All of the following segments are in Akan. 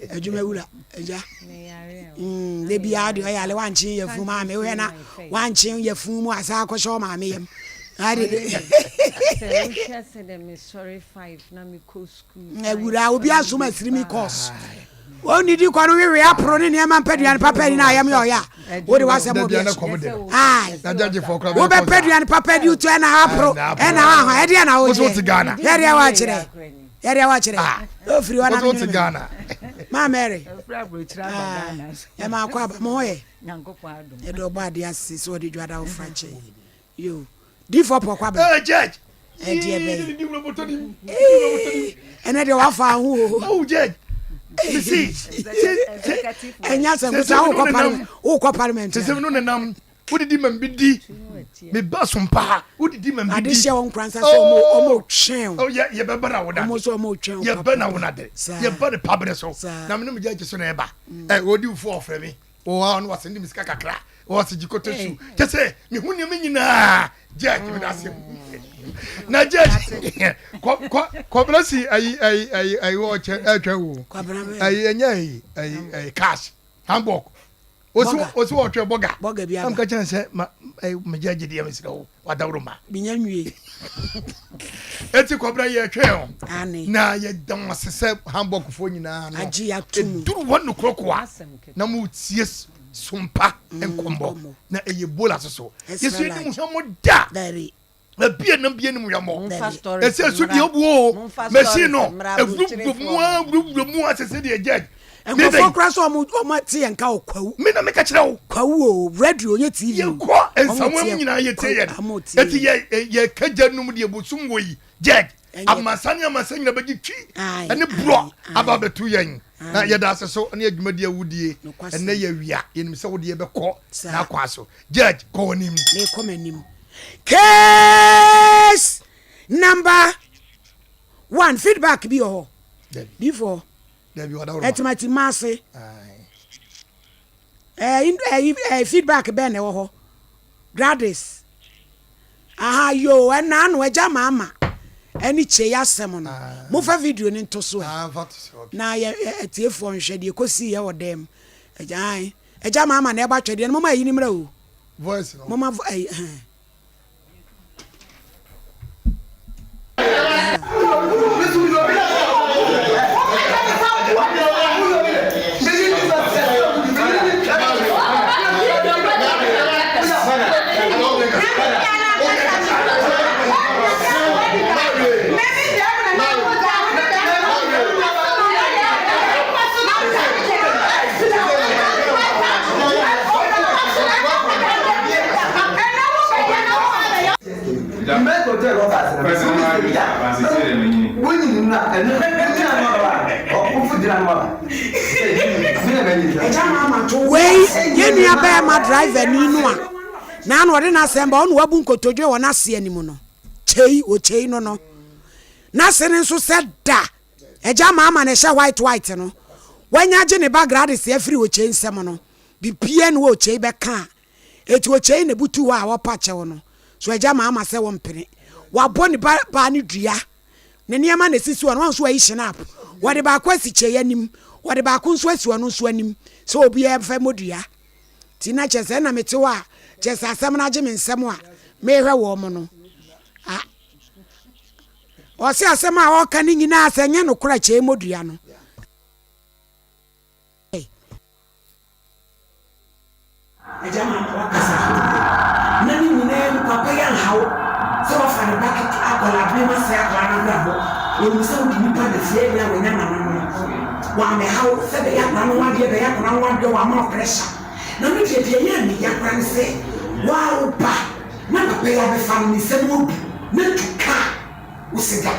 Adwuma wura, agya. Mm, da biara deɛ ɔyɛ ale wankye yafunu maame wohwɛ na wankye yafunu mu asa akɔhyɛ ɔmaame yam. Ade de. Sɛ wohwɛ sɛ dɛ mesɔre 5 na mekɔ sukuu. Awura obi asom asiri mi course. Ɔnnidi kɔ no wewe aporo ne nneɛma mpɛ aduane papa ni na ayam yɛ ɔyɛ a wode w'asɛm obi akyi. Wobɛpɛ aduane papa di wotu ɛna aporo ɛna ahɔ ɛdeɛ na wogye yɛdeɛ wakyerɛ yɛdeɛ wakyerɛ ofiri hɔ na menwene maa Mary ɛma akɔ aba mo ho yɛ ɛde ɔbɔ adeɛ ase sɛ ɔde dwada wo fra kyɛ Yo, difo pɔ kwa bɛ. Eh, judge. Eh, deɛ bɛyɛ. Ɛnɛ deɛ wafa ho o. Oh, judge. Misi. Ɛnyɛ asɛm kuta wokɔ parliament. Wokɔ parliament. Sese no nenam. Wodidi ma bi di. Me ba so mpa. Wodidi ma bi di. Ade hyɛ wɔn kura nsa sɛ ɔmo ɔmo twɛn o. Oh, yɛ yɛ bɛ ba na wo na. Ɔmo sɛ ɔmo twɛn o. Yɛ bɛ na wo na de. Yɛ ba ne pabere so. Na me ne mo judge so na ɛba. Ɛ odi fo ɔfrɛ mi. Wɔ hɔ a na wasɛnde me sika kakra wɔsi gye kɔtɔ su kyɛ sɛ mehu nneɛma nyinaa judge meda ase na judge kɔ kɔ kɔbena si ayi ayi ayi ayi ɔkyɛ ɛtwɛ wo ayi ɛnyɛ ayi ayi ayi cash hamburg osi osi ɔtwɛ bɔga bɔga bi aba ɛmu kakyɛ sɛ ma ɛyi me judge deɛ mesrɛ wo wadaworo ma minya nwie eti kɔbena yɛ twɛ o na yɛ dɔn ase sɛ hamburg foɔ nyinaa no eduru wɔn nokorokoa na mo tie sompa nkɔmmɔ na ɛyɛ bola soso yesu yɛ mu hwɛ da na bie nam bie nim hwɛ mo ɛsɛ so deɛ obu o machine no ewurawura mu a wurawura mu a sese deɛ judge nkurɔfoɔ kora sɛ ɔmo ɔmo ate yɛn nka wɔ kwawu me na meka kyerɛ wo kwawu o radio nye tv yɛkɔ nsawa mu nyinaa yɛtie yɛn ɛti yɛ yɛ kagya num deɛ bosom wɔ yi judge amasa ne amasa nyina bɛgye twi ɛne borɔ aba bɛto yɛn na yɛda ase so ne adwumadi a wodie ɛnɛ yɛ wia yɛnim sɛ wodeɛ bɛkɔ n'akwan so judge kɔ w'anim mekɔ m'anim case number one feedback bi wɔ hɔ difoɔ ɛtimati maase ɛɛ feedback bɛn na ɛwɔ hɔ Gladys Aha yoo ɛna ano agya maama ɛne kyei asɛm no mofa video no nto so ɛ na yɛ atiefoɔ nhwɛ deɛ ɛkɔsii yɛ wɔ dɛm agya ae agya maama na ɛba twɛdeɛ no moma ayi no mmra o moma ayi ɛhɛn. Wei yɛn nua bɛɛma driver ni no a na na ɔde n'asɛm ba ɔna wabu nkotodwe wɔ n'ase anim no kyei ɔkyei no no n'ase no nso sɛ da agya maama na ɛhyɛ white white no wanya agye ne ba Gladys afiri ɔkyei nsɛm no bibia ne wɔ ɔkyei bɛka a eti ɔkyei na butu hɔ a ɔpa kyɛw no so agya maama sɛ wɔmpene wabɔ ne ba baa no dua Ne nneɛma na esisi hɔ no, wɔn nso wɔayi hyinap. Wɔde baako asi kyei anim, wɔde baako nso asi ɔno nso anim sɛ obiara mfa mmɔ dua. Nti na kyerɛ sɛ ɛna mete hɔ a, kyerɛ sɛ asɛm no agye me nsam a merehwɛ wɔn no. A Ɔse asɛm a ɔreka no nyinaa sɛ ɛnyɛ nokorɛ a kyei mmɔ dua no. Agya ma ama wakasa ato dɛ. Na ne nyinaa mu papa yi anha wo sɛ wafa ne ba ketewa akwadaa bere mu asɛe akwadaa no abrabɔ. Onim sɛ wode nipa na fie ɛnɛ a wanya nana no no. Wammɛha wo sɛ bɛyɛ akwadaa no ho adeɛ bɛyɛ akwadaa no ho adeɛ wamma wo pressure. Na me deɛ deɛ ɛyɛɛ me ya koraa ne sɛ waa wo ba na papa yi abɛfa no ne nsam ɔdu na tu kaa. Wo se da.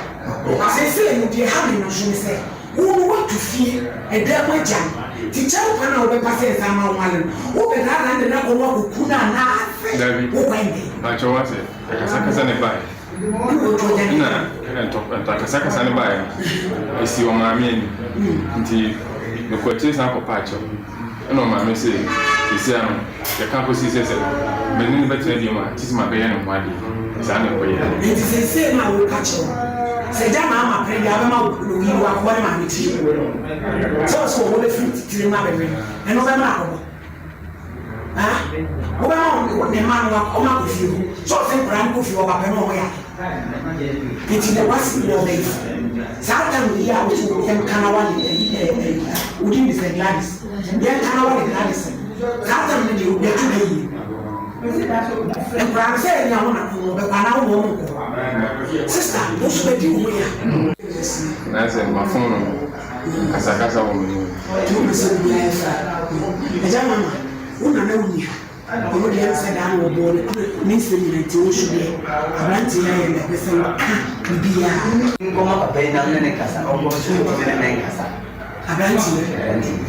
Seesei no, deɛ ɛha me no nso ne sɛ, wo no woatu fie, ɛdan mu agya no, nti kyɛw kwan a wobɛpa sɛ nsa ama wo nwale no, wobɛdaadaa no de no akɔ no akɔku no anaasɛ Dabi, wokwan bɛn? mpakyɛw wate, akasakasa ne baeɛ, Wone ɛna ntɔ akasakasa ne baeɛ no, ɛsii ɔmaame anim, nti mekɔ akyire san kɔpaa kyɛw. Ɛnna ɔmaame se, Seesei no, yɛka kosii sɛ sɛ me ne no bɛtena bio a, gye sɛ mabɛyɛ ne ho adeɛ. Saa na ɛkɔyɛeɛ. Enti seesei no a woreka kyerɛ wo no? Sɛ gya maa ma pere deɛ abɛma wo yi wo akɔbɔ ne maame tiri. Sɛ ɔsɛ wɔwɔ bɛfiri tiri mu abɛwe no, ɛno wobɛma no akɔbɔ. Ha? Wobɛma wɔn ne mma no wɔn akɔ fie hɔ. Sɛ ɔsɛ nkwadaa no kɔ fie hɔ ba pɛ na wɔn yɛ ade. Nti na wasi wɔ ɔbɛyifo. Saa tam yi a wote wo yɛn ka na wale ɛyi ɛɛ ɛyi wodi ne sɛ Gladys. Yɛn ka na wale Gladys. Saa tam no deɛ yɛtu bɛ yie. Nkwadaa no sɛ ɛnyɛ ho na wɔn bɛkɔ anaa wɔn wɔn nkɔ. Sista wo nso bɛdi wo ho ya. Na sɛ mafom no kasakasa wɔ m'anim. Nti wopɛ sɛ obiara yɛ fra. Agya mama wo nana wo nni ha. Ɔno deɛ ɛnsɛ daa na wɔbɔɔ no kure ne nsɛm nyinaa nti wo nso deɛ aberanteɛ yi ayɛ na ɛpɛ sɛ woka biribiara. Nkɔma papa yi na me ne no nkasa, ɔnkɔ so ntumi ne me nkasa. Aberanteɛ yi. Aberanteɛ yi,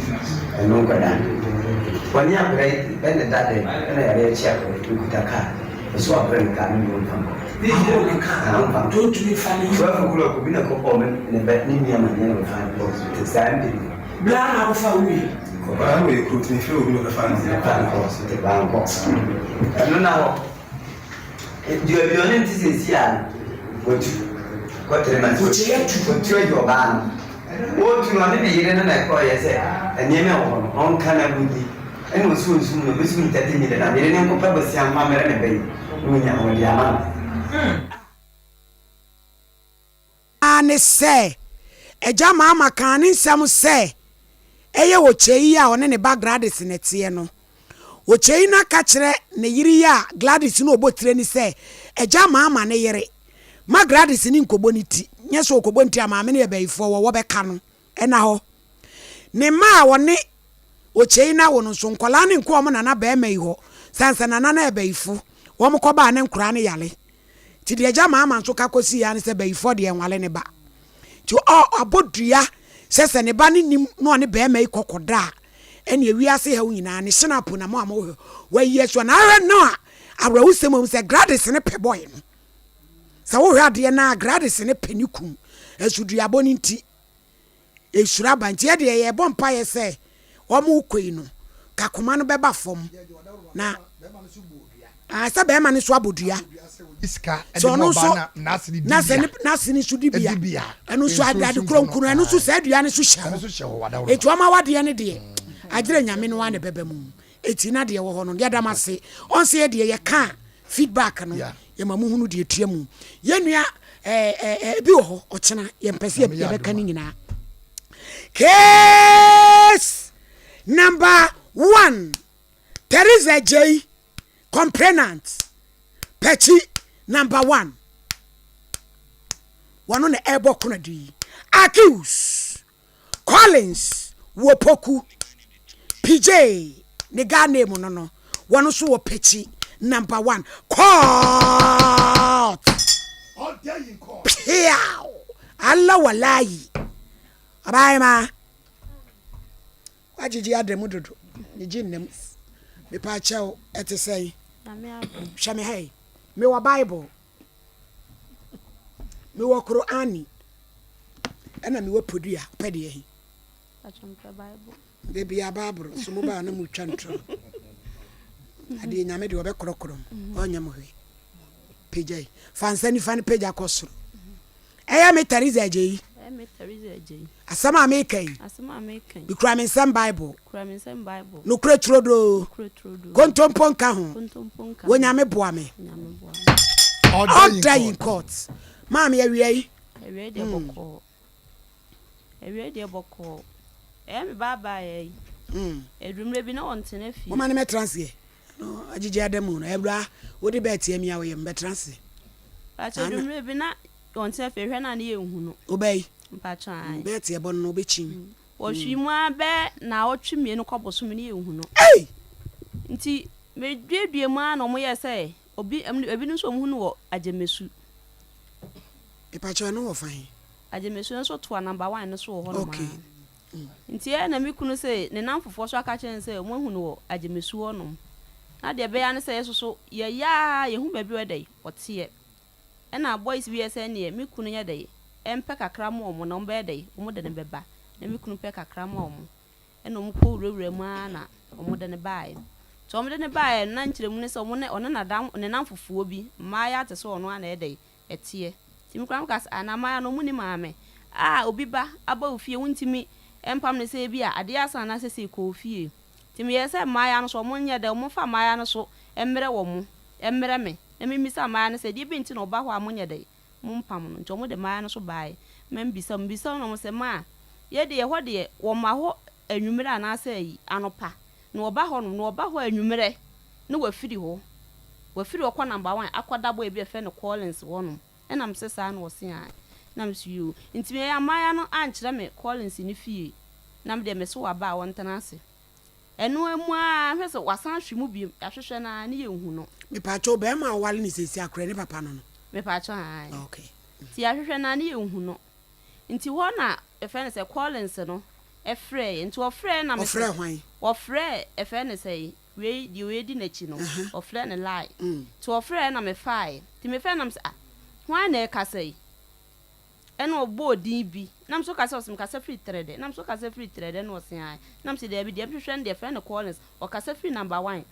ɛno nkwadaa. Ɔne akwadaa yi ɛna da dɛm ɛna yareɛ akyi akwadaa yi, ɔkuta kaa, ɔsɛ wabrɛ ne kaa no deɛ ɔmfa nkɔ. Aboro ne kaa, Ah, ɔmfa nkɔ. nti ɔntumi mfa ne. 12 o'clock obi na ɛkɔbɔɔ me ne ba ne nua amaneɛ na ɔbɛfa no kɔɔ hospital saa mpe no. Bla na akɔfa wo nua. Ɔbaa no wɔ yɛ kuro tumi frɛ obi na ɔbɛfa no. Ɔfa no kɔ hospital bankɔ. Ɛno na hɔ. Deɛ deɛ ɔne nte sɛsi a no watu kɔ tere ma Wɔkyɛ atu. Watu ayi ɔbaa no. Wɔtu no ɔne ne yere no na ɛkɔɔyɛ sɛ nneɛma ɛwɔ hɔ no ɔnka na wɔnyi. Ɛna ɔsi ɔnsum no ɔbɛsum no 30 million na ne yere no nkɔpɛ bosea mfa mmrɛ ne ba yi na ɔnya ɔde ama no. Ara ne sɛ, Agya Maama kaa ne nsɛm sɛ ɛyɛ Okyei a ɔne ne ba Gladys na ɛteɛ no. Okyei no aka kyerɛ ne yere yi a Gladys na ɔbɔ tire no sɛ Agya Maama ne yere ma Gladys ne nkɔbɔ ne ti, nyɛ sɛ ɔkɔbɔ ne ti a maame no yɛ bayifoɔ wɔwɔ bɛka no ɛna hɔ. Ne mma a ɔne Okyei no awo no nso, nkwadaa no nkɔ wɔn nana barima yi hɔ, sane sɛ nana no yɛ bayifo, wɔn kɔba a ne nkoraa no yare. Nti deɛ agya Mahama nso ka kɔsii ara ne sɛ bayifoɔ deɛ nwale ne ba. Nti ɔ abɔ dua sɛ sɛ ne ba no nim na ɔne barima yi kɔ kɔda a, ɛneɛ wiase haw nyinaa ne hyenapo na mo a mohwɛ wayi asua na ahwɛ no a awerɛhosɛm wɔ mu sɛ Gladys ne pɛ bɔe no. Sɛ wohwɛ adeɛ no a Gladys ne pɛ ne kunu nso duabɔ no nti Esuro aba nti yɛdeɛ yɛbɔ mpaeɛ sɛ wɔn rekɔ yi no ka koma no bɛba fam na ah, sɛ bɛrima no nso abɔ dua sɛ ɔno nso na sɛ n'ase no nso di bia ɛno nso ade kronkron ɛno nso saa dua no nso hyɛ hɔ eti wɔn awadeɛ no deɛ agyerɛ nyame no ara na ɛbɛba mu. Eti na deɛ ɛwɔ hɔ no yɛda mo ase. Ɔn sɛ yɛ deɛ yɛka a feedback no yɛma mo hunu deɛ ɛtua mu. Yɛn nua ɛɛ ɛɛ ebi wɔ hɔ ɔkyena yɛmpɛ sɛ yɛbɛka ne nyinaa. Case number one Teresa Adjei complainant Pɛkyi number one wɔno na ɛrebɔ konadu yi accused Collins wɔ Poku, Pijay ne Ga name no no, wɔn nso wɔ Pekyi number one court. Piaw! Allah walayi. Ɔbaayema, wagyegye ada mu dodo, megye nnam. Mepa kyɛw, ɛte sɛn? Hwɛ me ha yi, mewɔ Bible, mewɔ Qur'ani. Ɛna mewɔ podua wopɛ deɛ he? Da bia baaboro so mo baa na motwa ntorɔ adeɛ nyame deɛ ɔbɛkorɔkorɔ mo ɔnyɛ mo hwee pagya yi fa nsa nifa no pagya kɔ soro ɛyɛ me Teresa agye yi asɛm a meka yi mekura me nsɛm bible nokorɛ turodoo kontompo nka ho wɔ nyame boa me order in court maame awia yi Awiei deɛ bɔkɔɔ. Awiei deɛ bɔkɔɔ. Ɛyɛ me baa baa yɛ yi. Ɛduru mmerɛ bi na ɔntena fie. Moma no mɛtra aseɛ. No agyigye ada mu no awura wode bɛɛ tia mi a woyɛ mbɛtra ase. Mpakyɛ ɛduru mmerɛ bi na ɔntena fie hwɛ na ne yɛ nhu no. Wobɛyi. Mpakyɛ ae. Bɛɛ teɛ bɔ no na wobɛkyin. Wɔhwee mu ara bɛɛ naawɔtwe mmienu kɔ bosome ne yɛ nhu no. Ei! Nti meduadua mu ara na wɔyɛɛ sɛ obi ebinom nso wɔn hu no wɔ Agyemesu. Mepakyɛw ɛno wɔ fa he? Agyemesu nso toa number one no so wɔ hɔ nom Okay. ara. Nti ɛɛ na me kunu se ne namfofoɔ so aka kyerɛ no sɛ wɔn ahu no wɔ Agyemesu hɔ nom. Na deɛ ɛbɛyɛ ara ne sɛ yɛ soso yɛyɛ ara yɛhu baabi a ɔyɛ dɛn ɔteɛ. Ɛna boys bi yɛ sɛ ɛneɛ me kunu nyɛ dɛn ɛmpɛ kakra ma wɔn na wɔn bɛyɛ dɛn wɔn de no bɛba. Na me kunu pɛ kakra ma wɔn. Ɛna wɔn kɔ wurawura mu ara na wɔn de no baeɛ. Nti wɔn de no baeɛ no na nkyerɛmu ne sɛ wɔn ne ɔne nadam ne namfofoɔ bi mmaayaa te sɛ ɔno ara na ɛyɛ dɛn ɛteɛ. Nti me koraa meka sɛ, ah, na mmaayewa no wɔnni maame? Ah, obi ba aba wo fie, wontumi mpam no sɛ ebia adeɛ asa anaasɛ sei, kɔ wo fie. Nti meyɛɛ sɛ mmaayewa no so wɔnyɛ dɛ, wɔmfa mmaayewa no so mmrɛ wɔn, mmrɛ me, na memmisa mmaayewa no sɛ, deɛ bɛn nti na ɔba hɔ a monyɛ dɛ, mompam no. Nti wɔde mmaayewa no so baeɛ ma mebisa wɔn. Mebisa wɔn na wɔse, Ma, yɛ deɛ ɛhɔ deɛ wɔmma hɔ anwummerɛ anaasɛ ayi, anɔpa na wɔba hɔnom, na wɔba hɔ anwummerɛ na wɔafiri hɔ, wɔafiri hɔ kɔ number one akɔda boy bi a yɛfrɛ no Collins hɔnom. Ɛna mese saa na ɔse ae. Na mese yoo. Nti me mmaayewa no ankyerɛ me Collins no fie, na me deɛ mese waba a ɔntena ase. Ɛno mu ara hwɛ sɛ wasan ahwe mu biom, yɛahwehwɛ no ara ne yɛnhu no. Mepaakyɛw bɛɛma a ɔware no seesei akora ne papa no no? Mepaakyɛw ae. Okay. Nti yɛahwehwɛ no ara ne yɛnhu no. Nti hɔ na yɛfrɛ no sɛ Collins no frɛɛ. Nti ɔfrɛɛ na mese. Ɔfrɛɛ hwan? Ɔfrɛɛ yɛfrɛ no sɛ wei deɛ wei di n'akyi no, ɔfrɛɛ no Lai. Nti ɔfrɛɛ na mefaaɛ. Nti mefrɛɛ na mese ah hwan na ɛrekasa yi? Ɛna ɔbɔɔ din bi. Na mese wokasa ɔse mekasa firi Trɛdɛ. Na mese wokasa firi Trɛdɛ? Na ɔse ae. Na mese daabi deɛ mehwehwɛ no deɛ yɛfrɛ no Collins. Ɔkasa firi number one.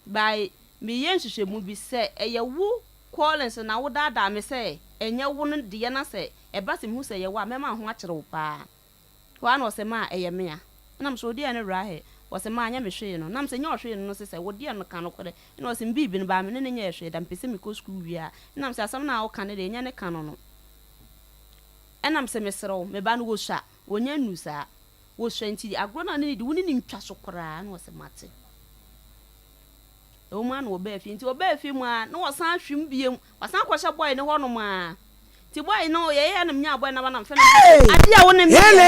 By meyɛ nhwehwɛmu bi sɛ ɛyɛ wo Collins na wodaadaa me sɛ ɛnyɛ wo no deɛ na sɛ ɛba sɛ mehu sɛ ɛyɛ wo a mɛma wo ho akyere wo paa. Hɔ ara na ɔse maa ɛyɛ me a. Ɛna mese wodeɛ ne Rahel. Ɔse maa nyɛ me hwee no. Na mese nyɛ ɔhwee no no se sɛ wodeɛ no ka nokorɛ. Ɛna ɔse me biribi no baa me ne no nyɛɛ hwee da mepɛ sɛ mekɔ sukuu wie a. Ɛna mese asɛm no a woka no deɛ nyɛ ne ka no no. Ɛna mese mesrɛ wo me ba no wɔsua wɔnya nnuu saa. Wɔsua nti agorɔ no a ne ne di wo ne no ntwa so koraa. Ɛna ɔse mate. Ɛwɔ mu ara na wɔbaa fie. Nti wɔbaa fie mu ara na wɔsan hwim biom. Wɔsan kɔhyɛ boy no hɔnom ara. Nti boy no yɛyɛɛ na menyaa boy no aba na mefrɛ no Hey! adeɛ a wo ne me yɛ Hele no.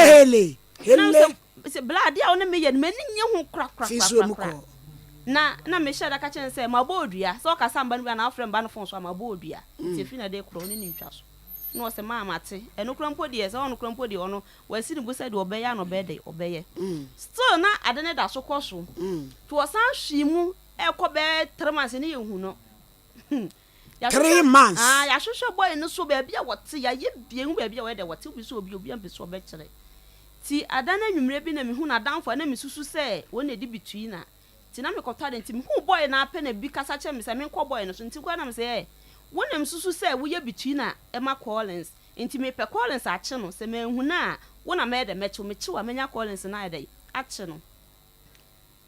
hele Na hele. sɛ bla adeɛ a wo ne me yɛ no m'ani nnye ho Fi nsuo mu korakorakorakora. kɔ. Na na mehyɛ da ka kyerɛ no sɛ mabɔ odua. Sɛ ɔkasa mba no bi anaa ɔfrɛ mba no phone so a mabɔ odua. Nti ɛfiri na de korɔ wo ne no ntwa so. Na ɔsɛ maa mate. Ɛno koraa mpo deɛ sɛ ɔno koraa mpo deɛ ɔno wasi ne bo sɛ deɛ ɔbɛyɛ a na ɔbɛyɛ dɛn ɔbɛyɛ. Still na ade no da so kɔ so. Nti ɔsan hwee mu ɛkɔ bɛyɛ 3 months ne yɛnhu no. 3 months. Ah, yɛahwehwɛ boy no so baabi a wɔte, yɛayɛ bie hu baabi a wɔyɛ dɛ wɔte, wobi sɛ obi, obi ampɛ sɛ ɔbɛkyerɛ. Nti ada no anwummerɛ bi na mehu n'adamfo a na mesusu sɛ wɔn na ɛdi between a. Nti na mekɔtɔ ade nti mehuu boy no ara pɛ na bi kasa kyerɛ me sɛ menkɔ boy no so. Nti koraa na mesɛ eh, wo na mesusu sɛ woyɛ between a ɛma Collins. Nti mepɛ Collins akye no, sɛ manhu no a, wo na mɛyɛ dɛ mɛkye wo, mekye wo a mɛnya Collins no ayɛ dɛn akye no.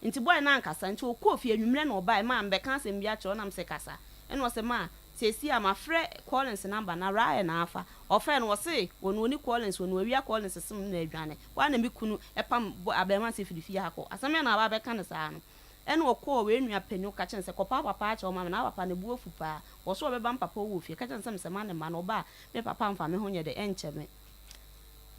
Nti boy no ankasa, nti ɔkɔɔ fie anwummerɛ na ɔbaeɛ, maa mebɛka asɛm bi akyerɛ wo na mese kasa, ɛna ɔse maa seesei a mafrɛ Collins number na Ryan na afa, ɔfrɛɛ no ɔse ɔno ɔni Collins ɔno wawia Collins sim no na adwane, hɔ ara na me kunu pam boy abarimaa sɛ firi fie ha kɔ, asɛm bɛn na waba abɛka no saa no, ɛna ɔkɔɔ wei nua panin ɔka kyerɛ no sɛ kɔpa wo papa akyɛ wo ma me na wo papa ne bo afu paa, ɔse ɔbɛba me papa wɔ fie, ka kyerɛ no sɛ mesɛ ma ne mma no ɔba a me papa mfa me ho nyɛ dɛ ɛnkyɛ me.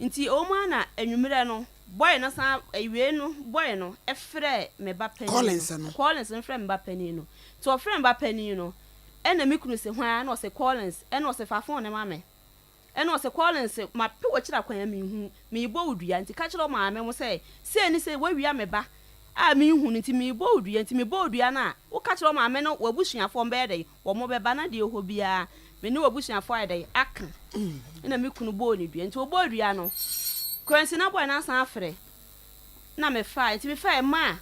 Nti ɛwɔ mu ara na anwummerɛ no boy no san awiei no boy no frɛɛ me ba panin no. Collins no. Collins no frɛɛ me ba panin no. Nti ɔfrɛɛ me ba panin no ɛna me kunu se hwan a ɛna ɔse Collins ɛna ɔse fa phone no ma me. Ɛna ɔse Collins mape w'akyiri akwan a menhu, merebɔ wo dua nti ka kyerɛ wo maame mo sɛ sei ne sei woawia me ba a menhu no nti merebɔ wo dua nti mebɔ wo dua no a woka kyerɛ wo maame no w'abusuafoɔ mbɛyɛ dɛn wɔn bɛba na deɛ ɛwɔ hɔ biara me ne w'abusuafoɔ ayɛ dɛn aka. Ɛna me kunu bɔɔ no dua. Nti ɔbɔɔ dua no, Kwansi na boy no asan afrɛ na mefaeɛ. Nti mefaeɛ maa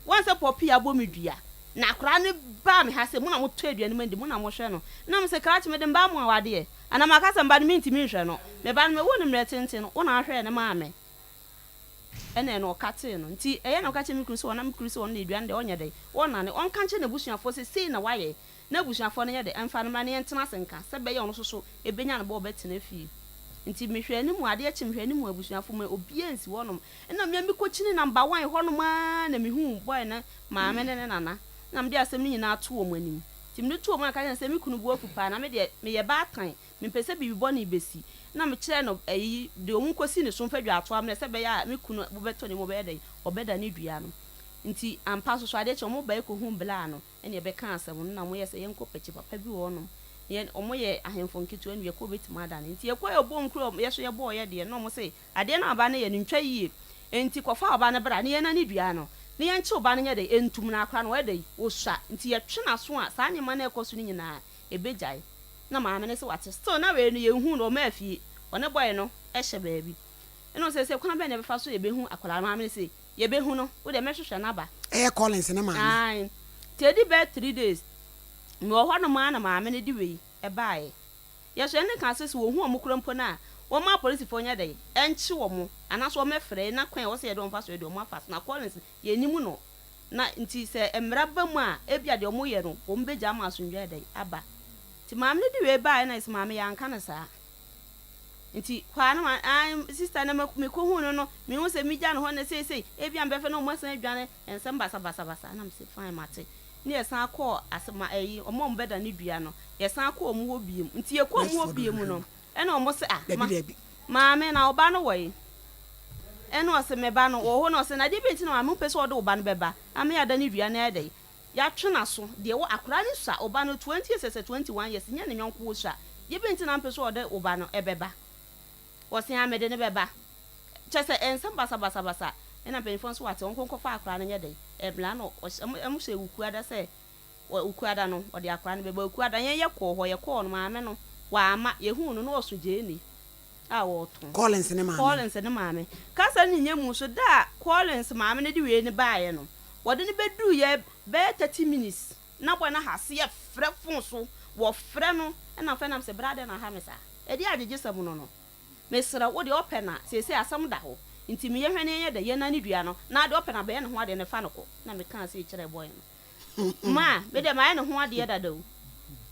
wɔn sɛ Poppy abɔ me dua. Na akwadaa no baa me ha sɛ mo na motɔ aduane ma no di, mo na mohwɛ no. Na mese krakye mede me ba ama wo adeɛ. Anaa maka sɛ me ba no mentumi nhwɛ no. Me ba no mewoo no mmerɛ tenten no, wo na wohwɛɛ no maa me. Ɛna ɛno ɔkatee no. Nti ɛyɛ na ɔka kyerɛ me kunu sɛ ɔna me kunu sɛ ɔno deɛ aduane deɛ ɔnyɛ dɛn, ɔnnane. Ɔnka nkyerɛ n'abusuafoɔ sɛ sei na wayɛ. N'abusuafoɔ no nyɛ dɛ, ɛmfa no mmra na yɛntena ase nka, sɛ ɛbɛyɛ ɔno nso so ɛbɛnya no bɔ ɔbɛtena fie. Nti mehwɛ anim adeɛ kye mehwɛ anim abusuafoɔ mu obiara nsi hɔnom. Ɛna me a mekɔkyini number one hɔnom ara na mehuu boy no maame ne ne nana. Na mede asɛm no nyinaa too wɔn anim. Nti mede too wɔn a meka kyerɛɛ no sɛ me kunu bo afu paa na me deɛ meyɛ baatan, mempɛ sɛ biribi bɔne bɛsi. Na mekyerɛɛ no ayi deɛ wɔn nkɔsi ne so mfa dwaatoa mmrɛ sɛ ɛbɛyɛ a me kunu bo bɛtɔ ne mu ɔbɛyɛ dɛn ɔbɛdane dua no. Nti ampa nso so adeɛ kye wɔn bae kɔhuu bla no. Ɛna yɛbɛkaa asɛm no na wɔyɛɛ sɛ yɛnkɔ pɛkyi papa bi wɔ hɔnom na yɛn wɔyɛ ahemfo nketewa no yɛkɔ bɛtumi adane nti yɛkɔɛ ɔbɔɔ nkuro a yɛso yɛbɔɔ yɛ deɛ na wɔn se adeɛ no a ɔba no yɛ no ntwa yie nti kɔfa ɔba no bra na yɛnane dua no na yɛnkye ɔba no nyɛ dɛ ntum no akora no ɔyɛ dɛ ɔsua nti yɛtwe n'aso a saa nneɛma no a ɛkɔ so no nyinaa ɛbɛgyae na maame no se wate still na wei no yɛnhuu no ɔmaa fie ɔne boy no hyɛ baabi ɛna ɔsɛ sɛ kwan bɛn na yɛbɛfa so yɛbɛhu akwadaa no maame no se Yɛbɛhu no, wo deɛ mɛhwehwɛ no aba. Ɛyɛ Collins ne maame. Ae. Nti ɛdi bɛyɛ 3 days, mewɔ hɔ nom ara na maame no de wei baeɛ. Yɛso yɛne kaa sɛ sɛ wɔhu wɔn koraa mpo no a, wɔmma apolisifoɔ nyɛ dɛn? Ɛnkye wɔn, anaasɛ wɔmmɛfrɛ yɛn na kwan a ɛwɔ sɛ yɛde wɔn fa so yɛde wɔn afa so. Na Collins, yɛnnim no. Na nti sɛ mmara ba mu a, ebia deɛ wɔyɛ no, wɔbɛgya ama asomdwoeɛ ayɛ dɛn? Aba. Nti maame no de wei baeɛ na yɛse maame yɛanka no saa. Nti hɔ ara na ma, ae, sista na mekɔhuu no no, mehu sɛ megya no hɔ na seisei, ebia mebɛfrɛ na wɔasan adwane, nsɛm basabasabasa. Na mese fine, mate. Ne yɛsan kɔɔ ase ma ɛyi, wɔn a wɔbɛdane dua no, yɛsan kɔɔ wɔn hɔ biom. Nti yɛkɔɔ wɔn hɔ biom no, ɛna wɔn se ah, ma, maame na wo ba no wɔ he? Ɛna ɔse me ba no wɔ hɔ, na ɔse na deɛ bɛn nti na maame wopɛ sɛ ɔde wo ba no bɛba ama yɛadane dua no ayɛ dɛn? Yɛatwe n'aso, deɛ wɔ akwadaa no sua, wo ba no 20 years sɛ 21 years nyɛ ne yɔnko wɔ sua, deɛ bɛn nti na wopɛ sɛ ɔde wo ba no bɛba? Ɔse aa mede no bɛba. Kyerɛ sɛ nsɛm basabasabasa ɛna mpanyinfoɔ nso wate wɔn nkɔ nkɔfa akwadaa no nyɛ dɛn ɛmmra na ɔhyɛ wɔn hyɛ Wukuada sɛ Wukuada no ɔde akwadaa no bɛba Wukuada yɛn yɛkɔɔ hɔ yɛkɔɔ no maame no wamma yɛhuu no na ɔso gyeene a ɔretɔn. Collins ne maame. Collins ne maame. Kasa no nyɛ mu nso da a Collins maame no de wei no baeɛ no wɔde no bɛduruiɛ bɛyɛ 30 minutes na boy no ahaseɛ frɛ phone so wɔfrɛ no ɛna afei nam sɛ bra adɛn na aha me saa. Ɛdeɛ agyegyesɛm no no, mesrɛ wo deɛ ɔpɛ na seesei asɛm da hɔ nti meyɛ hwɛ na yɛnyɛ dɛ yɛnane dua no na deɛ ɔpɛ na bɛyɛ ne ho adeɛ no fa no kɔ na mekaa sei kyerɛɛ boy no ma me deɛ mayɛ ne ho adeɛ dada o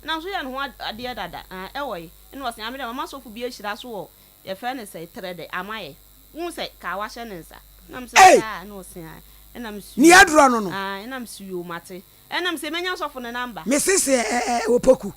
na nso yɛ ne ho adeɛ dada ah ɛwɔ yi ɛna ɔse ah me deɛ mama sɔfo bi ahyira so wɔ yɛfrɛ no sɛ trɛ dɛ ama yɛ wohu sɛ kaa wahyɛ ne nsa na mesɛ saa ɛna ɔse ah ɛna mesu Nea aduro no no. ah ɛna mesu yoo mate Ɛna mese menya sɔfo no number. Mese se ɛ ɛ Opoku.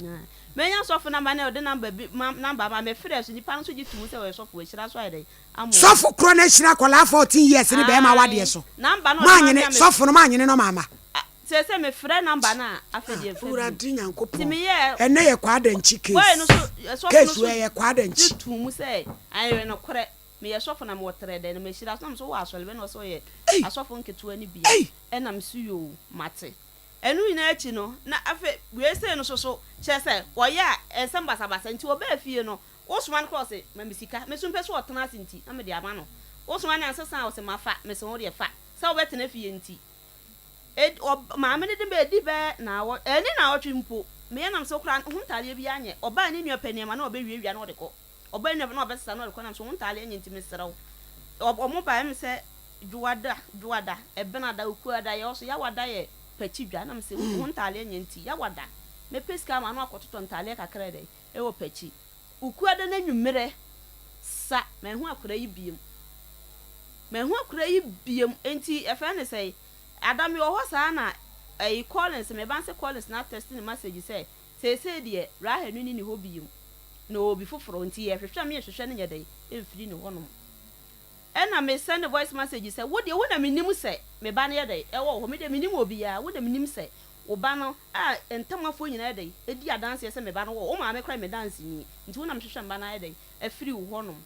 Menya sɔfo number na ɔde number bi ma number ma me frɛ so nipa no nso gye to mu sɛ ɔyɛ sɔfo wahyira so ayɛ dɛn ama ɔmo. Sɔfo korɔ no ahyira akwadaa 14 years ne bɛɛma awadeɛ Ae so. number no ɔde ma me Moanyene a me. sɔfo no moanyene no mamma. Ah seesei me frɛ number no a afei Ah deɛ mfrɛ bio. Awurade Nti Nyankopɔn me yɛɛ. ɛnɛ yɛ Kwadankyi Boy case no so sɔfo no case so wei ɛyɛ gye Kwadankyi. too mu sɛ ɛyɛ nokorɛ meyɛ sɔfo na mewɔ trɛdɛ na mahyira so na mese wowɔ asɔre bɛn na ɔse ɔyɛ Ei asɔfo nketewa no bi a. ei. Ɛna me so yoo, mate. Ɛno nyinaa akyi no, na afei wei sei no soso, kyerɛ sɛ ɔyɛ a nsɛm basabasa nti ɔbaa fie no, wosoma no koraa ɔse ma me sika, me so mpɛ sɛ ɔtena ase nti na mede ama no. Wosoma no ansesa a ɔse mafa, mese wo deɛ fa, sɛ wobɛtena fie nti. Ed, ɔb, maame no de bɛ ɛdi bɛyɛ naawɔ, ɛnni naawɔtwe mpo, meyɛ nam so koraa ho ntaadeɛ biara nyɛ, ɔbaa ne nua pɛ nneɛma na ɔbɛwiawia na ɔde kɔ. Ɔbaa nua pɛ na ɔbɛsesa na ɔde kɔ nam so ho ntaadeɛ nyɛ nti mesrɛ wo. Ɔb, ɔmo baeɛ me sɛ Dwoada, Dwoada, Ɛbenada, Okuada, yɛwɔ so, Yawada yɛ pakyi dwa, na mese wo ntaaleɛ nyɛ nti, Yawada, mɛpɛ sika ama no akɔtotɔ ntaaleɛ kakra dɛn wɔ pakyi. Okuada no anwummerɛ sa, manhu akwadaa yi biom. Manhu akwadaa yi biom, nti yɛfrɛ no sɛn, Ada mewɔ hɔ saa na ɛyi Collins, me ba no sɛ Collins na atɛste ne message sɛ seesei deɛ Rahel no nni ne hɔ biom, na ɔwɔ obi foforɔ, nti yɛhwehwɛ a meyɛhwehwɛ no nyɛ dɛn mfiri ne hɔnom. Ɛna me send voice message sɛ wo deɛ wo na me nim sɛ me ba no yɛ dɛn ɛwɔ wo hɔ me deɛ me nim obiara wo na me nim sɛ wo ba no a ntɛmafoɔ nyinaa yɛ dɛn ɛdi adanseɛ sɛ me ba no wɔ wo maame koraa yɛ me danseni nti wo na me hwehwɛ me ba no ayɛ dɛn afiri wo hɔ nom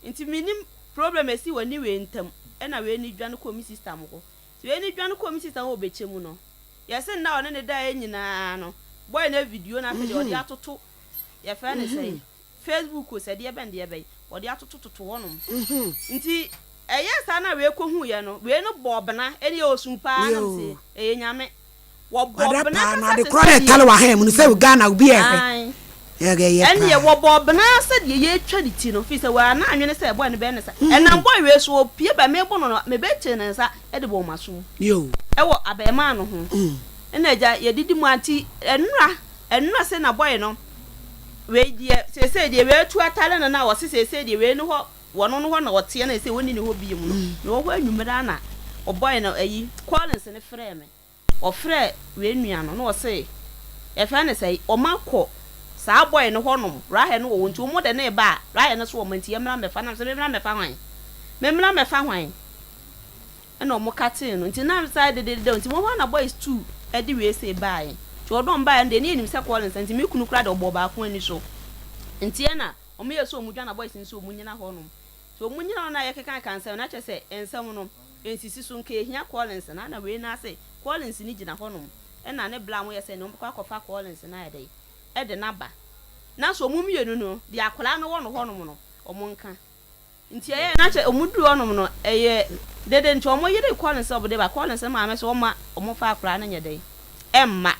nti me nim problem ɛsi wɔ ne wei ntam ɛna wei ne dwane kɔɔ me sister mo hɔ nti wei ne dwane kɔɔ me sister hɔ wɔ bɛkyɛ mu no yɛse nna ɔne ne daeɛ nyinaa no boy no video no afei deɛ ɔde atoto yɛfrɛ no sɛn Facebook o sɛ deɛ bɛn deɛ bɛn wɔde atotototo hɔnom nti ɛyɛɛ saa na wei kɔhuiɛ no wei no bɔɔ bena ɛne ɔsu paa na mese ɛyɛ nyame wɔbɔɔ Wada bena paa na kasa ade te korɔ sɛ na deɛ ɛtale wɔ ha mu no sɛ Ghana obi ɛhwɛ ae ɛyɛ ɛneɛ paa. wɔbɔɔ bena sɛdeɛ yɛtwa ne ti no firi sɛ wɔa na anwene sɛ bɔɔ no bɛyɛ ne sa ɛnam bɔɔ wei so ɔpie ba mebo no no mebɛkyee ne nsa de bɔɔ masom Yo. ɛwɔ abɛɛmaa no ho ɛna agya yɛdidi mu anti ɛnora Ɛnora se na boy no wei deɛ seesei deɛ wei atu atare no na ɔse seesei deɛ wei no hɔ wɔno no hɔ na ɔteɛ na seesei ɔnni ne hɔ biom no mewɔ hɔ anwumerɛ a na ɔboy no ayi Collins no frɛɛ me ɔfrɛɛ wei nua no na ɔse yɛfrɛ no sɛn ɔma kɔ saa boy no hɔ nom Rahel no wɔ hɔ nti ɔmo de no reba a Rahel no so ɔma nti yɛmmra mmɛfa na mesɛ memmra mmɛfa hwan memmra mmɛfa hwan Ɛna ɔmo katee no nti na saa dededede nti wɔn hɔ na boys tuu ɛde wei sei baeɛ nti ɔde ɔmo baeɛ no deɛ ne yɛnim sɛ Collins nti me kunu koraa deɛ ɔbɔɔ baako ani so nti ɛna ɔmo yɛɛ sɛ ɔmo dwa na boys no nso ɔmo nyina hɔ nom nti ɔmo nyina hɔ na yɛkeka ka nsɛm na kyerɛ sɛ nsɛm no nsisi so nka ehia Collins na na wei no ase Collins no gyina hɔ nom ɛna ne bla ɔmo yɛ sɛ ne ɔmo bɛkɔ akɔfa Collins no ayɛ dɛn ɛde no aba na so ɔmo mmienu no deɛ akwadaa no wɔ no hɔ nom no ɔmo nka. Nti ɛyɛɛ na kyɛ ɔmo duru hɔnom no ɛyɛ dede nti ɔmo yere kɔ ne sɛ ɔmo de ba kɔ ne sɛ maame sɛ ɔma ɔmo fa akwadaa no nyɛ dɛn ɛmma.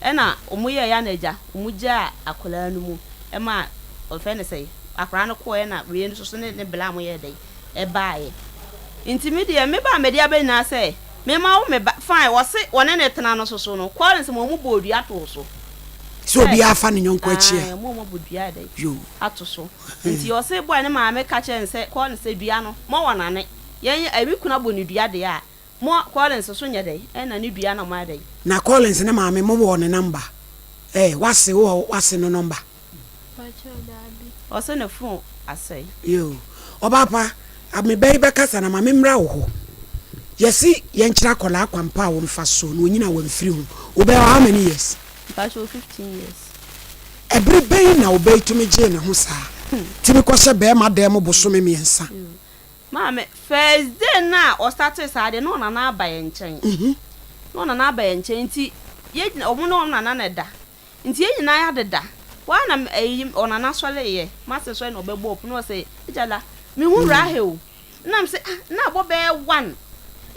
Ɛna ɔmo yɛɛ ya na agya ɔmo gyaa akwadaa no mu ɛma ɔfɛ no sɛn akwadaa no kɔɔɛ na wei nso so ne ne bla mo yɛɛ dɛn ɛbaeɛ nti me deɛ me ba a mede aba nyinaa sɛ me ma wo me ba fine wɔse wɔne ne tena no soso no Collins ma ɔmo bɔɔ dua too so Sɛ obiara fa ne yɔnko akyi a. Ae ɔmo ɔmo abɔ dua ayɛ dɛn Yoo. ato so nti ɔse boy ne maame ka kyerɛɛ no sɛ Collins sɛ dua no mɔ wɔ nane yɛn ɛme kunu abɔ ne dua deɛ a Mo Collins so nyɛ dɛn ɛna ne dua na mo ayɛ dɛn. Na Collins ne maame mo wɔ ne number eh wase wo wɔ wase no number. Pakyɛw daabi. Ɔse ne phone asɛe. Yoo ɔbaa pa me ba yi bɛkasa na ma me mmra wo hɔ yɛse yɛnkyerɛ akwadaa kwan pa a wɔmfa so na ɔnyini a wamfiri ho wo bɛyɛ how many years? Mpakyɛw 15 years. Ɛbere bɛn na ɔbaa yi tumi gyee ne ho saa tumi kɔhyɛ bɛɛma dan mu bosome miɛnsa? Maame, first day no a ɔstartee saa adeɛ no na ɔnana aba yɛn nkyɛn. Na ɔnana aba yɛn nkyɛn nti yɛn gyina ɔmo ne ɔnana na ɛda. Nti yɛn nyinaa yɛadeda. Hɔ ara na ɛyi ɔnana sɔreeɛ, m'ase sɔre na ɔbɛbɔɔ pono na ɔse, Agya la, mehu Rahel o. Ɛna mese ah, na abɔ bɛyɛ one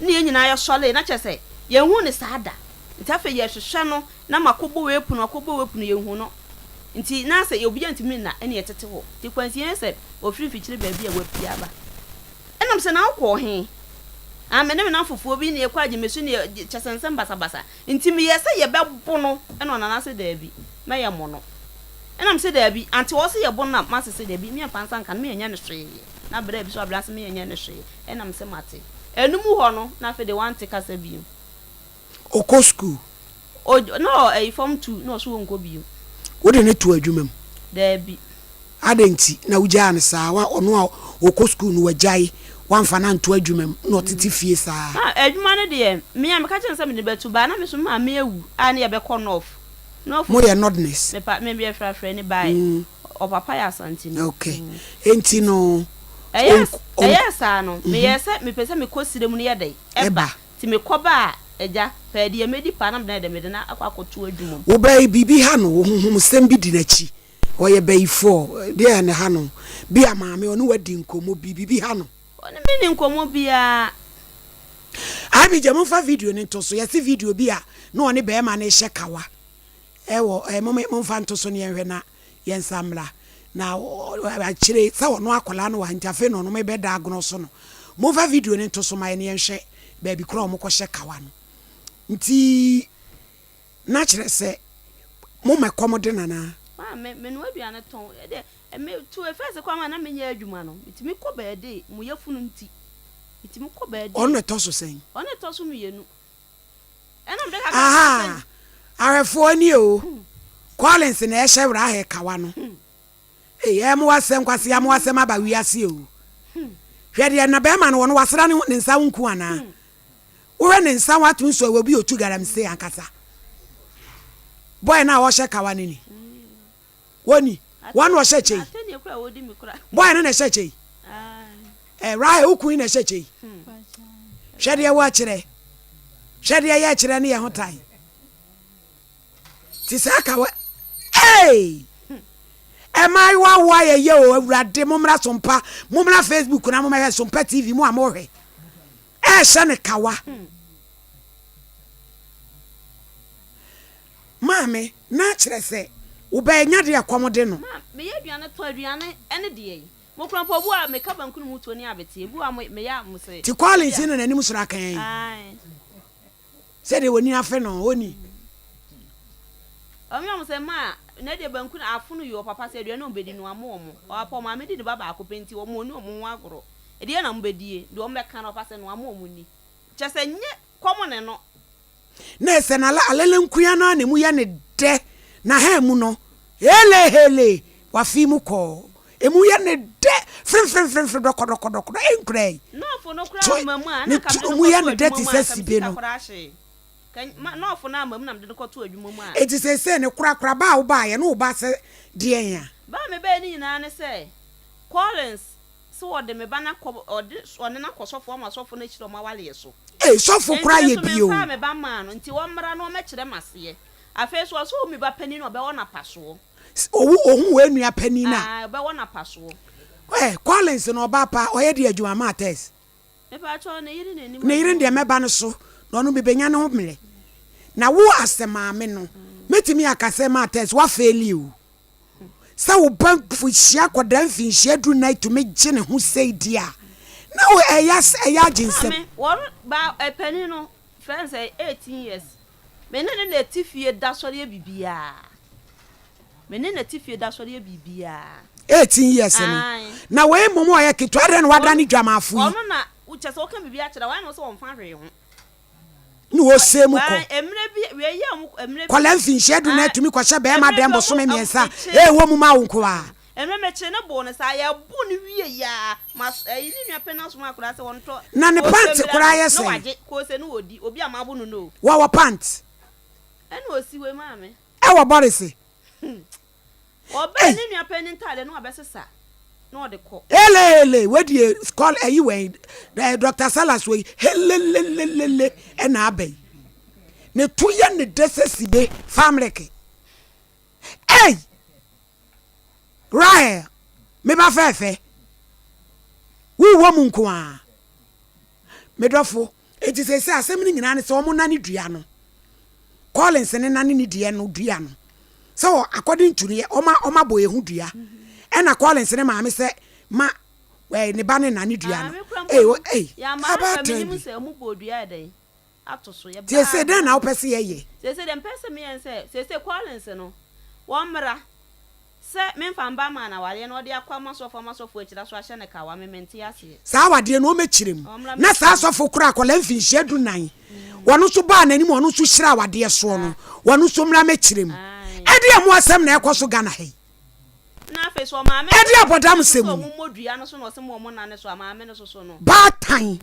na yɛn nyinaa yɛsɔree na kyerɛ sɛ yɛnhuu no saa da. Nti afei yɛhwehwɛ no na makɔbɔ wei pono, makɔbɔ wei pono yɛnhu no. Nti na sɛ obiara ntumi nna ɛna yɛtete hɔ. Nti kwansin ayɛ sɛ ɔfiri mfikyire baabi a wapue aba. Ɛna mesɛ na wokɔɔ he? Ah, me ne me namfofoɔ bi na yɛkɔ Agyemesu ne yɛ kyɛ sɛ nsɛm basabasa. Nti meyɛɛ sɛ yɛbɛbo no ɛna Ɔnana se daabi, mɛyɛ mo no. Ɛna mese daabi, ante ɔse yɛbo no na mase se daabi, meɛmfa nsa nka no, meɛnyɛ no hwee. Na berɛ bi so abrɛ ase meɛnyɛ no hwee. Ɛna mese mate. Ɛno mu hɔ no, na afei deɛ wante kasa bio. Ɔkɔ sukuu? O, na ɔ ɛyi form tu na ɔso ɔnkɔ bio. Wode no too adwuma mu? Daabi. Adɛn nti na wogyaa no saa? Wa, ɔno a ɔkɔ sukuu no wagyae, woamfa no anto adwuma mu na ɔtete fie saa? Ma, adwuma no deɛ, me a meka kyerɛɛ no sɛ mede no bɛto, baa na me nso me maame awu a na yɛbɛkɔ North. North. Moyɛ Northerners? Mepa, me deɛ frafra ni, by ɔpapa yɛ Asanteni. Ok. Enti no, Ɛyɛɛ, ɔnk, ɔnk. ɛyɛɛ saa no, meyɛɛ sɛ mepɛ sɛ mekɔ serɛ mu no yɛ dɛn? Ɛba. Nti mekɔ ba a, agya, pɛɛ deɛ mɛdi paa na mede ayɛ dɛ, mede no akɔ akɔto adwuma mu. Wo ba yi, biribi ha no, honhomsɛm bi di n'akyi. Ɔyɛ bayifoɔ, deɛn na ɛha no? Bi a maame, ɔne wo adi nkɔmmɔ bi, biribi ha no. Ɔne me nni nkɔmmɔ biara. Abigya, momfa video no nto so. Yɛse video bi a na ɔne barima no rehyɛ kawa wɔ, eh, momfa nto so na yɛnhwɛ na. Yɛnsan mmra. Na akyire sɛ ɔno akwadaa no wɔ ha nti afei na ɔno mebɛda agorɔ so no. Momfa video no nto so ma yɛn na yɛnhwɛ baabi korɔ a wɔkɔhyɛ kawa no. Nti na kyerɛ sɛ moma ɛkɔm de no anaa? Maame, menoa aduane tɔn. Ɛdeɛ, me to efɛɛse kwan ma na menyɛ adwuma no, metumi kɔ bɛɛde, mo yafunu nti. Metumi kɔ bɛɛde. Ɔno na ɛtɔ so sɛn? Ɔno na ɛtɔ so mienu. Ahaa ahwɛfoɔ nie o Collins na ɛhyɛ Rahel kawa no ei ɛyɛ mo asɛm kwasea mo asɛm aba wiase o hwɛ deɛ na bɛrima no wɔ no wasra ne ne nsa ho nku anaa wohwɛ ne nsa ho ato nsuo wɔ bi otu galamsey ankasa boy no a ɔhyɛ kawa no ni Wɔni, wɔn na ɔhyɛ kyɛ yi. Boy no na ɛhyɛ kyɛ yi. Ɛ Rahel wo kun yi na ɛhyɛ kyɛ yi. Hwɛ deɛ wɔkyerɛ. Hwɛ deɛ yɛkyerɛ ne yɛ ho tan. Ti saa ka wɔ ee. Ɛmaayewa wo ayɛ yɛ o awurade mommra sompa mommra Facebook na mommɛhwɛ sompa TV mo a mohwɛ. Ɛhyɛ ne kawa. Maame, na kyerɛ sɛ wo ba anya deɛ ɛkɔm de no. Ma, meyɛ aduane tɔ aduane ɛne deɛ yi. Mo kura mpo obi wɔ a meka banku ne mu tuo ne abeteɛ ebi wɔ a mo meyɛ a mo se. Ti Collins na n'anim soro akan yi. Ae. Sɛdeɛ wɔni afe no ɔni. Ɔmo yɛ ɔmo sɛ ma na deɛ banku no afono yi ɔpapa sɛ aduane ɔmo bɛdi no ama ɔmo ɔpapa ɔmaame di ne ba baako pɛ nti ɔmo ɔni ɔmo ho agorɔ ɛdeɛ na ɔmo bɛdie deɛ ɔmo bɛka no ɔpa sɛ no ama ɔmo ni kyɛ sɛ nyɛ kɔm ne no. Na ɛsɛ na alele nkoa no ara na emu yɛ no dɛ, na ha mu no, hele hele, wafe mu kɔɔ. Emu yɛ no dɛ fremfremfremfrem dɔkɔdɔkɔdɔkɔdɔ, ɛnkura yi. Nɔɔfo no koraa To, amma mu a, ne na nka to mede no mu yɛ kɔto no dɛ adwuma te mu a, sɛ anka me sibe sika no. koraa hyee. Ka, ma, nɔɔfo no amma mu na mede no kɔto adwuma mu a. Enti seesei ne korakora, ba a wobaeɛ no, wo ba sɛ deɛn a? Ba a mebaeɛ no nyinaa ne sɛ, Collins Se wɔde me ba no akɔ, ɔde, ɔne no akɔ sɔfo ama sɔfo no ahyira wɔn awareɛ so. Ei, sɔfo Enti koraa me yɛ nso bi o. memfaa me ba mmaa no, nti ɔmmra na ɔmmɛkyerɛ m'aseɛ. Afei nso ɔse ɔwɔ me ba panin no ɔbɛwɔ no apasoɔ. Se owu, ohu wei nua panin no a. Ae, ɔbɛwɔ no apasoɔ. Eh, Collins no ɔbaa paa, ɔyɛ deɛ adwuma maa Tess. Mepakyɛw, ne yere na ɛnim Ne yere adwuma deɛ no. mɛba no so, na ɔno mebɛnya ne ho mmerɛ. Na wo as a maame no, Mɛtumi aka sɛ ma test wafeeli o. Sɛ wo ba mfinhyia akwadaa mfinhyia du-nnan tumi gye ne ho sei deɛ a, na ɛyɛ ɛyɛ agyensɛm. Maame, wɔn ba panin no frɛ no sɛ 18 years. Me ne no na ɛte fie da sɔre yɛ biribiara. Me ne no te fie da sɔre yɛ biribiara. 18 years no. Ae. Na wei mmom ɔyɛ ketewa adɛn na wadane dwamafo yi? Ɔno na kyɛ sɛ woka biribi akyerɛ a, wayɛ ne ho sɛ ɔmfa hwee ho. Ne ɔsɛ mu kɔ. Kɔla mfinhyia du na atumi kɔhyɛ bɛrima dɛm bosome mmiɛnsa ee wɔ mu ma wo nko a. Na ne pant koraa yɛ sɛn? Wɔwɔ pant? Ɛwɔ bɔrese? Ɔbɛn ne nua panyin ntaade na wabɛsesa na ɔde kɔ. Eleele wei deɛ kɔl ɛyi wɛn ɛɛ Dr. Salas wei helelelelele ɛna aba yi ne to yɛ ne dɛ sɛ sibe famreke ei Rahel me ba fɛɛfɛ wowɔ mu nko ara me dɔfo eti sɛ sɛ asɛm no nyinaa ne sɛ wɔn nane dua no Collins ne nane ne deɛ no dua no sɛ wɔ according to ne ɔma ɔma bɔ ehu dua ɛna Collins ne maame sɛ ma ɛɛ ne ba ne nane dua no ee o ee abaatan bi tie sɛ dɛn na wopɛ sɛ yɛyɛ. Sese deɛ mpɛ sɛ meyɛ sɛ sese Collins no wɔn mmra Sɛ menfa mba maa no awareɛ na ɔde akɔ ama sɔfo ama sɔfo akyira so ahyɛ no kawa me mente aseɛ. Saa awadeɛ no ɔmɛkyerɛ mu na saa sɔfo koro akwadaa mfinhyia dunan wɔno nso baa n'anim ɔno nso hyira awadeɛ soɔ no wɔno nso mmra mɛkyerɛ mu ɛdeɛ mo asɛm na ɛkɔ so Ghana ha yi ɛdeɛ abɔdam sɛm ni baatan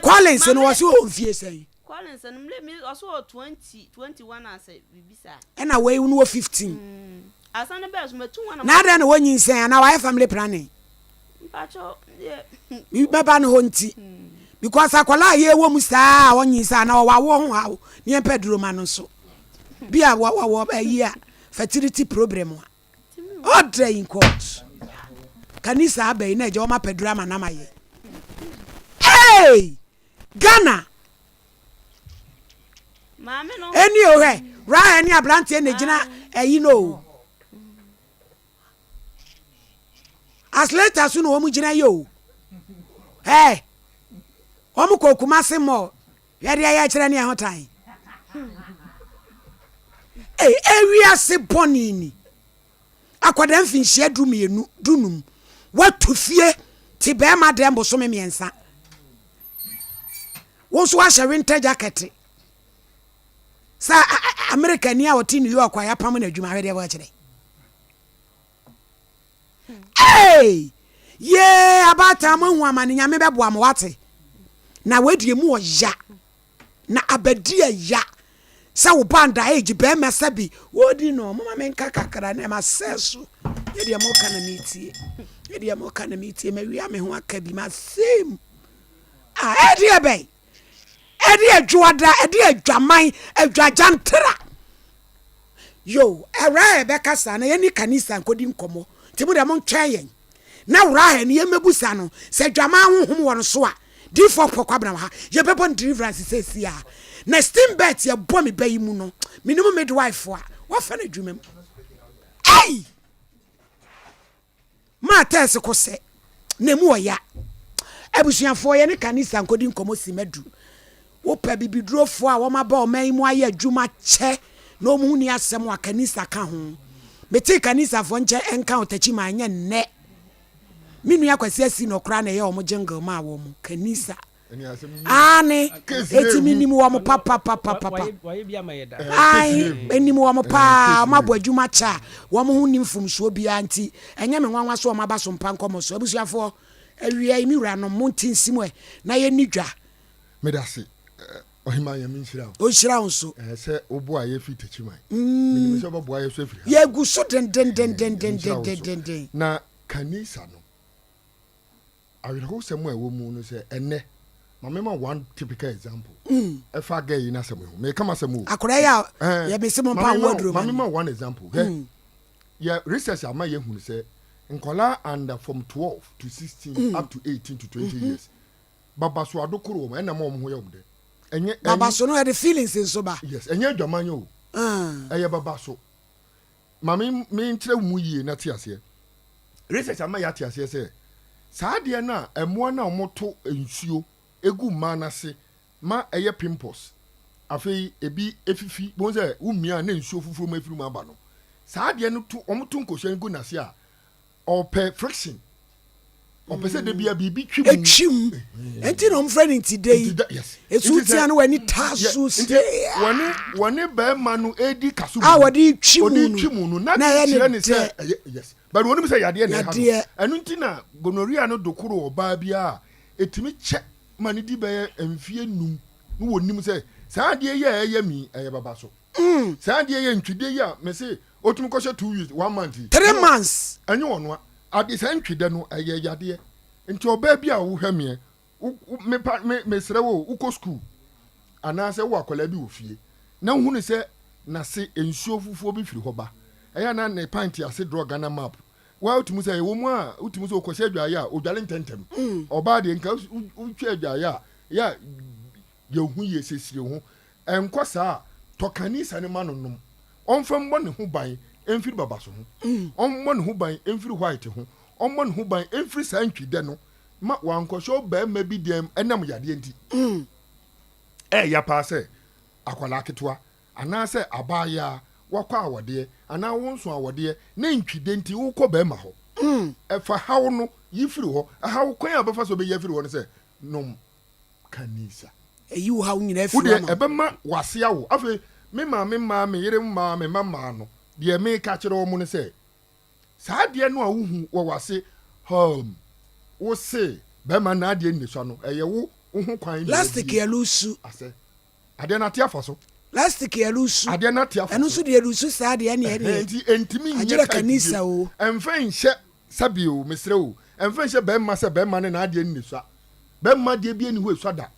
Collins no wɔse ɔwɔ mfie sɛn. Collins no mle me ɔso wɔ 20 21 asɛ biribi saa. Ɛna wei no wɔ 15. Mm asa no bɛɛ so matu wɔn na. Na adɛn na wɔnyinsɛn anaa wayɛ family planning. Mpakyɛw deɛ. Mɛba ne hɔ nti because akwadaa a yɛwɔ mu saa a ɔnyinsɛn anaa ɔwɔ awoɔ ho haw ne yɛmpɛ aduro ma no nso bi a wɔwɔ ayi a fertility problem a ɔdrɛ in court kanisa aba yi na agya wɔn apɛ duro ama nam ayɛ hey Ghana Ɛni o hwɛ Rahel ne aberanteɛ na gyina ɛyi no o. Asleta so na wɔn gyina yi o. Ɛ wɔn kɔ Kumasi mall hwɛ deɛ yɛ kyerɛ ne ɛho tan. Ee ewiase bɔne ni. Akwadaa mfinhyia 12, 15 watu fie te bɛrima dɛm bosome mmiɛnsa. Wo nso wahyɛ winter jacket sɛ Amerikani a ɔte New York a yɛapam no adwuma ahwɛ deɛ wɔkyerɛ. Hey! Yee abaatan mo ahu amane nyame bɛboa mo wate. Na wɔadie mu ɔya na abadi ɛya sɛ wo ba under age bɛrima sɛ bi wɔdi no moma menka kakra na masɛ so yɛdeɛ moka na metie yɛdeɛ moka na metie mawia me ho aka bi masɛ mu Ah, ɛdeɛ bɛn? Ɛde adwoada, ɛde adwaman, adwagyantra. Yo, Rahel bɛkasa na yɛne Kanisa nkɔdi nkɔmmɔ. Nti mo deɛ montwɛn yɛn. Na Rahel no yɛmmɛbusa no sɛ adwaman honhom wɔ no so a. Diifoɔ Pɔ Kwabena wɔ ha. Yɛbɛbɔ no deliverance seesei ara. Na steam belt yɛbɔ me ba yi mu no, menim midwife a wafa no adwuma mu. Ei! Maa tɛs ko sɛ, na emu ɔya. Abusuafoɔ, yɛne Kanisa nkɔdi nkɔmmɔ simma du. Wopɛ abibidurofoɔ a wɔaba ɔman yi mu ayɛ adwuma kyɛ na wɔn ho nni asɛm a, Kanisa ka ho. Metee Kanisafoɔ nkyɛn nka wɔ Techiman ɛnyɛ nnɛ. Me nua Kwasi Asinor koraa na ɛyɛ wɔn jingle maa wɔn. Kanisa. Aane, eti menim wɔn papapapapa. Ae, menim wɔn paa, wɔn abɔ adwuma kyɛ a wɔn ho nni mfomsoɔ biara nti, ɛnyɛ me nwanwa sɛ wɔn aba so mpa nkɔmmɔ so. Abusuafoɔ, awia yi, me wuranom, monte nsi mu ɛ, na yɛnni dwa. Medase, Ɔhemaa Nyame nhyira wo. Ɔnhyira wo nso. Ɛɛ sɛ woboa yɛ firi Techiman. Menim sɛ wobɛboa yɛ so afiri ha. Yɛgu so dendendendendendenden. Na Kanisa no. Awerɛhosɛm a ɛwɔ mu no sɛ ɛnnɛ, ma mema one typical example ɛfa girl yi n'asɛm yi ho. Meka m'asɛm o. Akwadaa yi a yɛ mese mo mpa wo aduro ma mema one example. Hwɛ, yɛ research ama yɛhunu sɛ nkwadaa under from 12 to 16 up to 18 to 20 years, babaso adokoro wɔn ɛna ma wɔn ho yɛ wɔn dɛ. Ɛnyɛ Baba so no ɛde feelings nso ba. Yes, ɛnyɛ adwaman o. Ɛyɛ baba so. Ma me menkyerɛ wo mu yie na te aseɛ. Research ama yɛate aseɛ sɛ saa adeɛ no a mmoa no a wɔto nsuo gu mmaa no ase ma ɛyɛ pimples, afei ebi efifi, bohu sɛ womia a na nsuo fufuo mu afiri mu aba no, saa adeɛ no to wɔto nkosua no gu n'ase a, ɔpɛ friction, ɔpɛ sɛ da bia biribi twi mu. Etwi mu. Enti na wɔfrɛ no ntide yi. Yes. Esu tia no w'ani taa so sei. Wɔne wɔne bɛrima no edi kaso mu. A wɔde twi mu no. Wɔde twi mu no na kyerɛ ne sɛ ɛyɛ yes. But wɔnim sɛ yadeɛ na ɛha no. Ɛno nti na gonorrhea no dokoro ɔbaa biara a etumi kyɛ ma no di bɛyɛ mfie num no wɔnim sɛ saa adeɛ yi a ɛyɛ mi ɛyɛ baba so. Saa adeɛ yi ntwidie yi a mese otumi kɔhyɛ 2 weeks 1 month yi. 3 months. Ɛnyɛ ɔnoa. Ade saa ntwidɛ no ɛyɛ yadeɛ. Nti ɔbaa bi a wohwɛ meɛ mepa me mesrɛ wo wokɔ school anaasɛ wowɔ akwadaa bi wɔ fie na wohunu sɛ n'ase nsuo fufuo bi firi hɔ ba ɛyɛ na ne pant ase draw Ghana map wa wotumi sɛ ɛwɔ mu a wotumi sɛ wokɔhyɛ adwaeɛ a odwale ntɛntɛm. Ɔbaa deɛ nka wotwa adwaeɛ a yɛ yɛ ho yie siesie ho ɛnkɔ saa a tɔ kanisa ne ma no nom ɔmfa mmɔ ne ho ban mfiri babaso ho, ɔmmɔ ne ho ban mfiri white ho, ɔmmɔ ne ho ban mfiri saa ntwidɛ no ma wankɔhyɛ ɔbarima bi dɛm ɛnam yadeɛ nti. Ɛyɛ paa sɛ akwadaa ketewa anaasɛ abaayewa wakɔ awɔdeɛ anaa wo nso awɔdeɛ ne ntwidɛ nti wokɔ bɛrima hɔ. Ɛfa haw no yi firi hɔ. Ɛhaw kwan a bɛfa so bɛyi afiri hɔ no sɛ nom kanisa. Ɛyi wo haw nyinaa firi hɔ ma. Ɛbɛma wase awo. Afei me maame mmaa, me yere mmaa, me mma mmaa no, deɛ meka kyerɛ wɔn no sɛ saa adeɛ no a wohu wɔ wase wo se bɛrima na adeɛ nnisua no ɛyɛ wo wo ho kwan. Lastic yɛ lusu. Asɛ adeɛ no ate afa so. Lastic yɛ lusu. Adeɛ no ate afa so. Ɛno nso deɛ lusu saa deɛ ɛne ɛdeɛ. Nti ntumi nyɛ agyerɛ kanisa o. Ɛmfa nhyɛ sɛbi o, mesrɛ o, ɛmfa nhyɛ bɛrima sɛ bɛrima ne n'adeɛ nnisua. Bɛrima deɛ bi ani hɔ esua da.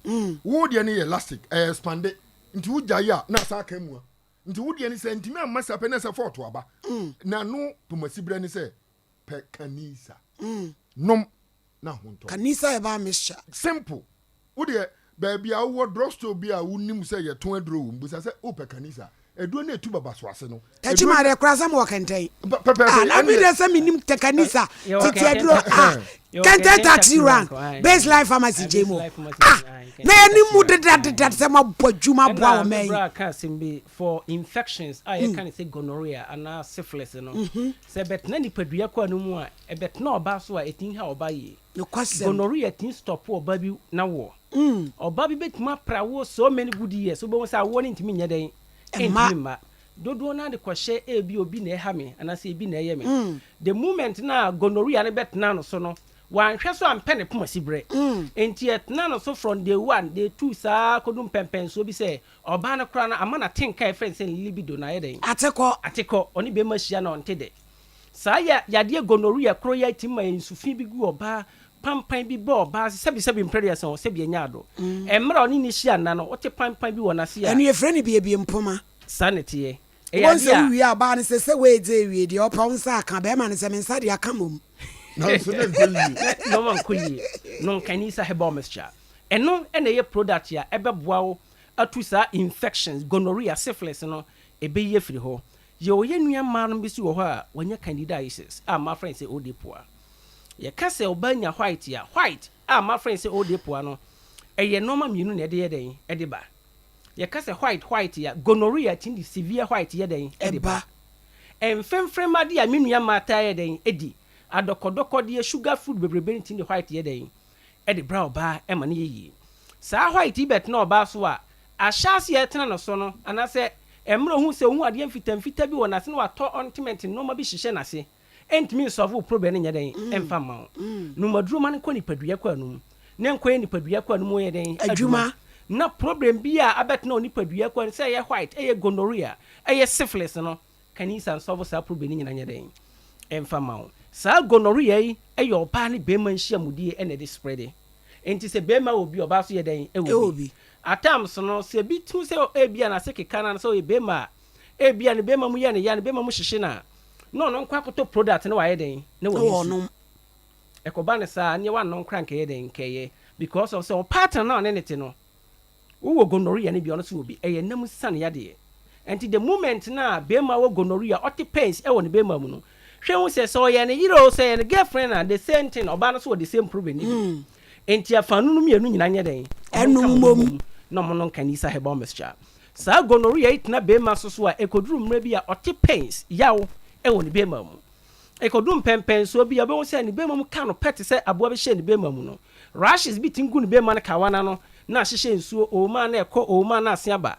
Wo deɛ no yɛ elastic, ɛyɛ expande nti wo gyae a na asa aka mua. Nti wo deɛ no sɛ ntumi amma saa pɛ na sɛ fɔɔto aba. Na no pomasi berɛ ne sɛ pɛ kanisa. Nom na ho ntɔ. Kanisa herbal mixture. Simple. Wo deɛ baabi a wowɔ drugstore bi a wonim sɛ yɛtɔn aduro wɔ mu bisa sɛ wopɛ kanisa. Aduro no etu baba so ase no. Takyi maa deɛ koraa sɛ mewɔ kɛntɛn. Pɛpɛɛpɛ. Ah, na mi deɛ sɛ menim tɛ kanisa tete aduro ah kɛntɛn taxi rank baseline pharmacy gye mu ah na yɛne mu dedadeda sɛ mabɔ adwuma aboa wɔ mɛn yi. Ɛna ka asɛm bi for infections a yɛka ne sɛ gonorrhea anaa syphilis no, sɛ ɛbɛtena nipadua kɔ no mu a, ɛbɛtena ɔbaa so a, ɛtumi ha ɔbaa yie. Nokwasɛm. Gonorrhea tumi stop ɔbaa bi n'awoɔ. Ɔbaa bi bɛtumi apra awoɔ so many good years, wobɛhu sɛ awoɔ no ntumi nyɛ dɛn, Ɛmma. ɛntumi mma. Dodoɔ no ara de kɔhyɛ ebi obi na ɛha me anaasɛ ebi na ɛyɛ me. The moment na gonorrhea no bɛtena no so no, wanhwɛ so ampɛ ne poma si berɛ. Nti ɛtena no so from day one, day two saa kɔdu mpɛmpɛnsoɔ bi sɛ ɔbaa no koraa no ama n'atenka a yɛfrɛ no sɛ libido no ayɛ dɛn? Atekɔ. Atekɔ. Ɔne bɛrima hyia na ɔnte dɛ. Saa yɛ yadeɛ gonorrhea koro yi atumi ma nsufi bi gu ɔbaa, pampan bi bɔ ɔbaa ase, sɛbi sɛbi mprɛ aduasa o, sɛbi ɛnyɛ ado. Mmerɛ a ɔne ne hyia nna no, wote pampan bi wɔ n'ase a. Ɛno yɛfrɛ no biebie mpoma. Saa na ɛteɛ. Ɛyɛ Wobɛhu sɛ adeɛ a. wowie a ɔbaa no sɛ sɛ woedze ewie deɛ ɔpɛ wo nsa aka, bɛrima no sɛ me nsa deɛ aka mmom. Nanso na nkɔ yie. Nneɛma nkɔ yie. No Nkanisa herbal mixture. Ɛno na ɛyɛ product a ɛbɛboa wo atu saa infections, gonorrhea, syphilis no, ɛbɛyi afiri hɔ. Yɛwɔ yɛn nua mmaa nom bi nso wɔ hɔ a wɔanya candidiasis a mmaa frɛ no sɛ odepoa. Yɛka sɛ ɔbaa nya white a, white a mmaa frɛ no sɛ odepoa no, ɛyɛ nneɛma mmienu na ɛde yɛ dɛn? Ɛde ba. Yɛka sɛ white white a, gonorrhea tumi de severe white yɛ dɛn? Ɛde ba. Mfremfrem adeɛ a me nua mmaa taa yɛ dɛn? Ɛdi. Adɔkɔdɔkɔdeɛ, sugar food bebrebe no tumi de white yɛ dɛn? Ɛde bra ɔbaa ɛma no yɛ yie. Saa white yi bɛtena ɔbaa so a, ahyɛ ase a ɛtena no so no, anaasɛ mmerɛ ohu sɛ ohu adeɛ mfitamfita bi wɔ n'ase na watɔ ointment nneɛma bi hyehyɛ n'ase, ɛntumi nsolve wo problem no nyɛ dɛn? Ɛmfa mma wo. Nomaduro ma no nkɔ nipadua kɔ anum, na nkɔyɛ nipadua kɔ anum yɛ dɛn? Adwuma. Na problem bi a abɛtena wɔ nipadua kɔ anum, sɛ ɛyɛ white, ɛyɛ gonorrhea, ɛyɛ syphilis no, kanisa nsolve saa problem no nyinaa nyɛ dɛn? Ɛmfa mma wo. Saa gonorrhea yi ɛyɛ ɔbaa ne bɛrima nhyiamudie ɛna ɛde spread. Nti sɛ bɛrima wɔ bi, ɔbaa so yɛ dɛn? Ɛwɔ bi. At times no, sɛ bi tu sɛ ebia n'ase keka no sɛ ɔyɛ bɛrima a, ebia ne bɛrima mu yɛ ne ya, ne bɛrima mu hyehye no a, na ɔno nkɔ akɔtɔ product na wayɛ dɛn? Na wɔyi su. Ɛkɔba no saa, neɛ wanno nkora nkɛyɛ dɛn? Nkɛyɛ. Because of sɛ ɔpartner na ɔne ne te no, Wowɔ gonorrhea no bi a, ɔno nso wɔ bi. Ɛyɛ nna mu sane yadeɛ. Ɛnti the moment no a barima wɔ gonorrhea, ɔte pains wɔ ne barima mu no, hwɛ hu sɛ, sɛ ɔyɛ ne yere o, sɛ ɛyɛ ne girlfriend a, the same thing, ɔbaa no nso wɔ the same problem no bi. Ɛnti afaanu no mmienu nyinaa nyɛ dɛn? Wɔn nka wɔn ho mmom na wɔn no nka Nisa herbal mixture. Saa gonorrhea yi tena barima so so a, ɛkɔduru mmerɛ bi a ɔte pains, yaw, wɔ ne barima mu. Ɛkɔduru mpɛnpɛnsoɔ bi a, wobɛhu sɛ ne barima mu ka no pɛ te sɛ aboa bi hyɛɛ ne barima mu no. Rashes bi tumi gu ne barima no kawa no ano na ahyehyɛ nsuo, ooma na ɛkɔ, ooma na ase aba.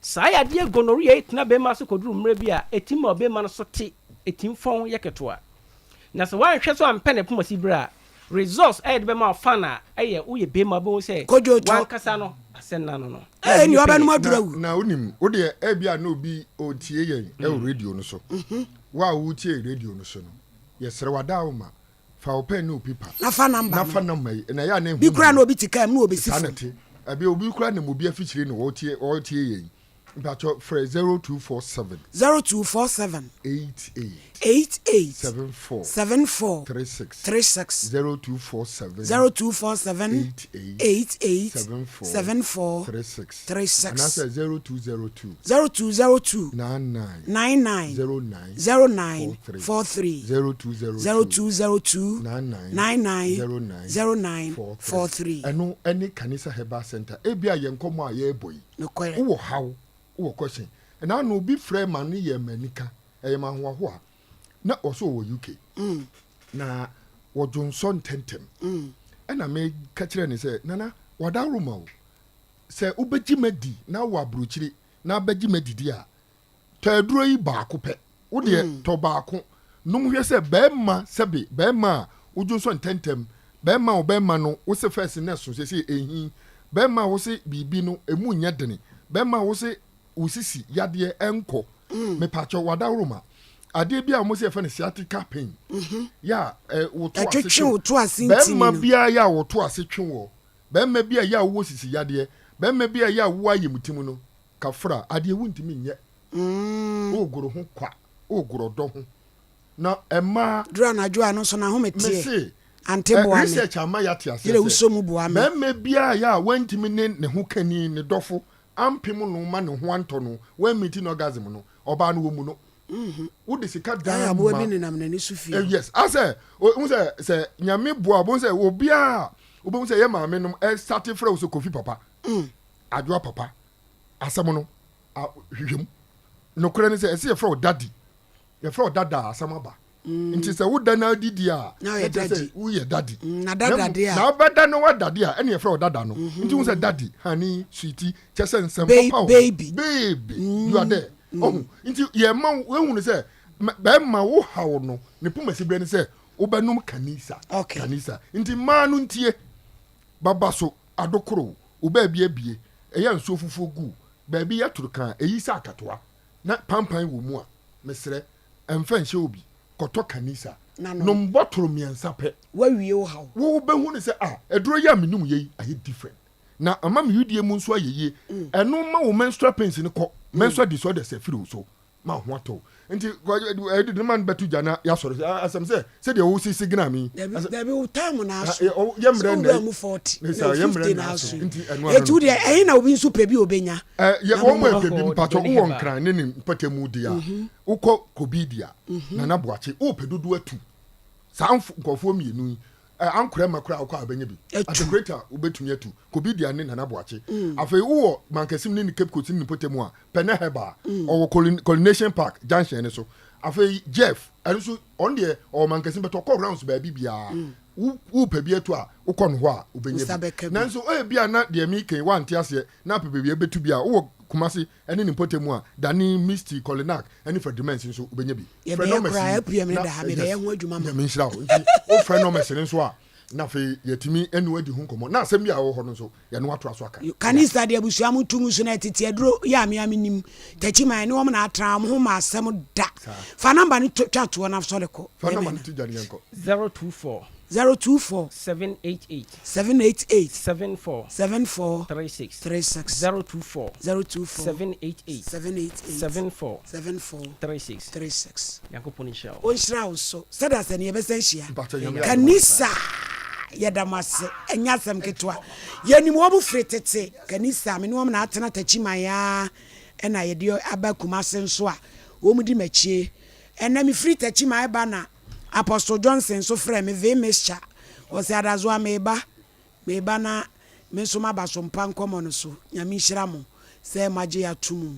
Saa yadeɛ gonorrhea yi tena barima so kɔduru mmerɛ bi a, ɛtumi ma ɔbarima no so te, ɛtumi fɔn yɛ ketewa. Na sɛ woanhwɛ so ampɛ ne pomasi berɛ a, results a yɛde bɛma wo fan a ɛyɛ woyɛ barima wobɛhu sɛ Kojo tɔ. wankasa no asɛ nna no no. Ee, nea ɔbɛnom aduru Na, awu. na wonim, wo deɛ ebia na obi ɔretie yɛn wɔ radio no so. Wo a woretie radio no so no, yɛsrɛ wo adaworoma, fa wo pɛn ne wo pipa Na fa namba na no. fa namba yi. Na ɛyɛ a na Bi ɛho koraa hia. na obi te kaa mu na obesi Saa na fam. ɛte. Ɛbi obi koraa nam obi afikyire na ɔretie ɔretie yɛn. Mpakyɛ frɛ 0247. 0247. 88. 88. 74. 74. 36. 36. 0247. 0247. 88. 88. 74. 74. 36. 36. Anaasɛ 0202. 0202. 99. 99. 09. 09. 43. 43. 0202. 0202. 99. 99. 09. 09. 43. 43. Ɛno ne Kanisa Herbal Centre. Ebia yɛn nkɔmmɔ a yɛrebɔ yi, Nokorɛ. wowɔ haw, wowɔ question. Ɛna ano obi frɛ ma no yɛ ma anika, ɛyɛ ma ahoahoa. Na ɔsɛ ɔwɔ UK. Na wɔdwonsɔ ntɛntɛm. Ɛna meka kyerɛ no sɛ, Nana, wadaworo ma o. Sɛ wobɛgye madi na wowɔ aburokyire na abɛgye madidi a, Tɔ aduro yi baako pɛ. Wo deɛ tɔ baako nom hwɛ sɛ bɛɛma sɛbe bɛɛma a wodwonsɔ ntɛntɛm, bɛɛma a ɔbɛɛma no wose fɛs no ɛso seesei ɛnhi, bɛɛma a wose biribi no ɛmu nyɛ dene, bɛɛma a wose wo sisi yadeɛ ɛnkɔ. Mepakyɛw wadaworoma. Adeɛ bi a wɔn se yɛfrɛ no sciatica pain yɛ a ɛ woto ase Ɛtwetwe twe wo to ase ntini bɛɛma no. biara yɛ a woto ase twe wɔ, bɛɛma bi a yɛ a wowɔ sisi yadeɛ, bɛɛma bi a yɛ a wowɔ ayamtim no Kafra, adeɛ wontumi nyɛ. Wogoro ho kwa, wogoro ɔdɔ ho. Na ɛmaa. Duru anadwo a, ɛno nso n'ahome teɛ. Mese, Ante ɛ, boa me. research ama yɛate aseɛ Yerɛ sɛ, wosɔ mu boa me. barima biara yɛ a wantumi ne ne ho kani, ne dɔfo, ampem no ma ne ho antɔ no, wammiti no orgasm no, ɔbaa no wɔmmu no. Wode sika Ayɛ daa aboa ma. bi nenam n'ani so fie Eh, hɔ. yes, asɛ, wohu sɛ, sɛ Nyame boa, wobɛhu sɛ obiara a, wobɛhu sɛ yɛ maame nom ɛsate frɛ wo sɛ Kofi papa. Adwoa papa asɛm no a hwehwɛ mu. Nokorɛ ne sɛ ɛsɛ yɛfrɛ wo daddy. Yɛfrɛ wo dada a asɛm aba. Mm. Nti sɛ woda na adidi a na kyerɛ sɛ woyɛ daddy. Mm, na dada de a. Na wobɛda na woadade a ɛne yɛfrɛ wo dada no. Mm-hmm. Nti wo sɛ daddy, honey, sweetie, kyɛ sɛ nsɛm papa wɔ. Baby. Baby. Mm. You are there. Mm. Ɔho. Nti yɛma wo ehunu sɛ bɛrima wo haw no ne poma si berɛ ne sɛ wobɛnom kanisa. Okay. Kanisa. Nti mmaa no ntie. Baba so adokorow, wo baabi abue, ɛyɛ a nsuo fufuo gu wo baabi yɛ toro kaa, ɛyi sɛ akatoa na pampan wɔ mu a, mesrɛ, ɛmfa nhyɛ obi, kɔtɔ kanisa, nom bɔtoro mmiɛnsa pɛ. Woawie wo haw. Wo bɛhu no sɛ ah, aduro yi a menom yɛ yi ayɛ different, na ama me wedeɛ mu nso ayɛ yie, ɛno ma wo menstrual pains no kɔ, menstrual disorders afiri wo so. ma ho atɔ wo nti ɛde ne ma no bɛto gya na yɛasɔre sɛ asɛm sɛ sɛdeɛ wo sisi gina mi. Dabi wo time na aso yɛ mmerɛ na mu 40 na 50 na aso nti ɛno ano deɛ ɛhe na obi nso pɛ bi obenya. Yɛ wɔn mu ɛpɛ bi mpatɔ wowɔ nkran ne ne mpɔtamu deɛ a mhm. wokɔ kobi deɛ mhm. nana boakye wopɛ dodo atu saa nkurɔfoɔ mmienu yi ankorɛ ma koraa wokɔ a wobɛnya bi adekoreta wobɛtumi atu kobi deɛ ne nana boakye mm. afei wowɔ mankasim ne ne cape coast ne ne mpɔtamu a Pɛnɛ Herbal, ɔwɔ Coronation Park junction no so. Afei Jeff, ɛno nso ɔno deɛ ɔwɔ Mankasim but ɔkɔ rounds baabi biara. Wo wopɛ bi atu a, wokɔ no hɔ a wobɛnya bi. Nanso ebia na deɛ meka yi woante aseɛ na apɛ baabi abɛtu bi a, wowɔ Kumasi ne ne mpɔtam a, Dani, Misty, Kolinak ne Fredrimens nso wobɛnya bi. Frɛ numbers yi na yes, Nyame nhyira wo. Nti wofrɛ numbers no nso a, na afei yɛatumi ne wo adi ho nkɔmmɔ na asɛm bi a ɛwɔ hɔ no nso yɛne wo atoa so aka. Kanista deɛ abusua mo to mu so na tete aduro yɛ a me a menim takyi man ne wɔn na atra wɔn ho ma asɛm da fa number no twa toɔ na sɔre kɔ. Fa number no to dwa ne yɛnkɔ. 024. 024. 788. 788. 74. 74. 36. 36. 024. 024. 788. 788. 74. 74. 36. 36. Nyankopɔn nhyira wo. Ɔnhyira wo so. Sɛda sɛ ne yɛbɛsan hyia. Kanisa. Yɛda mo ase. Ɛnyɛ asɛm ketewa. Yɛnim wɔn firi tete. Kanisa, me ne wɔn na atena Takyiman ara ɛna yɛde aba Kumase nso a wɔn di m'akyie. Ɛnnɛ mefiri Takyiman reba na Apostle Johnson nso frɛɛ me, Vee Mixture. Ɔse Adazoa meba. Meba na me nso maba so mpa nkɔmmɔ no so. Nyame nhyira mo sɛ moagye ato mu.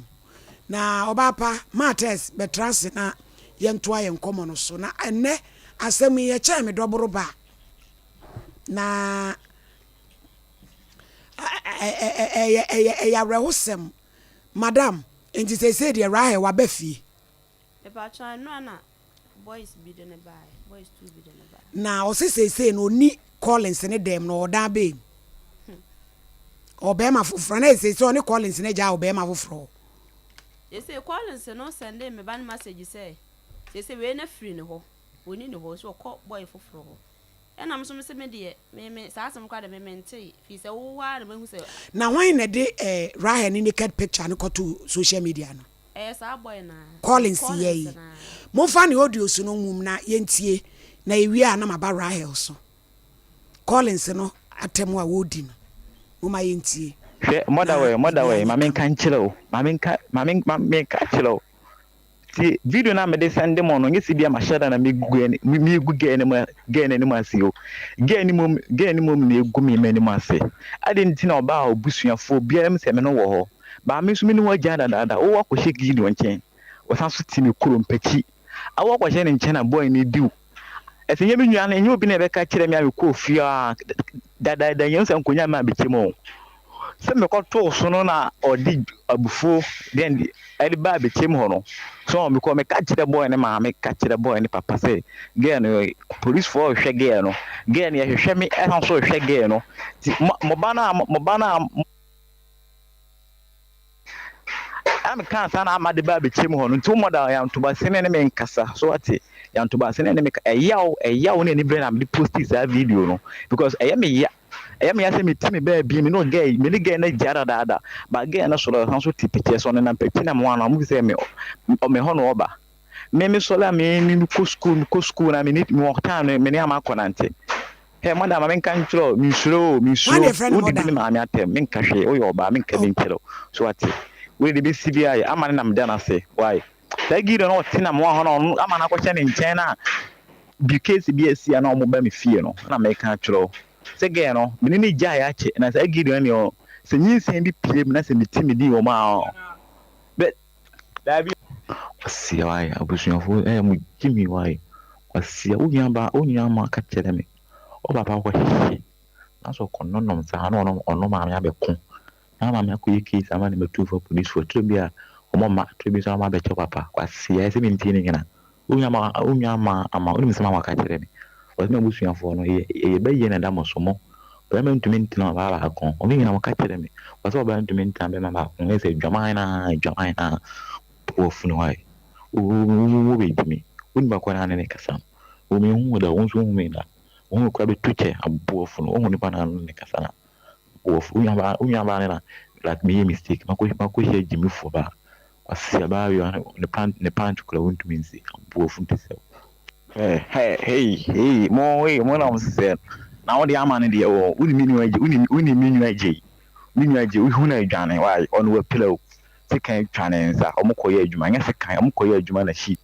Na ɔbaa pa, Martez, bɛtra ase na yɛntoa yɛn nkɔmmɔ no so. Na ɛnnɛ asɛm yi, ɛkyɛn me dɔboro ba. Na ɛyɛ ɛyɛ ɛyɛ awerɛhosɛm. Madam, enti seesei deɛ Rahel waba fie? Mepakyɛw ɛno a na boys bi de no baeɛ, boys tuu bi de no baeɛ. Na ɔse seesei no ɔnni Collins ne dɛm no ɔwɔ dan bɛn mu? Ɔwɔ bɛɛma foforɔ na seesei ɔne Collins no agyaa wɔ bɛɛma foforɔ hɔ. Seesei Collins no sɛndee me ba no message sɛ seesei wei no afiri ne hɔ, ɔnni ne hɔ, ɔse ɔkɔ boy foforɔ hɔ. Ɛna me nso mese me deɛ me me saa asɛm koraa deɛ me mentee firi sɛ wo hɔ ara na mahu sɛ. Na hwan na ɛde eh Rahel ne naked picture no kɔtoo social media no? Ɛyɛ saa boy no ara. Collins yɛ yi. Momfa ne audios no nwom na yɛntie na yɛwie a na maba Rahel so. Collins no atɛm a wɔredi no momma yɛntie Hwɛ, na mother wɛ, mother biribiara wɛ, ma nyɛ menka kama. nkyerɛ wo, ma menka, ma me, ma menka kyerɛ wo. Tie, video no a mede sɛnde mo no, nyɛ sɛ bia mahyɛ da na megu girl no, megu girl no mu, girl no anim ase o. Girl no mmom, girl no mmom na egu me m'anim ase. Adɛn nti na ɔbaa a obusuafoɔ biara nim sɛ me no wɔ hɔ? Baa me nso me ne wo agyae dadaada, wo akɔhyɛ Gideon nkyɛn, ɔsan so te me kurom mpakyi. A wo akɔhyɛ ne nkyɛn na boy no di wo. Ɛsɛ nyɛ me nua no, ɛnyɛ obi na ɛbɛka kyerɛ me a mekɔɔ fie a dadaada nyɛ sɛ nkonya me a mekyɛ mu o. Sɛ mekɔtoo so no na ɔde abufuo deɛn ɛde baa bɛkyɛm hɔ no. So mekɔ meka kyerɛ boy ne maame ka kyerɛ boy ne papa sɛ girl no policefoɔ rehwɛ girl no girl no yɛhwehwɛ me ɛsan so rehwɛ girl no ti mo ba no a mo ba no a Ɛna mekaa saa na ama de ba abɛkyɛ mu hɔ no nti wo mɔda yɛantobase ne ne me nkasa so wate yɛantobase ne ne me ɛyaw ɛyaw ne anibere na mede posti saa video no because ɛyɛ me ya ɛyɛ me ya sɛ meti me baabi me ne girl me ne girl no agya dadaada ba girl no sɔrɔ ɛsan so te pɛkyɛ so ɔnenam pɛkyi na mo ano mo sɛ me me hɔ na ɔba me me sɔre a me me kɔ school me kɔ school na me ne me wɔ time no me ne ama akɔ nante Hey mother ma menka nkyerɛ wo, mensuro o, Hwan na mensuro. yɛfrɛ no Wodidi mother me no? maame atɛm, menka hwee, woyɛ ɔbaa, menka bi Oh. nkyerɛ wo. So wate? Wei de bɛsi biara yɛ, ama ne na meda no ase. Why? Saa Gideon no ɔte na moa hɔ no, ɔno ama no akɔhyɛ ne nkyɛn na bi case bi asi a na ɔmo ba me fie no, na meka akyerɛ wo. Sɛ girl no, me ne no gyae akyɛ, na saa Gideon no deɛ, sɛ nyinsɛn bi pue mu na sɛ mete me din wɔ mu a, bɛ, Daabi. Kwasia wai abusuafoɔ ɛyɛ mo gyimi wai kwasia wo nua baa wo nua ma ka kyerɛ me wo papa kɔ hyehye na sɛ ɔkɔ nonom saa na ɔno ɔno maame abɛko na maame akɔ yɛ case ama ne matu fa police foɔ tiri bi a ɔmo ma tiri bi nso ɔmo abɛkyɛ papa kwasia ɛsɛ me ntie ne nyina wo nua ma wo nua ma ama wonim sɛ ma waka kyerɛ me ɔsɛ me abusuafoɔ no yɛ yɛ bɛyɛ na ɛda mo so mo Barima ntumi ntena ɔbaa baako. Wɔn nyinaa wɔka kyerɛ me. Wɔsɛ ɔbaa ntumi ntena barima baako. Ɛyɛ sɛ adwaman na adwaman na wafunu hɔ ayɛ. Wo wo bɛgye me. Wo nipa kɔ na ne ne kasa no. Wo me hu da, wo nso hu me da. Wo hu kura bɛtu kyɛ aboɔ funu. Wo hu nipa na ne kasa na wɔ wo nua baa wo nua baa ne na like me yɛ mistake. Mako mako hyɛ gyimifoɔ baa. Kwasia baa wei ne pant ne pant kura wontumi nsi aboɔ funu te sɛ wo. Hey, hey, hey, hey, mo, hey, mo na mo sisɛ. Na wo de ama no deɛ wɔ, wo ni me nua gye, wo ni, wo ni me nua gye, me nua gye, wo hu na adwane, why, ɔno wapira o. Sekan twa ne nsa, ɔmo kɔ yɛ adwuma, nyɛ sekan, ɔmo kɔ yɛ adwuma na shi,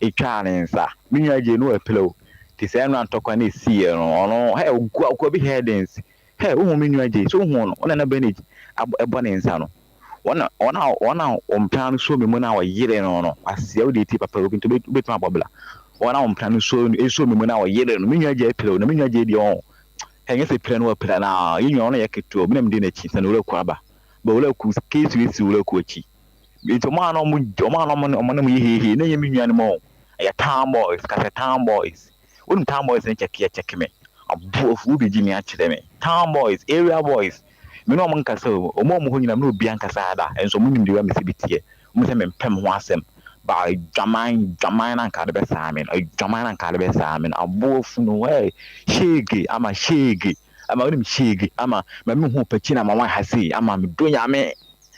etwaa ne nsa. Me nua gye no wapira o. Te sɛ ɛno antɔkwa na esi yɛ no, ɔno, hey, ogu akɔ bi headings. Hey, wo hu me nua gye, so wo hu no, wo na na bandage abɔ, ɛbɔ ne nsa no. Wɔn a wɔn a wɔn a wɔn mpena no soo me mu na wɔyeree no no, Kwasea wo deɛ tie papa obi nti wobɛtumi abɔ bla. Wɔn a wɔn mpena no soo soo me mu na wɔyeree no, me nua gyae pira o, na me nua gyae deɛ ɔn ɛnyɛ sɛ pira no wapira na yɛn nua ɔno yɛ ketewa obi na medi n'akyi sɛ na owura ku aba ba owura ku case wei si owura ku akyi nti wɔn a na wɔn wɔn a na wɔn wɔn ne mo yɛ heihei na ɛnyɛ me nua no mu o ɛyɛ town boys kasɛ town boys wonim town boys ne kyɛkeɛ kyɛke me aboafo wobɛgye me akyerɛ me town boys area boys Me ne wɔn nkasa o, wɔn a wɔwɔ hɔ nyinaa, me ne obiara nkasaa da, nso wɔnim deɛ mesi bi teɛ. Wɔn sɛ mempɛ me ho asɛm. Ba adwaman, dwaman na anka ade bɛsaa me no, adwaman na anka ade bɛsaa me no. Aboa funu, hey, shege, ama shege, ama wonim shege, ama ma me hu pakyi na ma wɔn ha sei, ama me do nyame,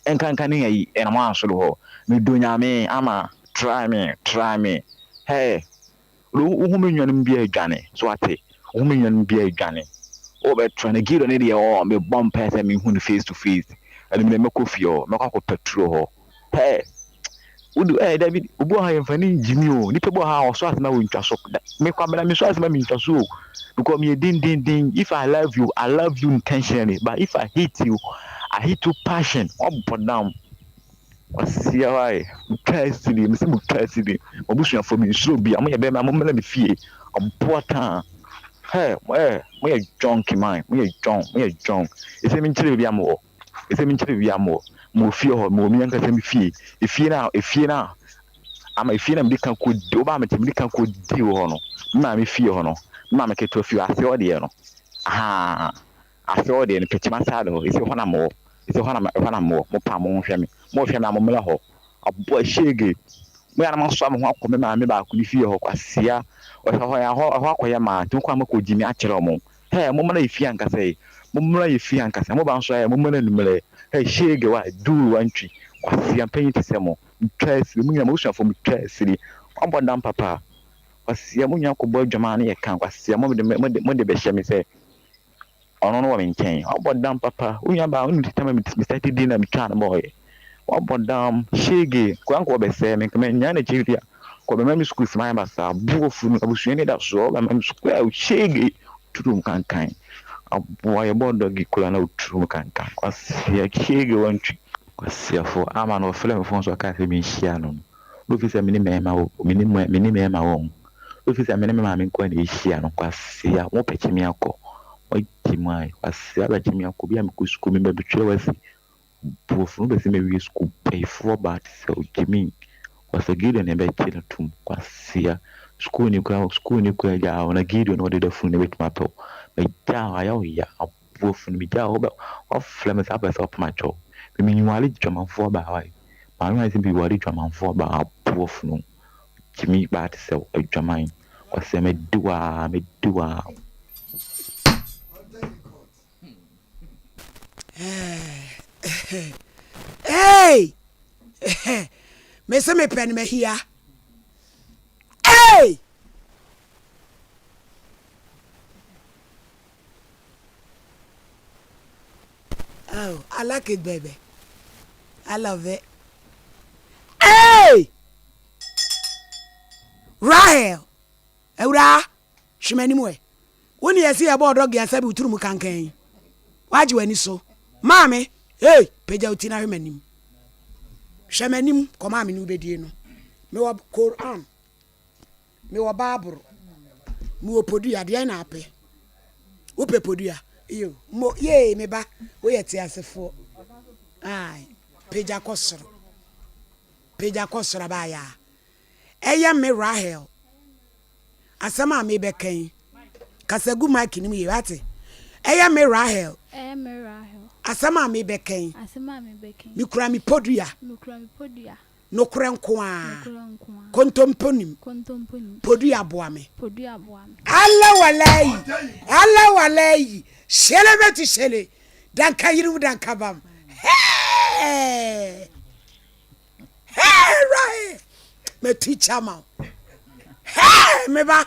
nkanka ne ayi, ɛna wɔn asoro hɔ. Me do nyame, ama try me, try me, hey. Wohu me nuanom bi adwane, so ate? Wohu me nuanom bi adwane. Wobɛtra no Gideon ne deɛ ɔɔ mebɔ mpaeɛ sɛ menhu no face to face ɛno mene mɛkɔ fie hɔ mɛkɔ akɔpɛ turo hɔ hɛɛ wode ɛɛ dabi obi wɔ ha yɛmfa ne ngyimi o nipa bi wɔ ha a ɔsɔ asɛm a wɔntwa so me kwabena mesɔ asɛm a mentwa so o because meyɛ dendenden if I love you I love you intentionally but if I hate you I hate you passion wabɔ dam Kwasia why mutwa asiri mese mutwa asiri m'abusuafoɔ mensuro obi a moyɛ bɛrima mommra me fie aboa taa hɛ ɛ moyɛ junk man moyɛ junk moyɛ junk ɛsɛ menkyerɛ baabi a mowɔ ɛsɛ menkyerɛ baabi a mowɔ mowɔ fie hɔ mowɔ me ankasa me fie efie no a efie no a ama efie no a mede ka kɔdi wobaa mete mede ka kɔdi wɔ hɔ no me maame fie hɔ no me maame ketewa fie ase hɔ deɛ no ahaa Ase hɔ deɛ no Pɛkyima side hɔ, ese hɔ na mowɔ, ese hɔ na ɛhɔ na mowɔ, mo paa mo nhwɛ me, mo hwɛ me a mo mmra hɔ, aboa shege, mo yɛ a na masoa me ho akɔ me maame baako ne fie hɔ, kwasia, ɔhwɛ hɔ ɛhɔ ɛhɔ akɔyɛ maa, nti mo kɔ a mokɔ gyimi akyerɛ ɔmo, hɛɛ mo mmra efie ankasa yi, mo mmra efie ankasa, mo ba nso ɛɛ mo mmra anummerɛ, hɛɛ shege wa, duuru wantwi, kwasia mpanyin te sɛ mo, metwa asiri, mo nyinaa m'abusuafoɔ metwa asiri, moabɔ dam papa, kwasia mo nyinaa kɔbɔ adwaman ne yɛ ka, kwasia mo de mo de bɛhyɛ me sɛ. Ɔno no wɔ me nkyɛn. Wabɔ dam papa. Wo nua baa wonim sɛ time a me start di na metwaa no bɔɔyɛ. Wabɔ dam. Shege. Koraa nka wɔbɛsɛe me. Nka mannyaa n'akyi bi a. Nka ɔbɛma me sukuu sima ayɛ basaa. Bo afu no. Abusua ani da so. Ɔbɛma me sukuu. Ɛw shege. Turum kankan. Aboa yɛbɔɔ dɔgi koraa na oturum kankan. Kwasia shege wantwi. Kwasiafo ama no ɔfrɛ me phone so ɔkaa sɛ menhyia no no. Na ofi sɛ me ne mmarima wɔ me ne me ne mmarima wɔ ho. Ofi sɛ me ne me maame nko ara na ehyia no. Kwasea, mo bɛkye me akɔ. Moagye mu ayɛ. Kwasea bɛkye me akɔ. Bi a mekɔ sukuu me bɛbɛtwerɛ wasi. Burofu no bɛsi mawie sukuu. Bayifoɔ baa te sɛ ogyimi. Kwasea Gideon na ɛbɛkye no tom. Kwasea, sukuu ni koraa sukuu ni koraa gyaa wo na Gideon na ɔde da funu na ɛbɛtumi apɛ wo. Magyaa wo ayɛ wo ya. Burofu no megyaa wo wobɛ wafrɛ me saa pɛ sɛ ɔpem akyɛw. Me menwale dwamanfoɔ baa wae. Maame ayɛ sɛ bi ware dwamanfoɔ baa burofu no. Gyimi baa te sɛ adwaman. Kwasea mɛdi wo aa mɛdi wo aa. Hey! Me se mepɛ no mahia. Hey! Oh, I like it, baby. I love it. Hey! Rahel, awuraa, hwɛ m'anim ɛ. Wo ne yɛse yɛbɔ ɔdɔ gea sɛ bi woturu mu kankan yi. Wagye w'ani so. Maame, hey, pagya wo ti na hwɛ m'anim. Hwɛ m'anim, kɔ maame ne wobɛdie no. Mewɔ Koran, mewɔ Bible, mewɔ podua, deɛn na apɛ? Wopɛ podua? Iyo, mo, yee, me ba, woyɛ teasefoɔ. Ae, pagya kɔ soro. Pagya kɔ soro abaayaa. Ɛyɛ me Rahel. Asɛm a merebɛka yi, kasa gu mic no mu yie, wate? Ɛyɛ me Rahel. Ɛyɛ me Rahel. Asɛm a merebɛka yi. Asɛm a merebɛka yi. Mekura me podua. Mekura me podua. Nokorɛ nko ara. Nokorɛ nko ara. Kontompo nim. Kontompo nim. Podua boa me. Podua boa me. Allah walayi, Allah walayi, shele bɛti shele, danka yirim danka bam. Hey! Hey, Rahel! Me teacher ma wo. Hey, me ba!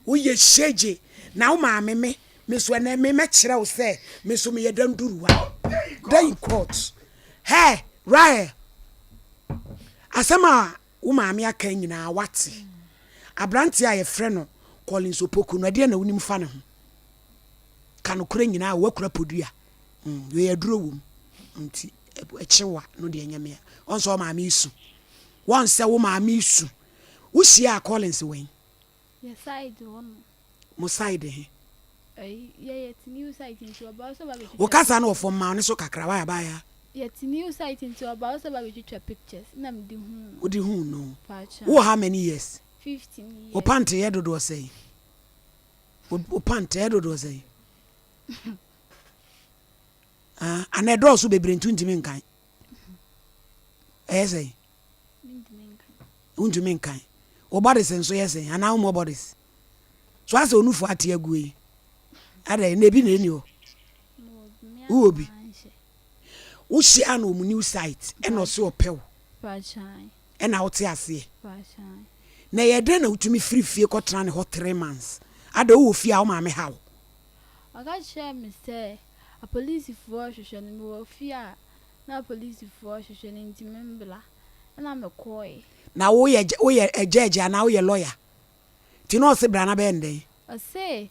Woyɛ hyegye na wo maame me me so ɛnɛ me mɛkyerɛ wo sɛ me so meyɛ danduruwa. Da in court. Hey, Rahel! Asɛm a wo maame aka nyinaa wate. Aberanteɛ a yɛfrɛ no Collins Opoku no, ɛdeɛ na wonim fa ne ho? Ka nokorɛ nyinaa, woakura podua. Mm, wei aduro wom nti ɛkyew a no deɛ nyɛ mea. Wɔn sɛ wo maame resu. Wɔn sɛ wo maame resu. Wohyiaa Collins wɛn? Yɛ side hɔ no. Mo side he? Ɛyi, yɛ yɛ te new site nti ɔba hɔ sɛ ɔba bɛtwitwa. Wo kasa no wɔ fam ma wo ne so kakra why abaayaa? Yɛ te new site nti ɔba hɔ sɛ ɔba bɛtwitwa pictures na mede huu no. Wode huu no? Paatwa. Wowɔ how many years? 15 years. Wo pant yɛ dodoɔ sɛn? Wo pant yɛ dodoɔ sɛn? Ah, ana ɛdɔɔso bebree nti wontumi nkan? Ɛyɛ sɛn? Wontumi nkan. Wo bodies nso yɛ sɛn? Anaa wommɔ bodies? So asɛ onufo ate aguo yi? Adɛn, na ebi na ɛni hɔ? Wowɔ bi? Wohyia no wɔ mu new site ɛna ɔse ɔpɛ wo ɛna wote aseɛ? Na ɛyɛ dɛn na wotumi firi fie kɔtena ne hɔ 3 months? Adɛn wowɔ fie a wo maame ha wo? Ɔka kyerɛɛ me sɛ apolisifoɔ rehwehwɛ no. Mewɔ fie a na apolisifoɔ rehwehwɛ no nti membra. Ɛna mekɔɔe. Na woyɛ woyɛ judge anaa woyɛ lawyer? Nti na ɔse bra na bɛyɛ no dɛn? Ɔse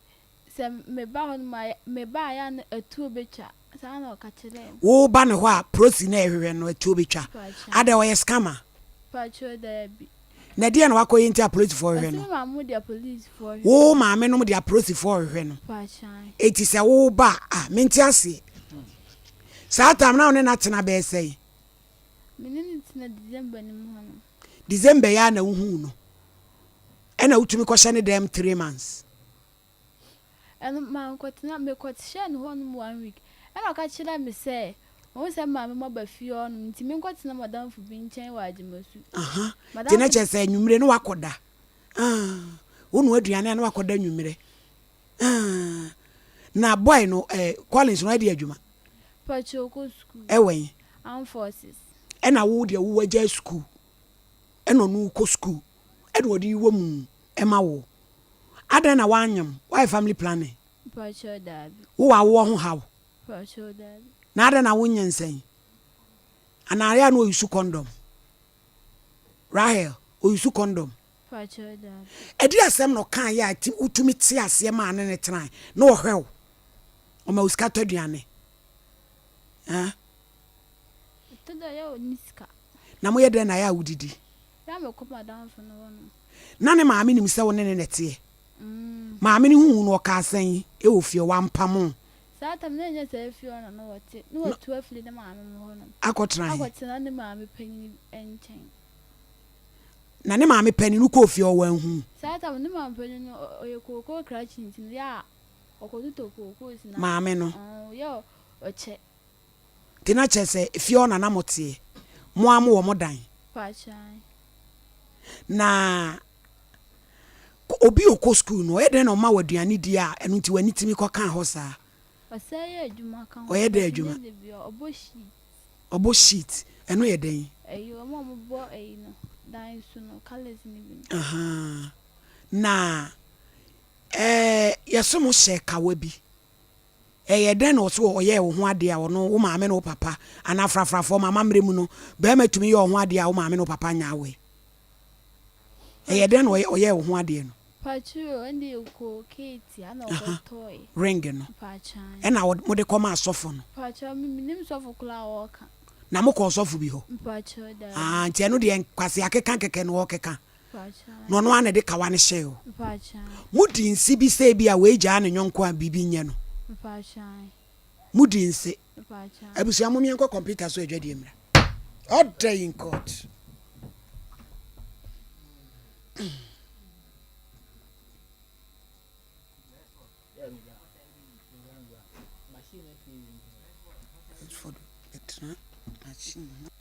sɛ meba hɔ nom a, meba a ɛyɛ a na atuo bɛtwa. Saa na ɔka kyerɛɛ me. Wo ba ne hɔ a prosi na ɛhwehwɛ no atuo bɛtwa. Adɛn ɔyɛ scammer? Pakyɛw daabi. Na ɛdeɛn na wakɔyɛ nti a polisifoɔ hwehwɛ Ɔse no? me maame mo de apolisifoɔ hwehwɛ Wo no. maame nom de apolisifoɔ hwehwɛ no. Pakyɛw. Enti sɛ wo ba a, mente aseɛ. Saa time na wo ne no atena bɛyɛ sɛn? Me ne no tena December no mu hɔ nom. December yi ara na wohuu no? Ɛna wotumi kɔhyɛ ne dɛm 3 months? Ɛno mankɔtena, mekɔhyɛɛ no hɔnom one week. Ɛna ɔka kyerɛɛ me sɛ, wahu sɛ me maame mo aba fie hɔnom nti menkɔtena m'adamfo bi nkyɛn wɔ Agyemasu. Aha, nti na M'adamfo. kyerɛ sɛ anwummere na wakɔda. Ah, wonoa aduane a na wakɔda anwummere. Ah, na boy no, eh, Collins no ɔyɛ adwuma? Pakyɛ ɔkɔ sukuu. Ɛwɔ he? Armed Forces. Ɛna wo deɛ wo wagyae sukuu, ɛna ɔno wokɔ sukuu, ɛna ɔde yi wɔ mu ɛma wo. Adɛn na woanyem? Woayɛ family planning? Mpakyɛw daabi. Wowɔ awoɔ ho haw? Mpakyɛw daabi. Na adɛn na wonyinsɛn? Anaa ayɛ a na ɔyusu condom? Rahel, ɔyusu condom? Mpakyɛw daabi. Ɛdeɛ asɛm na ɔkaeɛ a wotumi te aseɛ maa ne ne tenae na ɔhwɛ wo? Ɔma wo sika tɔ aduane? Haa? Ɛtɔ da a ɔyɛ a ɔnni sika. Na moyɛ dɛn na ayɛ a wodidi? Bere a mekɔ m'adamfo no hɔ no. Ná ne maame nim sɛ wo ne no na ɛteɛ. Maame no huu wo no, ɔkaa sɛn wɔ fie hɔ? Wampamo wo? Saa tam no, na ɛnyɛ saa fie hɔ na na ɔte. Na watu afiri ne maame mo hɔnom. Akɔtena he? Akɔtena ne maame panyin nkyɛn. Na ne maame panin no kɔɔ fie hɔ, wanhu wo? Saa tam no, ne maame panyin no, ɔyɛ kookoo krakye nti no, yɛ a ɔkɔtotɔ kookoo si na. Maame no? Ɔyɛ ɔkyɛ. Nti na kyerɛ sɛ efie hɔ na na moteɛ? Mo ara mowɔ mo dan? Pakyɛw. Na obi a ɔkɔ sukuu no, ɔyɛ dɛn na ɔma wo aduane di a ɛno nti w'ani tumi kɔka hɔ saa? Ɔsan yɛ adwuma ka ho. Ɔyɛ dɛn adwuma? Ɔnyɛ da biara, ɔbɔ sheet. Ɔbɔ sheet, ɛno yɛ dɛn? Ɛyi, wɔn a wɔbɔ ɛyi no, dan so no, colours no bi no. Ahaa. Na ɛɛ yɛse mo hyɛ kawa bi. Ɛyɛ dɛn na ɔse ɔyɛɛ wo ho adeɛ a ɔno, wo maame ne wo papa, anaa frafrafoɔ ma amammerɛ mu no, barima tumi yɛ wo ho adeɛ a wo maame ne wo papa nyɛ aware? Ɛyɛ dɛn na ɔyɛɛ wo ho adeɛ no? Pakyoo, ɛnde yɛkɔɔ Keeti ɛna ɔkɔtɔɔe. Ring no. Mpakyɛw. Ɛna mode kɔmaa sɔfo no? Mpakyɛw, me mennim sɔfo koraa a ɔɔka. Na mokɔɔ sɔfo bi hɔ? Mpakyɛw, daabi. Ah, nti ɛno deɛ nkwasea keka kɛkɛ na ɔɔkeka. Na ɔno ara na ɛde kawa no hyɛɛ hɔ. Modi nse bi sɛ ebia wei gyaa ne yɔnko a biribi nyɛ no. Modi nse. Abusua mom yɛnkɔ kɔmputa so adwadie mmra. Order in court.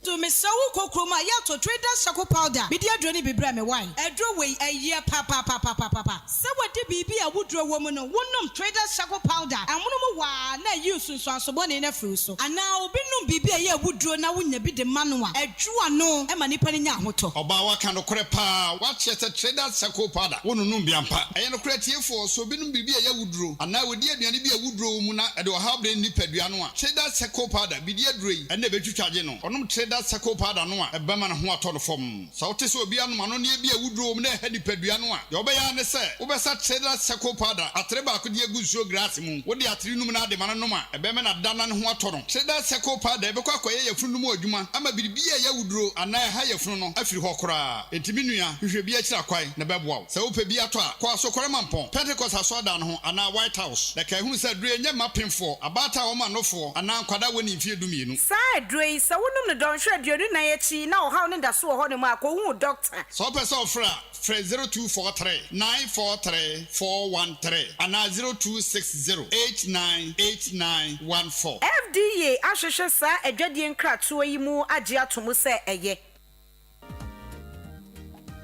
So mesrɛ wo kɔ kurom a yɛ tɔ trader shako powder mede aduro no bi brɛ me wai. Aduro wei ɛyɛ papapapapapa sɛ wadi biribi a awuduro wɔ mu no wo nom trader shako powder amono mu waa na ayi nsunsuanso bɔne no afiri wo so anaa obi nom biribi a ɛyɛ awuduro na wo nya bi de ma no a ɛdwo ano ma nipa no nya ahotɔ. Ɔbaa waka nokorɛ paa wakyerɛ sɛ trader shako powder wo nonom bi ampa ɛyɛ nokorɛ atiefoɔ sɛ obi nom biribi a ɛyɛ awuduro anaa ɔdi aduane bi a awuduro wɔ mu na ɛde ɔhaw brɛ ne nipadua no a trader shako powder bidi aduro yi na ɛbɛtwitwa agye no. Ɔnom Trader Circle powder no a, ɛbɛma ne ho atɔ no fam. Sɛ wote sɛ obi anom anonneɛ bi a awuduro wɔ mu na ɛha nipadua no a, deɛ wobɛyɛ ara ne sɛ wobɛsa Trader Circle powder atere baako de agu nsuo glass mu. Wode atere num no ara de ma no nom a, ɛbɛma no ada na ne ho atɔ no. Trader Circle powder bɛkɔ akɔyɛ yafunu no mu adwuma ama biribiara a ɛyɛ awuduro anaa ɛha yafunu no afiri hɔ koraa. Enti me nua, hwehwɛ bi akyiri akwan na ɛbɛboa wo. Sɛ wopɛ bi atɔ a, kɔ Asokore Mampɔn, Pentecost Asɔredan no ho anaa White House. Na kae hunu sɛ aduro yi nyɛ mma apemfoɔ, abaatan a wɔma nofoɔ, anaa nkwadaa a wɔnnii mfeɛ dumienu. Saa aduro yi, sɛ wonom no dɔnhwere 24 akyi na ɔhaw no da so wɔ hɔnom a, kɔhu wo dɔkta. Sɛ wopɛ sɛ wofrɛ a, frɛ 0243 943 413 anaa 0260 8989 14. FDA ahwehwɛ saa adwadie nkratoɔ yi mu agye ato mu sɛ ɛyɛ.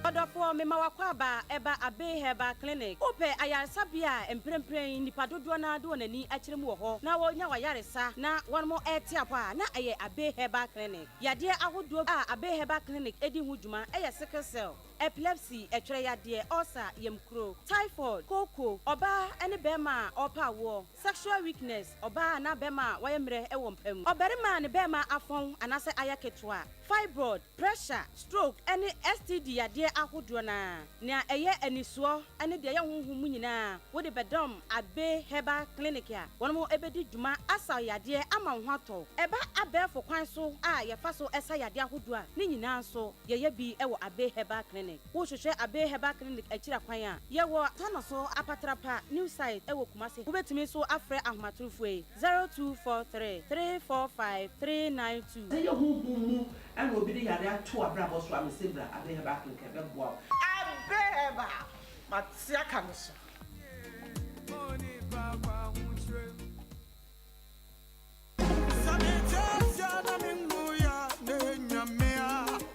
Ɔdɔfoɔ, mema w'akwaaba ɛba Abbey Herbal Clinic. Wopɛ ayaresabea a mprempren nnipa dodoɔ no ara de wɔn ani akyerɛ mu wɔ hɔ na wɔnya w'ayaresa na wɔn rete apɔ a, na ɛyɛ Abbey Herbal Clinic. Yadeɛ ahodoɔ a Abbey Herbal Clinic di ho dwuma yɛ sickle cell. Epilepsy, ɛtwerɛ yadeɛ, ulcer, yamkuro, typhoid, kooko, ɔbaa ne barima a ɔrepɛ awoɔ, sexual weakness, ɔbaa anaa barima a wayɛ mmerɛ wɔ mpa mu, ɔbarima a ne barima afɔn anaasɛ ayɛ ketewa, fibroid, pressure, stroke, ne STD yadeɛ ahodoɔ no ara. Nea ɛyɛ anisoɔ ne deɛ ɛyɛ honhom mu nyinaa, wode bɛdɔm Abbey Herbal Clinic a wɔn bɛdi dwuma asa wo yadeɛ ama wo ho atɔ wo. Ɛba abɛɛfo kwan so a yɛfa so sa yadeɛ ahodoɔ a, ne nyinaa nso yɛyɛ bi wɔ Abbey Herbal Clinic. Wohwehwɛ Abbey Herbal Clinic akyiri akwan a, yɛwɔ Tanoso Apatrapa New Site wɔ Kumasi. Wobɛtumi nso afrɛ ahomatorofoɔ yi, 0243 345 392. Sɛ ɛyɛ honhom mu na obi de yare ato w'abrabɔ so a, mese bra Abbey Herbal Clinic ɛbɛboa wo. Abbey Herbal, mate aka me so.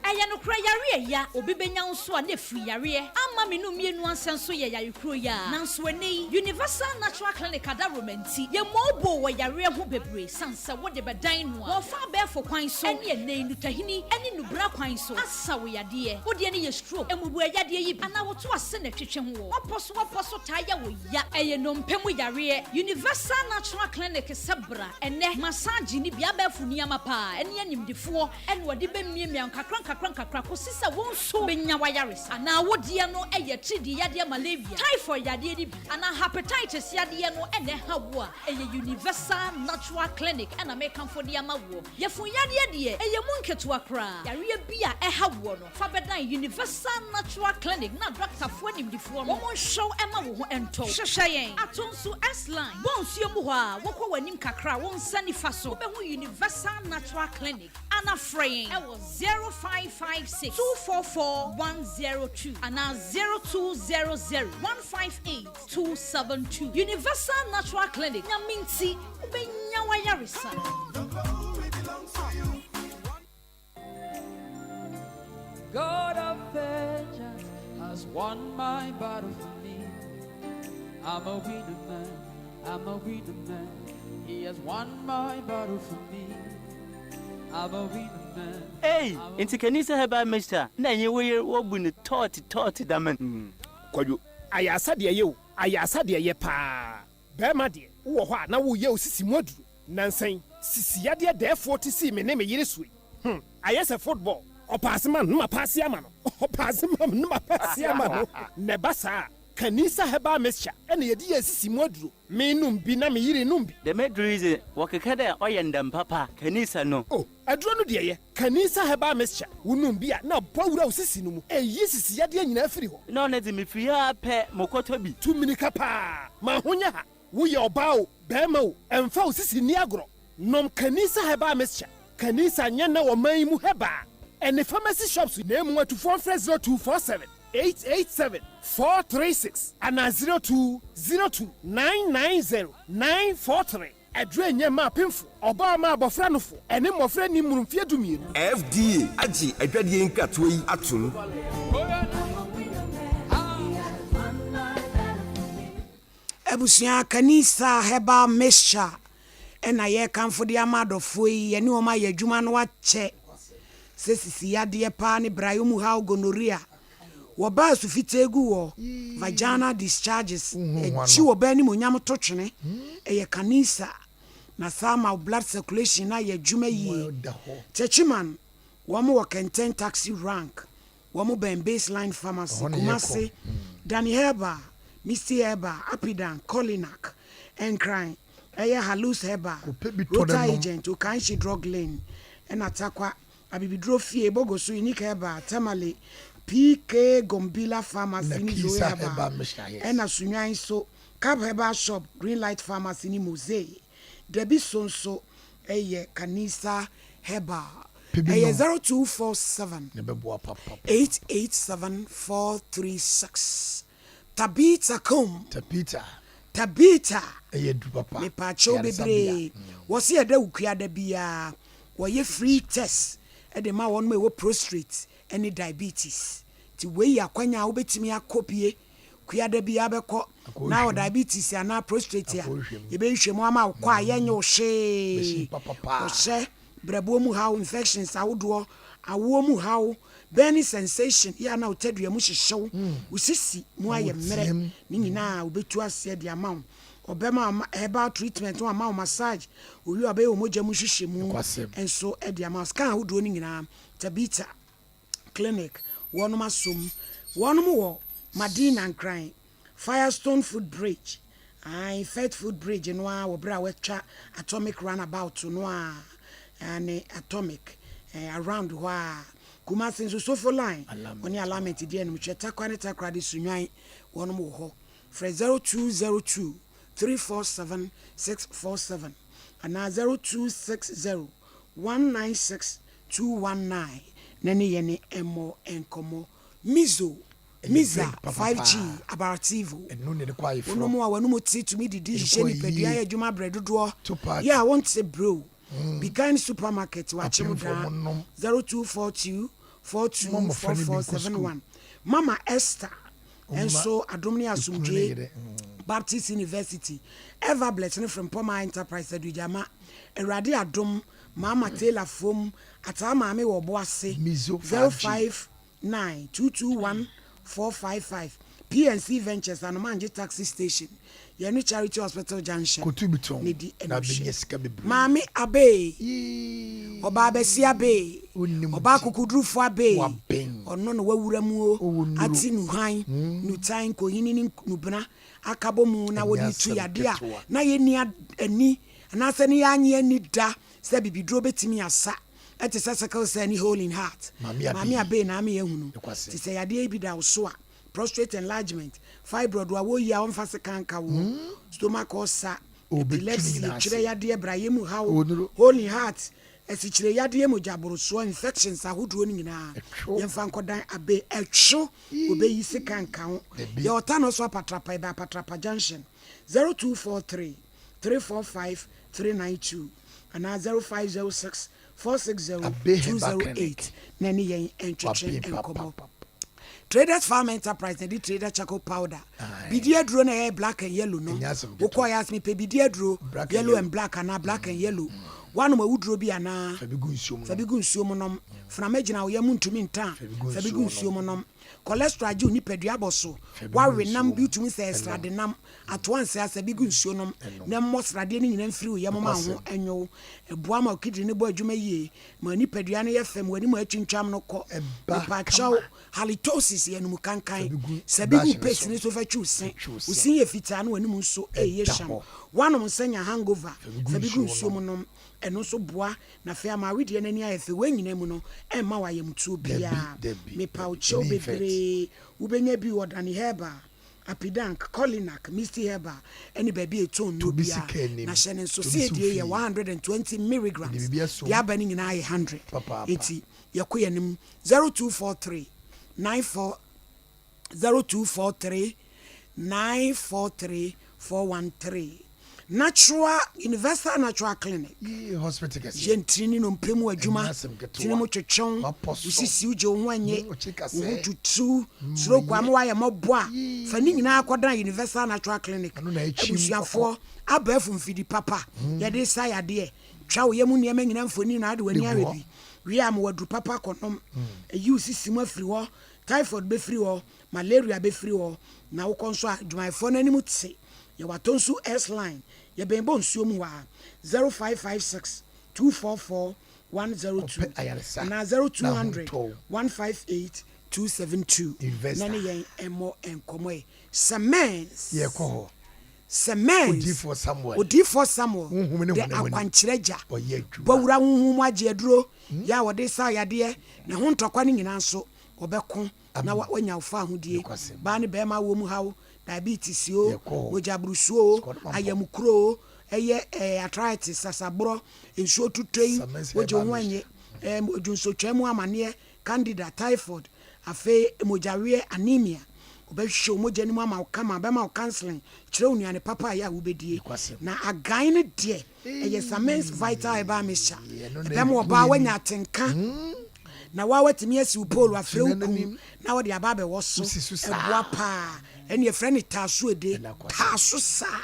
Ɛyɛ nokorɛ yareɛ ya obi bɛnya wo nso a na ɛfiri yareɛ ama me no mmienu ansa nso yɛ yare kuro yi ara nanso ɛnnɛ yi Universal Natural Clinic adaworoma nti yɛmmɔɔboo wɔ yareɛ ho bebree sane sɛ wode bɛdan no a wɔfa abɛɛfo kwan so ɛne ɛnnɛ yi nutahini ɛne nubra kwan so asa wo yadeɛ wo deɛ no yɛ stroke mmubuɛ yadeɛ yi bi anaa woto ase na ɛtwetwe ho wɔ wapɔ so wapɔ so taa yɛ wo ya ɛyɛ nnompe mu yareɛ Universal Natural Clinic sɛ bra ɛnnɛ massage ne bi abɛɛfo nneɛma paa ɛne animdefoɔ ɛna ɔde bɛmiamia nkakra nkakra nkakra kɔsi sɛ wo nso bɛnya w'ayaresa. Anaa wo deɛ no yɛ atiridii yadeɛ malaria, typhoid yadeɛ no bi, anaa hepatitis yadeɛ no na ɛha wo a, ɛyɛ Universal Natural Clinic na mekamfo de ama woɔ. Yafunu yadeɛ deɛ, ɛyɛ mu nketewa koraa. Yareɛ bi a ɛha woɔ no, fa bɛdan Universal Natural Clinic na dɔktafoɔ animdefoɔ no wɔnhwɛ wo ma wo ho ntɔ wo. Hwehwɛ yɛn ato nso S-Line, bɔ nsuo mu hɔ a, wokɔ w'anim kakra a, wo nsa nifa so, wobɛhu Universal Natural Clinic. Ana frɛ yɛn wɔ 0556 244 102 anaa 0200 158 272. Universal Natural Clinic, Nyame nti wobɛnya w'ayaresa. God of vengeance has won my battle for me. I'm a winner man, I'm a winner man. He has won my battle for me. I'm a winner man. Ei, ntsi Kanisa Herbal Mixture na enye wo yer wobu no tɔɔtse tɔɔtse dɛm n'? Kwadwo, ayarsa deɛ ɛyɛ o, ayarsa deɛ ɛyɛ paa. Barima deɛ, wowɔ hɔ a na woreyɛ wo sisi mu aduro. Nansa yi, sisi yadeɛ dɛɛfoɔ te sii me ne me yere so yi. Hmm, ayɛ sɛ football. Ɔpaase ma no na mapaase ama no, ɔpaase ma me na mapaase ama no. Na ɛba saa a, Kanisa Herbal Mixture na yɛde yɛ sisi mu aduro. Menom bi na me yere nom bi. Dɛm edur yi dze, wɔkeka dɛ ɔyɛ ndam papa, Kanisa no. Oh, aduro no deɛ yɛ. Kanisa Herbal Mixture, wonom bi a na abɔ wura wo sisi no mu. Ɛyi sisi yadeɛ nyinaa firi hɔ. Nna ɔno dze, mifir ha ara pɛ, mokɔtɔ bi. Tu mmirika paa, ma ho nyɛ ha. Woyɛ ɔbaa o, barima o, ɛmfa wo sisi nni agorɔ. Nom Kanisa Herbal Mixture. Kanisa nyɛ nnɛ wɔ man yi mu herbal ɛne pharmacy shops na emu atufoɔ mfrɛ 0247 887 436 anaa 0202 990 943. Aduro nyɛ mma apemfo, ɔbaa ma abɔfra nofo, ɛne mmɔfra nni mmoro mfeɛ dumienu. FDA agye adwadie nkratoɔ yi atom. Abusua, Kanisa Herbal Mixture na yɛrekamfo de ama adɔfoɔ yi, yɛne wɔn ayɛ adwuma no akyɛ sɛ sisi yadeɛ paa ne brayɔ mu haw, gonorrhea, wɔba asu fitaa gu wɔ, vaginal discharges, akyi wɔ baa animuonyam to twene, ɛyɛ Kanisa na saa ma wo blood circulation no ayɛ adwuma yie. Techiman, wɔn wɔ Kɛntɛn Taxi Rank, Wɔn bɛn Baseline Pharmacy, Kumasi, Danny Herbal, Misty Herbal, Apidan, Colinac, Nkran, ɛyɛ Halus Herbal, Rota Agent, Okanshe Drug Lane, ɛna Tarkwa, Abibiduro Fie, Bogoso, Unique Herbal, Tamale, PK Gombila Pharmacy ne Zoe Herbal, ɛna Sunyani nso, Cap Herbal Shop, Green Light Pharmacy ne Mosaic. Dabi so nso yɛ Kanisa Herbal. Ɛyɛ 0247 887 436. Tabitha Kum. Tabitha. Mepaakyɛw bebree. Wɔse ɛda Wukua da biara wɔyɛ free test de ma wɔn a ɛwɔ prostrate ne diabetes. Nti wei yɛ akwanya a wobɛtumi akɔ bie. Kua da biara bɛkɔ na wɔ diabetes anaa prostrate a, yɛbɛhwehwɛ mu ama wo kɔ a yɛnyɛ wo hwee. Wɔhyɛ. Brɛboɔ mu haw, infections ahodoɔ, awoɔ mu haw, burning sensation, yɛ a na wo tadua mu hyehye wo, wo sisi mu ayɛ mmerɛ, ne nyinaa wɔbɛtu aseɛ de ama wo. Ɔbɛma wo herbal treatment, na wama wo massage, owie a ɔbɛyɛ wo mogya mu nhwehwɛmu nso de ama wo. Scan ahodoɔ no nyinaa, Tabitha Clinic, wɔnom asom. Wɔnom wɔ Madina Nkran. Firestone Foot Bridge, ae, Fert Foot Bridge no ara wɔ berɛ a wɔatwa Atomic Runabout no a, aane, Atomic, eh, around hɔ ara. Kumasi nso, Sofo Line, wɔne Alignment di anim, hwɛ Tarkwa ne Takoradi Sunyani, wɔnom wɔ hɔ. Frɛ 0202 347 647 anaa 0260 196 219 na ne yɛne mmɔ nkɔmmɔ. Mizo. Miza, 5G, Abarativo. Wonom a w'anomu te tumi didi hyehyɛ nipadua yɛ adwuma brɛ dodoɔ yɛ a wonte brɛ o. Be Kind Supermarket wɔ Akyem Daa 0242 42 4471. Mama Esther nso Adom ne Asomdwoe Baptist University Everbless ne Frimpɔmaa Enterprise Adugyama Awurade Adom Mama Taylor Fom Ataa Maame wɔ Ɔboase 05 9 221 455 PNC Ventures Anomangye Taxi Station yɛne Charity Hospital Junction na di animhwɛ. Maame Abee, Ɔbaa Basia Abee, Ɔbaa Kokodurufo Abee, ɔno na wawura mu o, ate nnuhan, nnutan, nkohini ne nnubena akabɔ mu na wɔde retu yadeɛ a na yɛnni ani anaasɛ ne yɛannye anni da sɛ bibiduro bɛtumi asa. Ɛte sɛ sickle cell ne hole in heart. Maame Abey na ama yɛahu no. Te sɛ yadeɛ yi bi da wo so a, prostrate enlargement, fibroid a wɔyi a wɔmfa sekan nka woɔ, stomach ulcer, epilepsy, etwerɛ yadeɛ, brayɛ mu haw, hole in heart, asikyire yadeɛ, mogya borosoɔ, infections ahodoɔ no nyinaa, yɛmfa nkɔdan Abey. Ɛtwo, wɔbɛyi sekan nka ho. Yɛwɔ Tano so Apatrapa, ɛbɛn Apatrapa junction, 0243 345 392 anaa 0506 460 208 na ɛne yɛn ntwetwe nkɔmmɔ. Traders Farm Enterprise na ɛde Trader Charcoal Powder bidi aduro na ɛyɛ black and yellow no. Wokɔ yɛ aseme pɛ bidi aduro yellow and black anaa black and yellow. Woanom awuduro bi anaa? Fa bi gu nsuo mu nom. Funama gyina wo yam ntumi nta a, fa bi gu nsuo mu nom. Cholesterol agye wo nipadua abɔ so. Woawe nam bi wotumi sɛ srade nam. Atoa nsɛ bi gu nsuo nom na mmɔ sradeɛ no nyinaa mfiri wo yam ma wo ho nnwo wo. Ɛboa ma wo kidney no bɔ adwuma yie, ma nipadua no yɛ fɛ, ma w'anim a atwintwam no kɔ. Mepakyɛw, halitosis yɛ anum kankan. Sɛ bi gu paste no so fa twi wo se. Wo se yɛ fitaa na w'anim nso reyɛ hwam. Woanom nsa nya hangover, fa bi gu nsuo mu nom. Ɛno nso boa na afei ama awedeɛ no ani ayɛ fɛ. Wei nyinaa mu no, ɛmma wo ayamtuo biara. Mepawokyɛw bebree, wobɛnya bi wɔ Danny Herbal. Apidank, Kolinak, Misty Herbal ne baabi a ɛtɔn nnuro biara, na hyɛ no nso sɛ ɛdie yɛ 120 milligrams, deɛ aba no nyinaa yɛ 100, enti yɛkɔ yɛn anim 0243 94 0243 943 413. Natural Universal Natural Clinic yɛ ntini ne nnompe mu adwuma, tiri mu twetwew, wo sisi wogye wo ho anye, wo ho tutu, stroke ama woayɛ mmɔbɔ a, fa ne nyinaa kɔdan Universal Natural Clinic. Abusuafoɔ, abɛɛfo mfidi papa yɛde sa yadeɛ, twa wo yam nneɛma nyinaa mfoni na ade w'ani ahwɛ bi, wie a ma waduru papa kɔnom, ɛyi wo sisi mu afiri hɔ, typhoid bɛfiri hɔ, malaria bɛfiri hɔ, na wokɔ nso a adwumayɛfoɔ no anim te. Yɛwɔ Atonsu S line, yɛbɛn bɔ nsuo mu hɔ ara, 0556 244 102 anaa 0200 158 272 na ne yɛn mmɔ nkɔmmɔ ɛ. Semens Semens Odiyifoɔ Samuel de akwankyerɛ gya bɔ wura honhom mu agye aduro yɛ a wɔde sa yadeɛ ne ho ntɔkwa no nyinaa nso wɔbɛko na wanya wo fahodie. Baa ne bɛɛma awoɔ mu haw, diabetes o, mogya burusuo o, ayamukuro o, ɛyɛ eh, arthritis, sasaborɔ, nsuo tutoi, wogye wo ho anye, eh, dwonsotwaa mu amaneɛ, candida, typhoid, afei mogyaweɛ, anemia. Wɔbɛhwehwɛ wo mogya no mu ama wo kama, bɛma wo counseling, kyerɛ wo nnuane papa a ɛyɛ a wobɛdie. Na agan no deɛ, Ɛyɛ Samens Vital Herbal Mixture. Ɛbɛma ɔbaa wanya atenka na woa watumi asi wo poolu afrɛ wo kunu na wɔde aba abɛwɔ so. Ɛboa paa. Ɛne yɛfrɛ no taaso ede. Taaso saa.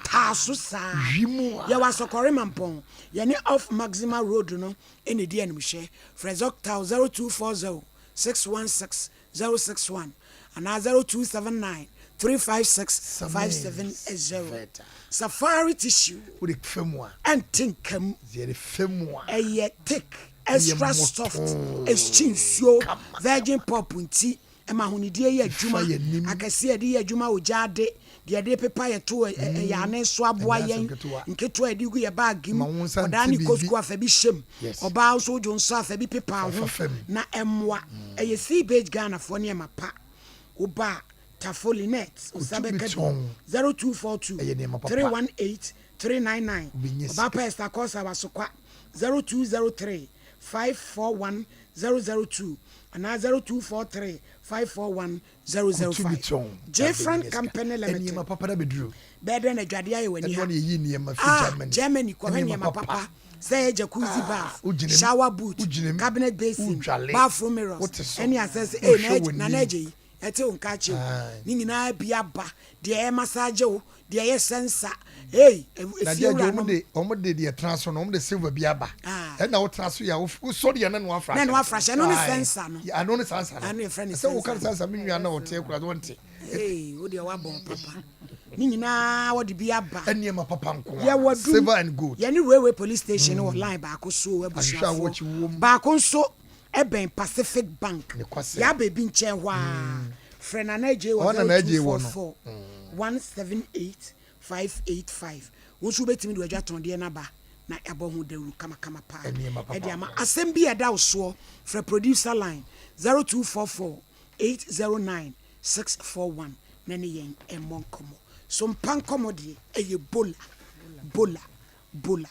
Taaso saa. Yɛwɔ Asɔkɔre Mampɔn. Yɛne off Maxima Road no na ɛdi animhwɛ. Frɛ Zoctal 0240 616 061 anaa 0279 356 570. Safari tissue ɛnte nka mu. Ɛyɛ thick, extra soft, ɛkyi nsuo, virgin pop nti Ɛma ahonidie yɛ adwuma akɛseɛ a yɛde yɛ adwuma wɔ gyaade, deɛ yɛde pepa yɛn to yɛn anan so aboa yɛn, nketewa a yɛde gu yɛn baage mu, ɔdaa ne kɔ sukuu a fa bi hyɛ mu, ɔbaa nso wodwo nso a fa bi pepa wo ho na ɛmmoa. Ɛyɛ Seabage Ghanafoɔ nneɛma pa. Woba a, Tafo Lynette wo nsa bɛka bi, 0242 318 399, Ɔbaa pa Esther Korsah Wasokwa, 0203 541 002 anaa 0243 541 005. Jfran Company Limited. Bɛyɛ dɛn na adwadeɛ ayɛ w'ani ha? Ah, Germany kɔhwɛ nneɛma papa sɛ ɛyɛ jacuzzi bath, shower booth, cabinet basin, bathroom mirrors, ɛne asɛsɛ. Ee, Nana Agye yi, Ɛte wo nka akyɛ o. Ne nyinaa bi aba. Deɛ ɛmassage wo, deɛ ɛyɛ sɛnsa. Ei, Na efie deɛ wura wɔn nom. de wɔn de deɛ tena so no wɔn de silver bi aba. Ah. Ɛna wotena so yɛ a wosɔ deɛ na no afra Na hyɛ no no. afra hyɛ. Ɛno ne Ae. sɛnsa no. Ɛno ne sansa no. Ɛno yɛfrɛ no Sɛ woka no sɛnsa no. sansa me nua na ɔte akura so ɔnte. Ei, wo deɛ woabɔn papa. Ne nyinaa wɔde bi aba. Nneɛma papa nko ara. Yɛwɔ dum. Silver and gold. Yɛne Railway Police Station no wɔ line baako so o, Ahwehwɛ a abusuafoɔ. wɔkyi wom. Baako nso bɛn Pacific Bank, Nokwasɛm. yɛaba ebi nkyɛn hɔ ara. Frɛ Nana Adjei wɔ Hɔ na Nana Adjei wɔ no. 0244 178 585. Wo nso wobɛtumi de w'adwatɔndeɛ no aba na yɛabɔ ho dawuru kamakama paa Nneɛma papa de ama. Asɛm bi a ɛda wo soɔ, frɛ producer line 0244 809 641 na ne yɛn mmɔ nkɔmmɔ. So mpa nkɔmmɔ deɛ, ɛyɛ bola, bola, bola.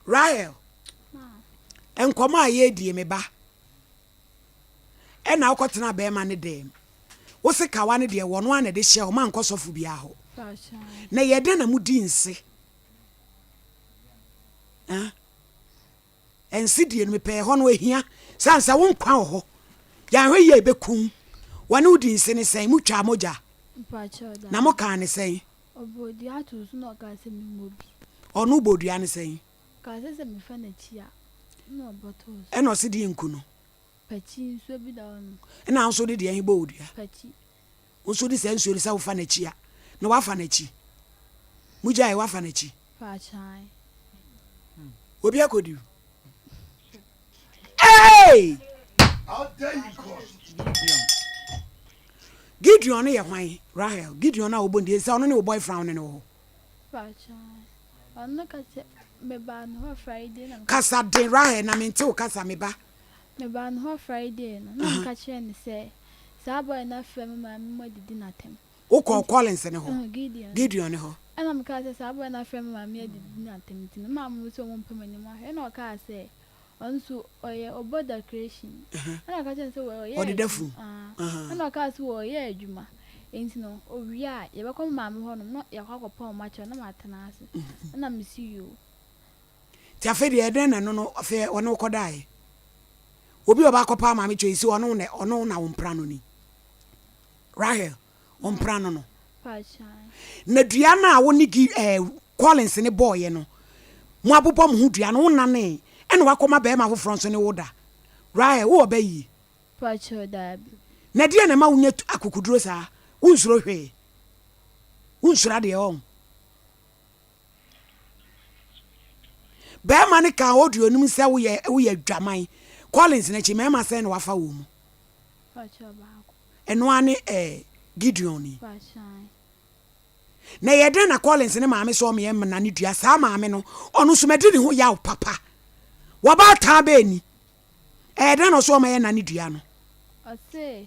Rahel, nkɔmmɔ a yɛredie me ba, ɛna wokɔtena bɛrima no dɛm. Wo se kawa no deɛ wɔno a na ɛde hyɛ ɔma nkɔ sɔfo biara hɔ. Na yɛ dɛn na mudi nse? Nse die no mepɛ ɛhɔ no ehia sɛ ansa wo nkwa wɔ hɔ. Yɛanhwɛ yie a ɛbɛkum wɔne wodi nse ne sɛn? Mutwaa mogya na mokaa ne sɛn? Ɔbɔɔ dua too so na ɔkaa sɛ memmɔ bi. Ɔno bɔɔ dua no sɛn? Ɔkaa sɛ sɛ mefa n'akyi a, ɛna ɔbɔtoo so. Ɛna ɔse deɛ nku no. Pakyi, nsuo bi da hɔ nom. Ɛna wo nso wode deɛ he bɔɔ wo dua? Pakyi. Wo nso wode saa nsuo no sɛ wofa n'akyi a, na woafa n'akyi? Mogyae, woafa n'akyi? Paakyae. Obi akɔdi wo. Hey! How dare you God? Gideon no yɛ hwan? Rahel, Gideon a wɔbɔ ne din sɛ ɔno ne wo boyfriend wo ne no wɔ hɔ. Kasa den Rahel na mente wo kasa me ba. Mebaa ne hɔ Friday no na meka kyerɛɛ no sɛ saa boy no afrɛ me maame ma adidi no atɛm. Wokɔɔ Collins ne hɔ? Gideon. Gideon ne hɔ. Ɛna mekaa sɛ saa boy no afrɛ me maame adidi no atɛm nti no maame mo sɛ ɔmo mpɛ m'anim ahwɛ ɛna ɔkaa sɛ Ɔno nso ɔyɛ ɔbɔ decoration. Ɛna ɔka kyerɛ no sɛ wɔyɛ Ɔdeda funu. Ɛna ɔkaa sɛ wɔyɛ adwuma. Nti no owie a yɛbɛkɔ me maame hɔ nom na yɛakɔ akɔpa wɔn akyɛw na matena ase. Ɛna mesi yoo. Nti afei deɛ ɛdɛn na ɛno no afei ɔne wo kɔdaeɛ? Obi a ɔba akɔpa maame kyɛw yi sɛ ɔno na ɔno na wo mpra no ni? Rahel. Ɔmpra no no. Na dua no a wo ne Gi ɛɛ eh, Collins ne bɔɔyɛ no, mo abobɔ mo ho dua no, wo nanee, ɛna wakɔma bɛrima foforɔ nso ne wo da. Rahel, wowɔ ba yie? Pakyɛw, daabi. Na deɛ na ɛma wonya akokoduro saa? Wonsuro hwee. Wonsuro adeɛ ɔn. Bɛrima no kaa audio no mu sɛ woyɛ woyɛ adwaman. Collins n'akyi mmarima sɛn na wafa wɔ mu? Ɛno ara ne eh, Gideon yi. Na ɛyɛ dɛn na Collins ne maame sɛ ɔmeɛ mmena ne dua saa maame no ɔno nso madi ne ho yaw papa. Wɔbaataa bɛɛ ni. Ɛyɛ dɛn na ɔsɛ ɔmɛyɛ na ne dua no? Ɔse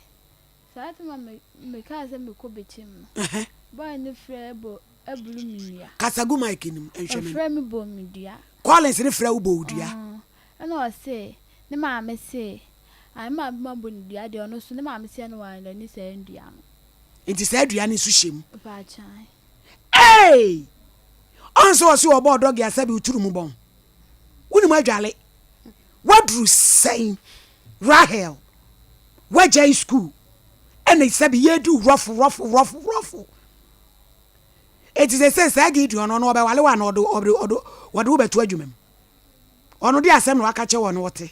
saa tem a mekaa sɛ mekɔ bɛkyɛm no, boy no frɛ bɔ aburu me nua. Kasa gu mic no mu nhwɛ me. Ɔfrɛ me bɔ me dua. Collins ne frɛ wo bɔ wo dua. Ɛna ɔse ne maame se Ah, me maame ma bɔ no dua deɛ ɔno nso ne maame seɛ no waa n'ani saa ndua no. Nti saa dua no nso hyɛ mu. Mpaakyan. Eei! Ɔn sɛ ɔse ɔbɔɔ dɔge a sɛbe woturu mu bɔn. Wonim adwale. Woaduru sɛn? Rahel, woagyae school. Ɛna sɛbi yɛdi rɔfo rɔfo rɔfo rɔfo. Eti sese saa Gideon no ɔno ɔbɛwale wo ana ɔde ɔde ɔde wɔde wo bɛto adwuma mu. Ɔno de asɛm na waka kyɛ wɔ no ɔte.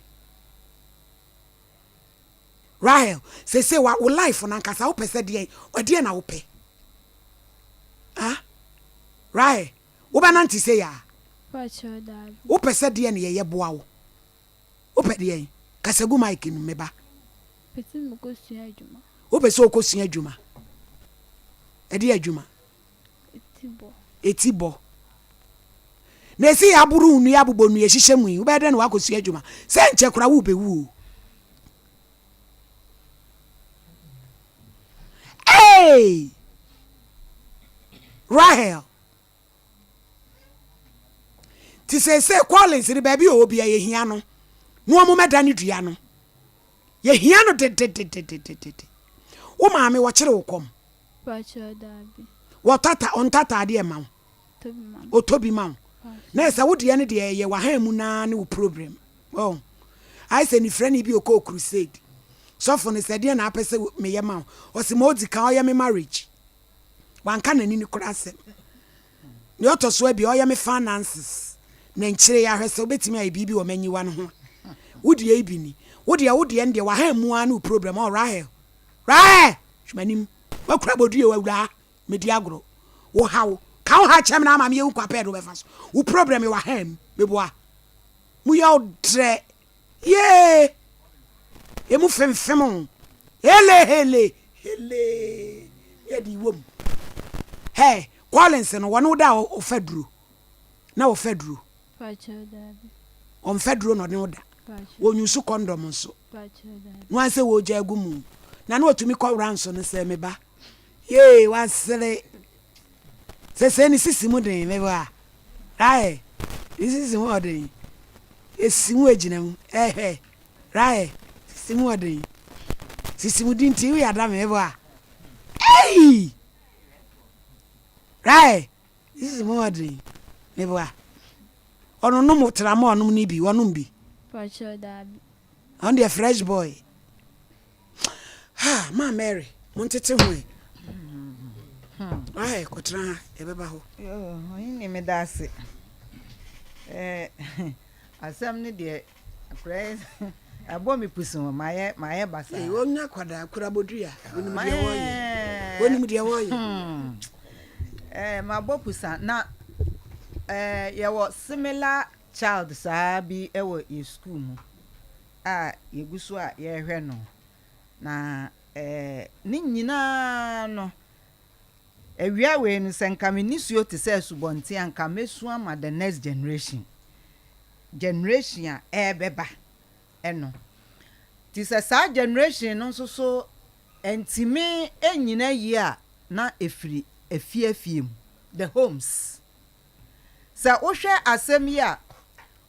Rahel, sese wa wo life no ankasa wopɛ sɛ deɛn ɛdeɛn na wopɛ? Ah, Rahel, wobɛnante sei a? Wopɛ sɛ deɛn na yɛyɛ boa wo? Wopɛ deɛn? Kasa gu mic no mu, me ba. Mepɛ sɛ mekɔsua adwuma. Wopɛ sɛ wokɔsua adwuma? Ɛdeɛ adwuma? Eti bɔ. Eti bɔ. Na esi yɛ aboro nnua abobɔ nnua hyehyɛ mu yi, wobɛyɛ dɛn na woakɔsua adwuma? Sɛ nkyɛ koraa worebɛwu o. Hey! Rahel. Nti seesei Collins no baabi a ɔwɔ bia yɛhia no na wɔn mɛda ne dua no. Yɛhia no dededededede. Wo maame wɔkyere wo kɔm? Wɔtɔ ata ɔntɔ ataadeɛ ma wo? Ɔtɔ bi ma wo. Na ɛsɛ wo deɛ no deɛ ɛyɛ wahan mu naa ne wo problem. Wɔn ayɛ sɛ nifrani bi ɔkɔɔ crusade. Sɔfo no sɛ deɛ na apɛ sɛ meyɛ ma wo? Ɔse ma ɔdzi kan ɔyɛ me marriage. Wanka n'ani no koraa asɛm. Nea ɔtɔ so abien, ɔyɛ me finances. Na nkyire yi ahwɛ sɛ wobɛtumi ayɛ biribi wɔ m'anyiwa no ho a. Wo deɛ yi bi ni. Wo deɛ, wo deɛ no deɛ, waha mu ara ne wo problem. Oh, Rahel. Rahel! Hwɛ m'anim. Woakura bodua o, awuraa. Medi agorɔ. Wo haw. Ka wo ha kyerɛ me na ama me yɛhu kwa pɛɛ de wobɛfa so. Wo problem yɛ waha mu. Meboa. Mu yɛ wo drɛ. Yee! Emu femfem o. Hele hele hele. Yɛ de wom. Hey, Collins no wɔne wo da a ɔfa duro. Na ɔfa duro. Ɔmfa duro na ɔne wo da. Wɔnyusu kɔndɔm nso. No ansɛ wɔgya agu mu. Na na ɔtumi kɔ wura nso no sɛ me ba. Yee, wasere. Sɛsɛɛ ne sisi mu den, me ba. Rae, ne sisi mu ɔden. Esi mu egyina mu. Ɛhwɛ. Rae, sisi mu ɔden. Sisi mu di nti woyɛ ada me, me ba. Ei! Rae, sisi mu ɔden, me ba. Ɔno nom trama ɔnom ne bi, ɔnom bi. Pakyɛ daabi. Ɔno deɛ fresh boy. Ha, Ma Mary, montete ho ɛ. Ahɛ, kɔtena ha, yɛbɛba hɔ. Ɔhene meda ase. Eh, asɛm no deɛ, akora ɛbɔ me pusu ho, mayɛ mayɛ basaa. Ee, wɔnya akwadaa kura bodua, onim deɛ wɔyɛ. Onim deɛ wɔyɛ. Eh, mabɔ pusa na eh, yɛwɔ similar child saa bi wɔ yɛ school mu. a yɛgu so a yɛrehwɛ no, na ne nyinaa no, awia wei no, sɛ nka me nisuo te sɛ asubɔnten a, nka mɛsu ama the next generation, generation a ɛrebɛba no. Nti sɛ saa generation no nso so ntumi nnyina yie a, na ɛfiri afie afie mu, the homes. Sɛ wohwɛ asɛm yi a,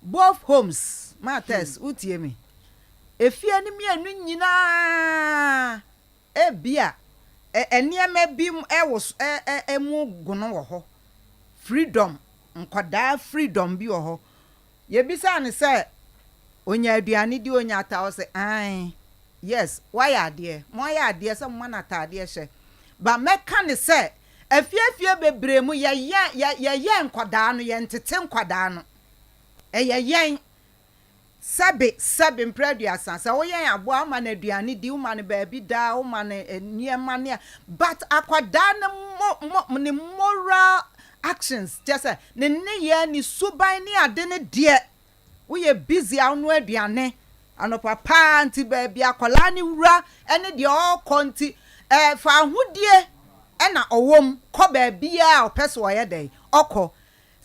both homes, Matters, wotie me? Efie no mmienu nyinaa, ebia nneɛma bi wɔ emu gono wɔ hɔ. Freedom, nkwadaa freedom bi wɔ hɔ. Yɛbisaa no sɛ ɔnya aduane di, ɔnya ataadeɛ, ɔse ae, yes, wayɛ adeɛ, moayɛ adeɛ sɛ moma no ataadeɛ hyɛ. But mɛka no sɛ Afiefie bebree mu, yɛyɛ yɛ yɛyɛ nkwadaa no, yɛntete nkwadaa no. Ɛyɛ yɛn. Sɛbe, sɛbe, mprɛ aduasa, sɛ woyɛn aboa, woma no aduane di, woma no baabi da, woma no nneɛma ne a, but akwadaa no mo mo ne moral actions, kyerɛ sɛ, ne nneyɛɛ, ne suban ne ade no deɛ, Woyɛ busy a wonoa aduane anɔpa paa nti baabi akwadaa no wura ne deɛ ɔrekɔ nti ɛɛ fa ahodie na ɔwɔ mu kɔ baabiara a ɔpɛ sɛ ɔyɛ dɛn ɔkɔ.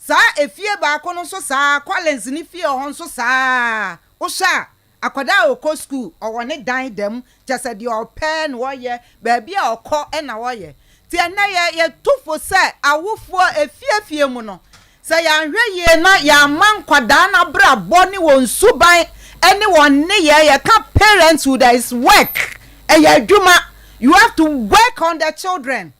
Saa efie baako no nso saa Collins ne fie hɔ nso saa wohwɛ a Akwadaa a ɔkɔ sukuu, ɔwɔ ne dan da mu, kyerɛ sɛ deɛ ɔpɛ na ɔyɛ, baabi a ɔkɔ na ɔyɛ. Nti ɛnnɛ yɛ yɛtu fo sɛ awofoɔ efie fie mu no, sɛ yɛanhwɛ yie na yɛamma nkwadaa no abrabɔ ne wɔn suban ne wɔn nneyɛɛ, yɛka parenthood a it's work, ɛyɛ adwuma, you have to work on the children.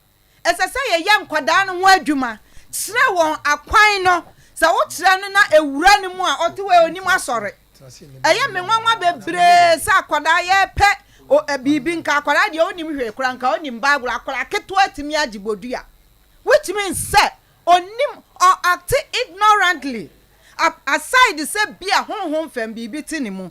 Ɛsɛ sɛ yɛyɛ nkwadaa no ho adwuma, kyerɛ wɔn akwan no. Sɛ wokyerɛ no na ɛwura ne mu a, ɔte hɔ a ɔnim asɔre. Ɛyɛ me nwanwa bebree sɛ akwadaa yɛrepɛ O, ɛ, biribi, nka akwadaa deɛ ɔnnim hwee koraa, nka ɔnim Bible, akwadaa ketewa tumi agye bodua, which means sɛ ɔnnim, ɔ acte ignorantly, a, aside sɛ bi a honhom fam biribi te ne mu,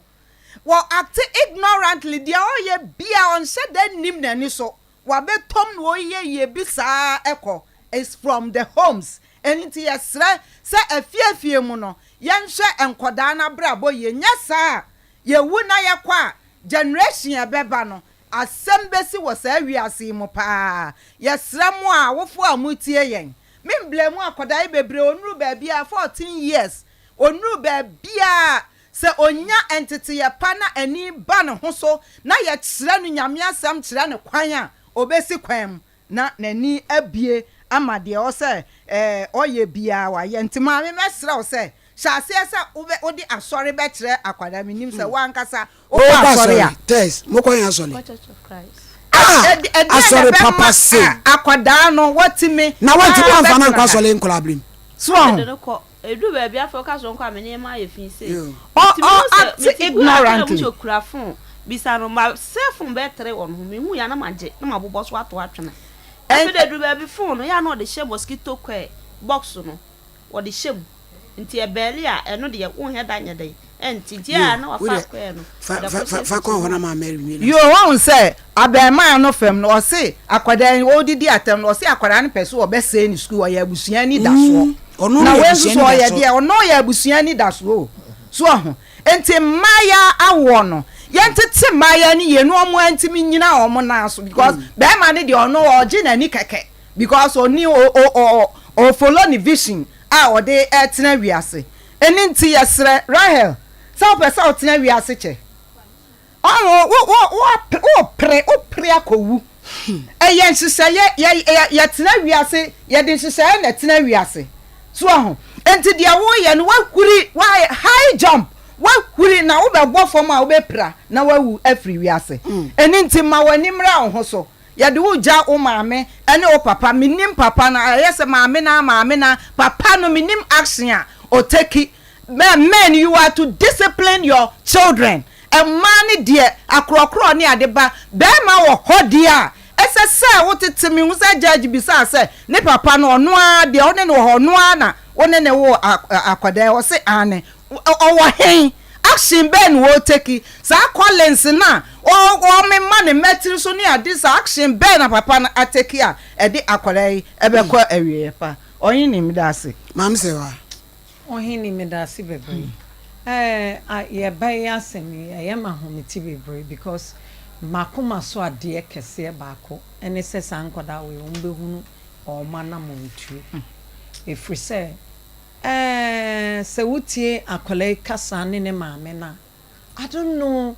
wɔ acte ignorantly, deɛ ɔyɛ biara ɔnhyɛ da nnim n'ani so, wabɛtɔm na ɔyɛ bi saa kɔ, is from the homes, ɛno nti yɛsrɛ sɛ afie afie mu no, yɛnhwɛ nkwadaa no abrabɔ yie, nyɛ saa a, Yɛwu na yɛkɔ a, generation a ɛbɛba no, asɛm bɛsi wɔ saa wiase yi mu paa. Yɛsrɛ mo a awofoɔ a motie yɛn, me mblame akwadaa yi bebree, ɔnnuru baabiara, 14 years, ɔnnuru baabiara, sɛ ɔnya nteteyɛ pa na ani ba ne ho so na yɛkyerɛ no Nyame asɛm kyerɛ no kwan a, ɔbɛsi kwan mu. na n'ani abue ama deɛ ɛwɔ sɛ ɔyɛ biara wayɛ. Nti maame mɛsrɛ wo sɛ hyɛ aseɛ sɛ wobɛ wode asɔre bɛkyerɛ akwadaa. Menim sɛ wo ankasa wokɔ Wokɔ asɔre asɔre? a. Tess, mokɔ yɛn asɔre? Kɔ Church of Christ. Ah! Ɛdeɛn na Asɔre ɛbɛma papa sei. akwadaa no watumi Na wantumi amfa no abɛtena ankɔ ha? asɔre nkwadaa berɛ mu? So wahu? Mede no kɔ. Ɛduru baabi afei ɔka sɛ ɔnkɔ a me nneɛma ayɛ fi sei. Ɔ Nti ɔ mehu sɛ act mete gu a na mehu ignorantly. sɛ ɔkura phone. Bisa no, ma sɛ phone bɛyɛ tere wɔ ne ho. Mehu yɛ a na magye na mabobɔ so ato atwene. Afei de ɛduru baabi phone no yɛ a na ɔde hyɛ mosquito coil box no ɔde hyɛ mu. Nti ɛbɛɛle a ɛno deɛ wonhɛ da nyɛ dɛn ɛnte. Nti ɛyɛ a na Yo, wo wafa deɛ coil no fa ɔde fa akɔhyɛ fa fa kɔ mfimfini hɔ hɔ. na ma Mary nwie Yoo n'asɛm. wahu sɛ abɛɛmaa no fam no ɔse akwadaa yi ɔredidi atɛm no ɔse akwadaa no pɛ sɛ ɔbɛsɛe ne sukuu ɔyɛ abusua anidasoɔ Mm, ɔno na no yɛ wei nso abusua so ɔyɛ anidasoɔ. deɛ ɔno yɛ abusua anidasoɔ o so wahu nti mmaayaa awoɔ no yɛntete mmaayaa no yie na wɔn antumi nyina wɔn nan so because bɛɛma no deɛ ɔno ɔgye n'ani kɛkɛ because ɔni o o o o follow ne vision a ɔde ɛtena wiase ɛno nti yɛsrɛ Rahel sɛ wopɛ sɛ wotena wiase kyɛ Ɔho, wo, wo, wo, wopere, wopere akɔwu. Ɛyɛ nhyehyɛeɛ, yɛ, yɛ, yɛtena wiase, yɛde nhyehyɛeɛ na ɛtena wiase. So wahu? Enti deɛ woyɛ no, woahuri, woayɛ high jump, woahuri na wobɛbɔ fam a wobɛpira na woawu afiri wiase. Ɛno nti ma w'ani mmra wo ho so. Yɛde wo gya wo maame ne wo papa, mennim papa no, ayɛ sɛ maame no ara, maame no ara, papa no mennim action a ɔtaki. Men you are to discipline your children mmaa no deɛ akorɔkorɔ ne ade ba barima wɔ hɔ deɛ a ɛsɛ sɛ wo tete me hu sɛ judge bisaa sɛ ne papa no ɔno ara deɛ wo ne no wɔ hɔ ɔno ara na wo ne no woo akwadaa yi ɔse aane ɔwɔ hen action bɛn na ɔreteki saa Collins no a ɔmema ne mmatiri so ne ade saa action bɛn na papa no ateki a ɛde akwadaa yi ɛbɛkɔ awieɛ pa ɔhene meda ase. Maame Serwaa. Ɔhene medase bebree eh ah yɛba yi asɛm yi ɛyɛ me ahomete bebree because makoma so adeɛ kɛseɛ baako ɛne sɛ saa nkwadaa wei wɔn bɛhunu wɔn anamontuo ɛfiri sɛ eh sɛ wotie akwadaa yi kasa ne ne maame no a I don't know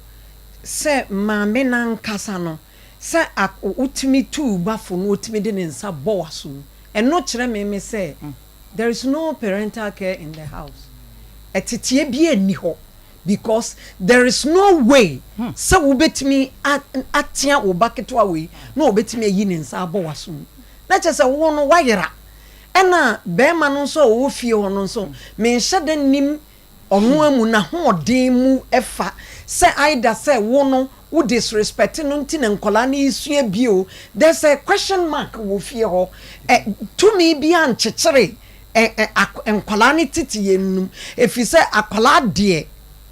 sɛ maame no ankasa no sɛ wotumi tu wo ba fo na otumi de ne nsa bɔ w'aso mu. Ɛno kyerɛ me me sɛ there is no parental care in the house. Ɛteteɛ biara nni hɔ because there is no way sɛ wobɛtumi atea wo ba ketewa wei na ɔbɛtumi ayi ne nsa abɔ w'aso mu. Na kyerɛ sɛ wo no woayera. Ɛna barima no nso a ɔwɔ fie hɔ no nso menhyɛ da nnim Ɔno ara mu n'ahoɔden mu fa sɛ either sɛ wo no wo disrespect no nti na nkwadaa no resua bi o, there's a question mark wɔ fie hɔ. Ɛ tumi biara nkyekyere ɛ ɛ ak nkwadaa no tete yɛn no mu ɛfiri sɛ akwadaa deɛ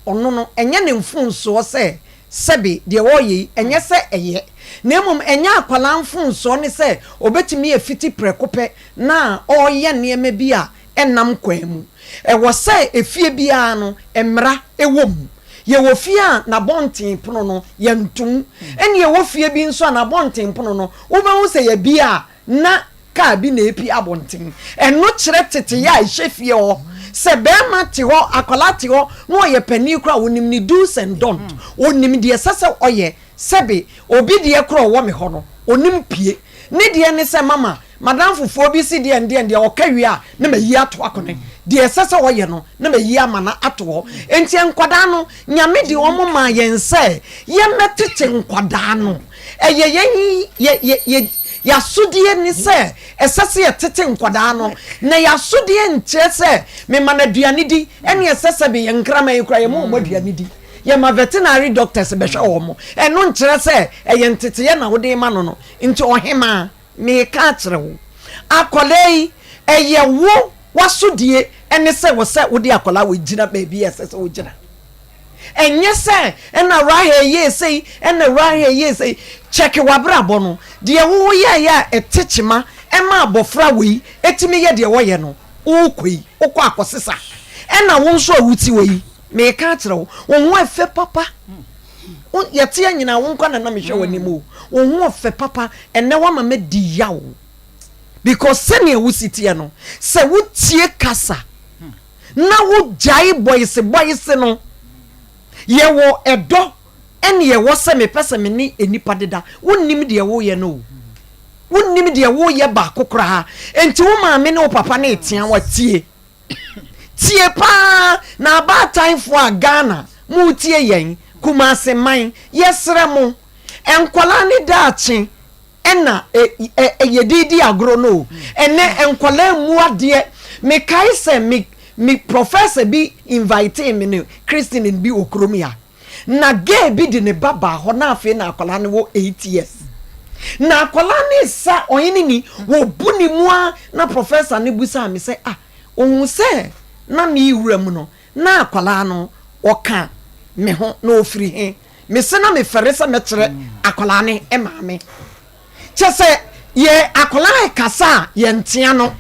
ɔno no ɛnyɛ ne mfomsoɔ sɛ sɛbe deɛ ɔreyɛ yi ɛnyɛ sɛ ɛyɛ na mmom ɛnyɛ akwadaa mfomsoɔ ne sɛ ɔbɛtumi afiti prɛko pɛ na ɔreyɛ nneɛma bi a ɛnnam kwan mu. Ɛwɔ sɛ efie biara no, mmara wɔ mu. Yɛwɔ fie a n'abɔnten pono no, yɛnto mu. Ɛnna yɛwɔ fie bi nso a n'abɔnten pono no, wobɛhu sɛ yɛabue a, na kaa bi na ɛrepue abɔnten. Ɛno kyerɛ teteyɛ a ɛhyɛ fie hɔ. Sɛ barima te hɔ, akwadaa te hɔ, na ɔyɛ panin koraa a, ɔnim ne do's and don't. Ɔnim deɛ ɛsɛ sɛ ɔyɛ. Sɛbe, obi deɛ koraa a ɔwɔ me hɔ no, ɔnim pue. Ne deɛ ne sɛ, Mama, m'adamfofoɔ bi se deɛ ndeɛ ndeɛ, ɔka wie a, na mayi ato akone. Deɛ ɛsɛ sɛ ɔyɛ no, na mayi ama no ato hɔ. Enti nkwadaa no, Nyame de wɔn maa yɛn sɛ yɛmmɛtete nkwadaa no. Ɛyɛ yɛn, yɛ, yɛ, yɛ, y'asodie ne sɛ ɛsɛ sɛ yɛtete nkwadaa no. Na y'asodie nkyerɛ sɛ mema no aduane di, ɛne ɛsɛ sɛ meyɛ nkraman yi koraa, yɛma wɔn aduane di. Yɛma veterinary doctors bɛhwɛ wɔn. Ɛno nkyerɛ sɛ ɛyɛ nteteeɛ na wode rema no no. Nti ɔhemaa, mereka akyerɛ wo, akwadaa yi, ɛyɛ wo w'asodie ne sɛ wɔ sɛ wode akwadaa wei gyina baabi a ɛsɛ sɛ ɔgyina. Ɛnyɛ sɛ ɛna Rahel yɛɛ sei, ɛna Rahel yɛɛ sei. Kyɛke w'abrabɔ no. Deɛ wo woyɛeɛ a ɛte kyema ɛma abɔfra wei tumi yɛ deɛ ɔyɛ no, worekɔ yi, wokɔ akɔsesa. Ɛna wo nso a wote hɔ yi, mereka akyerɛ wo, wo ho ɛfɛ papa. Wo, yɛte nyinaa, wo nkwa na na mehwɛ w'anim o. Wo ho ɔfɛ papa, ɛnnɛ woama madi yaw. Because sɛnea wosi teɛ no, sɛ wotie kasa na wogyae bɔyesebɔyese no, yɛwɔ ɛdɔ ɛne ɛwɔ sɛ mepɛ sɛ me ne nnipa deda. Wonnim deɛ woreyɛ no o. Wonnim deɛ woreyɛ baako koraa. Enti wo maame ne wo papa no retea wo a, tie. Tie paa na abaatanfoɔ a Ghana moretie yɛn, Kumase man, yɛsrɛ mo, nkwadaa ne daakye ɛna yɛde redi agorɔ no o. Ɛnnɛ nkwadaa mmu adeɛ. Mekae sɛ me me professor bi invitee me ne christening bi wɔ kurom ha. Na girl bi de ne ba baa hɔ na afei na akwadaa no wɔ 8 years. Na akwadaa no resa ɔhene ni, wɔbu ne mu ara na professor no bisaa me sɛ ah, ɔhuu sɛ na merewura mu no na akwadaa no ɔka me ho na ɔfiri he? Mese na mefɛre sɛ mɛkyerɛ akwadaa no maame. Kyɛ sɛ yɛ akwadaa rekasa a yɛntea no.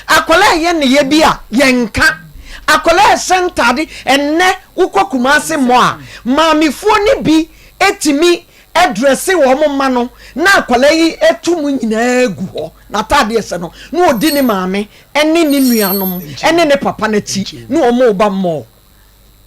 Akwadaa reyɛ nneyɛ bi a yɛnka. Akwadaa rehyɛ ntaade. Ɛnnɛ wokɔ Kumasi mɔ a, maamefoɔ no bi tumi drɛse wɔn mma no na akwadaa yi to mu nyinaa gu hɔ, n'ataadeɛ ɛhyɛ no, na ɔdi ne maame ne ne nuanom ne ne papa no akyi na wɔreba mall.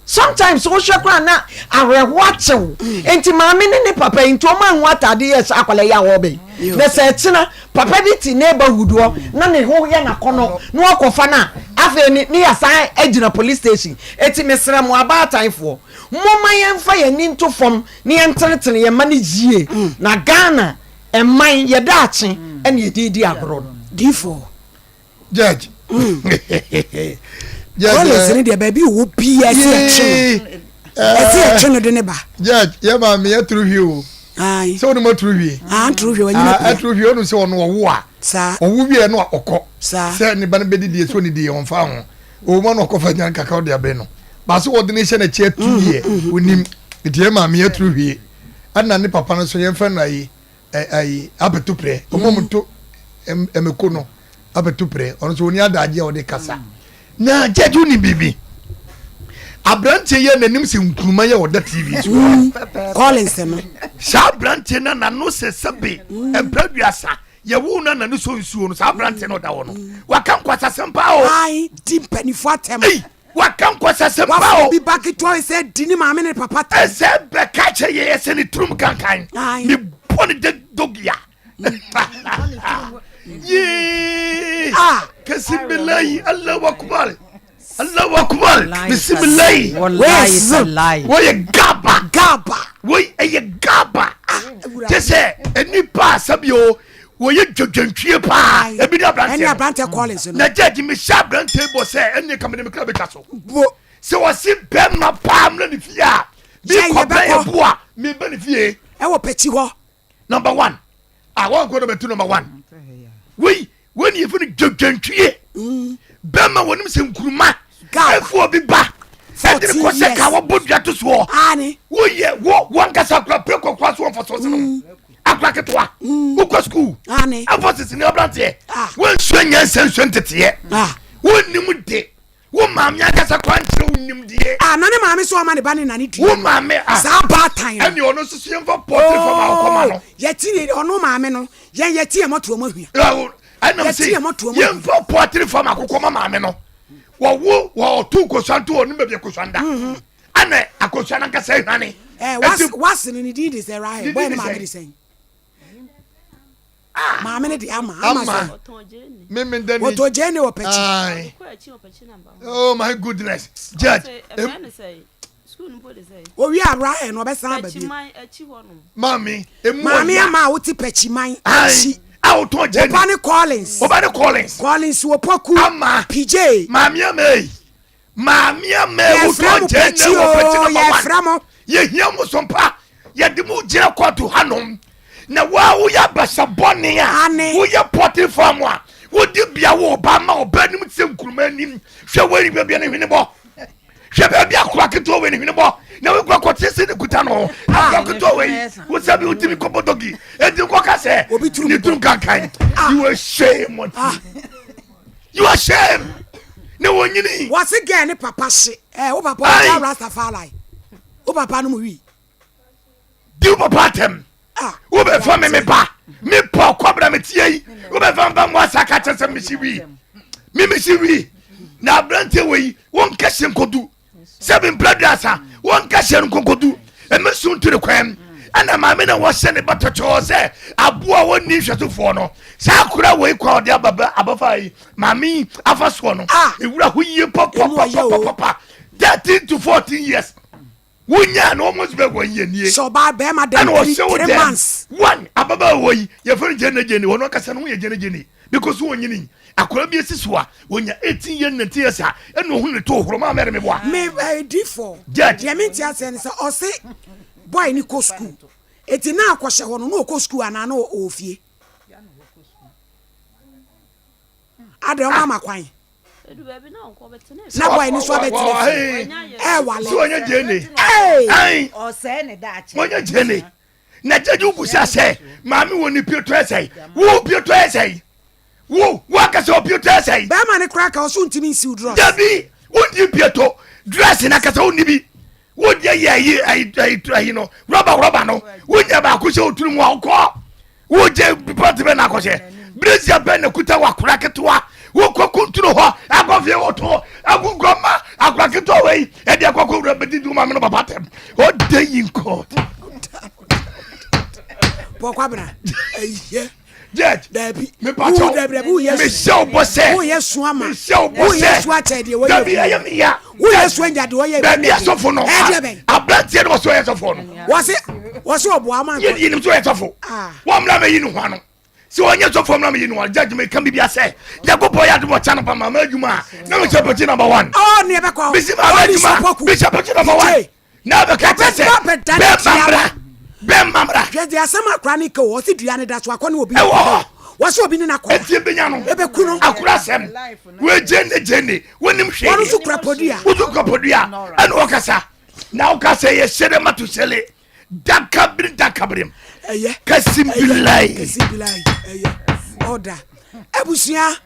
Sometimes wohwɛ koraa na awerɛhoɔ akye wo. Nti maame ne ne papa yi nti wɔn anhu ataade yi a ɛhyɛ akwadaa yi a ɔreba yi. Na sɛ ɛkyena papa bi te neighborhood hɔ na ne ho yɛ n'akɔnɔ na wakɔfa no a, afei ne ne yɛasan agyina police station. Eti mesrɛ mo abaatanfoɔ, momma yɛmfa yɛn ani nto fam na yɛntenetene yɛn mma no yie na Ghana man yɛ daakye na yɛde redi agorɔ no. Difoɔ. Judge. Collins ne deɛ baabi ɔwɔ biara ɛsɛ yɛtwe no ɛsɛ yɛtwe no de ne ba. Judge yɛ maame yɛ turu hwie o. Sɛ wɔn mu aturu hwie. Aa nturu hwie wɔnyina pia. Aturu hwie ɔno sɛ ɔno ɔwo a. Saa. Ɔwo wie no a ɔkɔ. Saa. Sɛ ne ba no bɛdi deɛ sɛ ɔni deɛ ɔnfa ho. Ɔwɔ mu ano ɔkɔ fa nyan kakra ɔde abɛn no. Baasa wɔde ne hyɛ n'akyi atu yɛ onim. Nti yɛ maame yɛ turu hwie. Ɛna ne papa no so yɛn fɛ no ayi. ayi abɛto prɛ ɔmo ɔmo to ɛmɛko no abɛto prɛ ɔno nso oni adagye a ɔde kasa na gyɛgye oni biribi aberanteɛ yɛ n'anim sɛ nkuruma yɛ ɔda tv so Collins no saa aberanteɛ na n'ano sɛ sɛbe mpɛ aduasa yɛwo na n'ano sɔ nsuo no saa aberanteɛ na ɔda hɔ no waka nkwasasɛm paa o ayi di mpanimfoɔ atɛm Waka nkwasasɛm pa o. Wafo bi ba ketewa yi sɛ di ne maame ne papa tɛm. Ɛsɛ bɛka kyerɛ yɛyɛ sɛ ne turum kankan. Me bɔ ne de dogia. Yee. Ah. Kasi bilayi Allahu akbar. Allahu akbar. Bisimilayi. Wallahi Wɔyɛ gaba. Gaba. Wɔyɛ ɛyɛ gaba. Kyɛ sɛ nipa asɛbi o. Wɔyɛ dwadwantwie paa. Ebi ne aberanteɛ no. Ɛne aberanteɛ Collins no. Na judge mehyɛ aberanteɛ bɔ sɛ ɛnneɛ ka mede me kra bɛtwa so. Bo. Sɛ wɔse bɛrima paa mmra ne fie a, mekɔ bɛn ɛbo a meba ne fie. Ɛwɔ pɛkyi hɔ. Number one. A wɔnkɔ number two number one. Wei wei ne yɛfɛ no dwadwantwie. Mm. Bɛrima wɔnim sɛ nkuruma. Ɛfo obi ba. Ɛde ne kɔ sɛ ka wɔbɔ dua to soɔ. Woyɛ wo wankasa kora pere kɔkora so wɔmfa so sɛ no. Mm. akora ketewa mm. wokɔ sukuu ɛfɔ sisi ne aberanteɛ ah. wonsua nyansa nsua nteteɛ ah. wonnim de wo maame ankasa kora nkyerɛ wo nimdeɛ ah, na ne maame so ɔma ne ba ne nane dua wo maame a saa baatan ɛne ɔno nso so yɛmfa pɔtre fam a ɔkɔma no oh, yɛti ne ɔno maame no yɛn yɛti yɛn mɔtoɔ mu ahua ɛnam sɛ yɛmfa pɔtre fam akokɔma maame no wɔwo wɔto nkosua nto ɔno baabi akosua nda mhm. Ana akosua no ankasa ehwane. Eh, was was no ne din de sɛ Rahel. Boy no maame de sɛn? Ah. Maame no de ama ama sɛ. Wɔtɔn gyeene wɔ pɛkyi. Oh my goodness. Judge. Owie a Rahel no ɔbɛsan aba bio. Maame, emu Maame ama a wote pɛkyi man akyi. A wotɔn gyeene. Oba ne Collins. Oba ne Collins. Collins Opoku. Ama. PJ. Maame ama yi. Maame ama ewu Yɛfrɛ tɔ mo gyɛn pɛkyi na wɔ pɛkyi oo, number one. yɛfrɛ mo. Yɛhia mo so mpa. Yɛde mo gyina kɔɔto hanom. Na wo a woyɛ abasa bɔne a, woyɛ pɔte farm a, wode bia wo ɔba ma ɔba anim te sɛ nkuruma anim. Hwɛ wei baabi a ne hwene bɔ. Hwɛ baabi akora ketewa wei ne hwene bɔ. Na wei kura kɔte se ne kuta no. Akora ketewa wei, wo sɛ bi wotumi kɔbɔ dɔgi. Enti nkɔka sɛ ne turu kankan. You are shame on you. You are shame. Ne wɔn nyini. Wɔsi gɛɛ ne papa hye. Ɛɛ wo papa ɔda Rastafari. Wo papa no mu wi. Di wo papa atɛm. Wo bɛ fa mi mi ba. Mi pɔ kɔbra mi tie yi. Wo bɛ fa mi ba mu asa ka kyɛ sɛ mi si wi. Mi mi si wi. Na aberanteɛ wɔ yi wɔn kɛse nkodu. Sɛ bi mpɛ duasa wɔn kɛse no nkodu. Ɛmɛ sun tiri kwan. Ɛna maame na wɔhyɛ ne ba tɔtɔɔ sɛ aboa wɔn ni nhwɛsofoɔ no. Saa akora wɔ yi kwan ɔde aba abafa yi maame yi afa soɔ no. Ewura ho yie pɔpɔpɔpɔpɔpɔ. 13 to 14 years. Wonya no almost bɛ wɔn yɛ nie. Sɛ ɔbaa bɛrima dɛm ɛna ɔhyɛ wo three dɛm months. one ababaawa yi yɛfrɛ no gyene gyene ɔno ankasa no ho yɛ gyene gyene because wɔnyini akwadaa bi esi so a wɔnya 18 years 19 years a ɛna ohun ne to horo maa mɛri mi boa. Me eh, di fɔ. Judge. Deɛ me nti aseɛ ne sɛ ɔse boy ne kɔ school eti na akɔhyɛ hɔ no na ɔkɔ school anaa na ɔwɔ fie. Adɛn ɔma ma kwan. Na boy ne so abɛtena fie. Ɛwale. So ɔnyɛ gyene. Ee. Ɔsɛe ne daakye. Ɔnyɛ gyene. Na gyegye wo busa sɛ maame wɔ ne pie tɔ ɛsɛe. Wo pie tɔ ɛsɛe. Wo wo akasa wɔ pie tɔ ɛsɛe. Bɛrima ne koraa ka ɔso ntumi nsiw drɔs. Dabi wonni pie tɔ dress na kasa wonni bi. Wo deɛ yɛ ayi ayi ayi ayi no rɔba rɔba no wonya baako hyɛ oturu mu a wokɔ. Wogye pɔt bɛ na akɔhyɛ brezia bɛ na kuta wɔ akora ketewa wokɔ kuntunu hɔ akɔfie woto agu ma akora ketewa wei ɛde akɔkɔ wura bɛdidi wo maame no papa tɛm ɔda yi nkɔ pɔkwabena ɛyɛ judge dabi mepakyɛw mehyɛ wo bɔ sɛ woyɛ so ama mehyɛ wo bɔ sɛ woyɛ so akyɛ deɛ wɔyɛ dabi ɛyɛ me ya woyɛ so anya deɛ ɔyɛ baabi asɔfo no aberanteɛ no wɔ so ɔyɛ sɔfo no wɔse wɔse ɔboa ma yɛ yɛnim sɛ ɔyɛ sɔfo wɔmmra mɛyi ne ho ano sɛ ɔnyɛ sɔfo mmra mɛyi ne ho ano judge meka biribi asɛ nyankopɔn yɛ adom ɔkyɛ no pa mama adwuma a na mehyɛ pɔkyi number one mesi mama adwuma mehyɛ pɔkyi number one na bɛka kyɛ sɛ bɛma mmra bɛma mmra hwɛ deɛ asɛm akora ne ka o ɔse dua ne da so akɔ ne obi ɛwɔ hɔ wɔsɛ obi ne nakɔ ɛtie bɛnya no ɛbɛku no akora asɛm wɔgyene gyene wonim hwee wɔno nso kura podua woso kura podua ɛna wɔkasa na wokasa yɛ hyɛdɛ ma to hyɛle dakabiri dakabirim ɛyɛ kasimbilai kasimbilai ɛyɛ ɔda abusua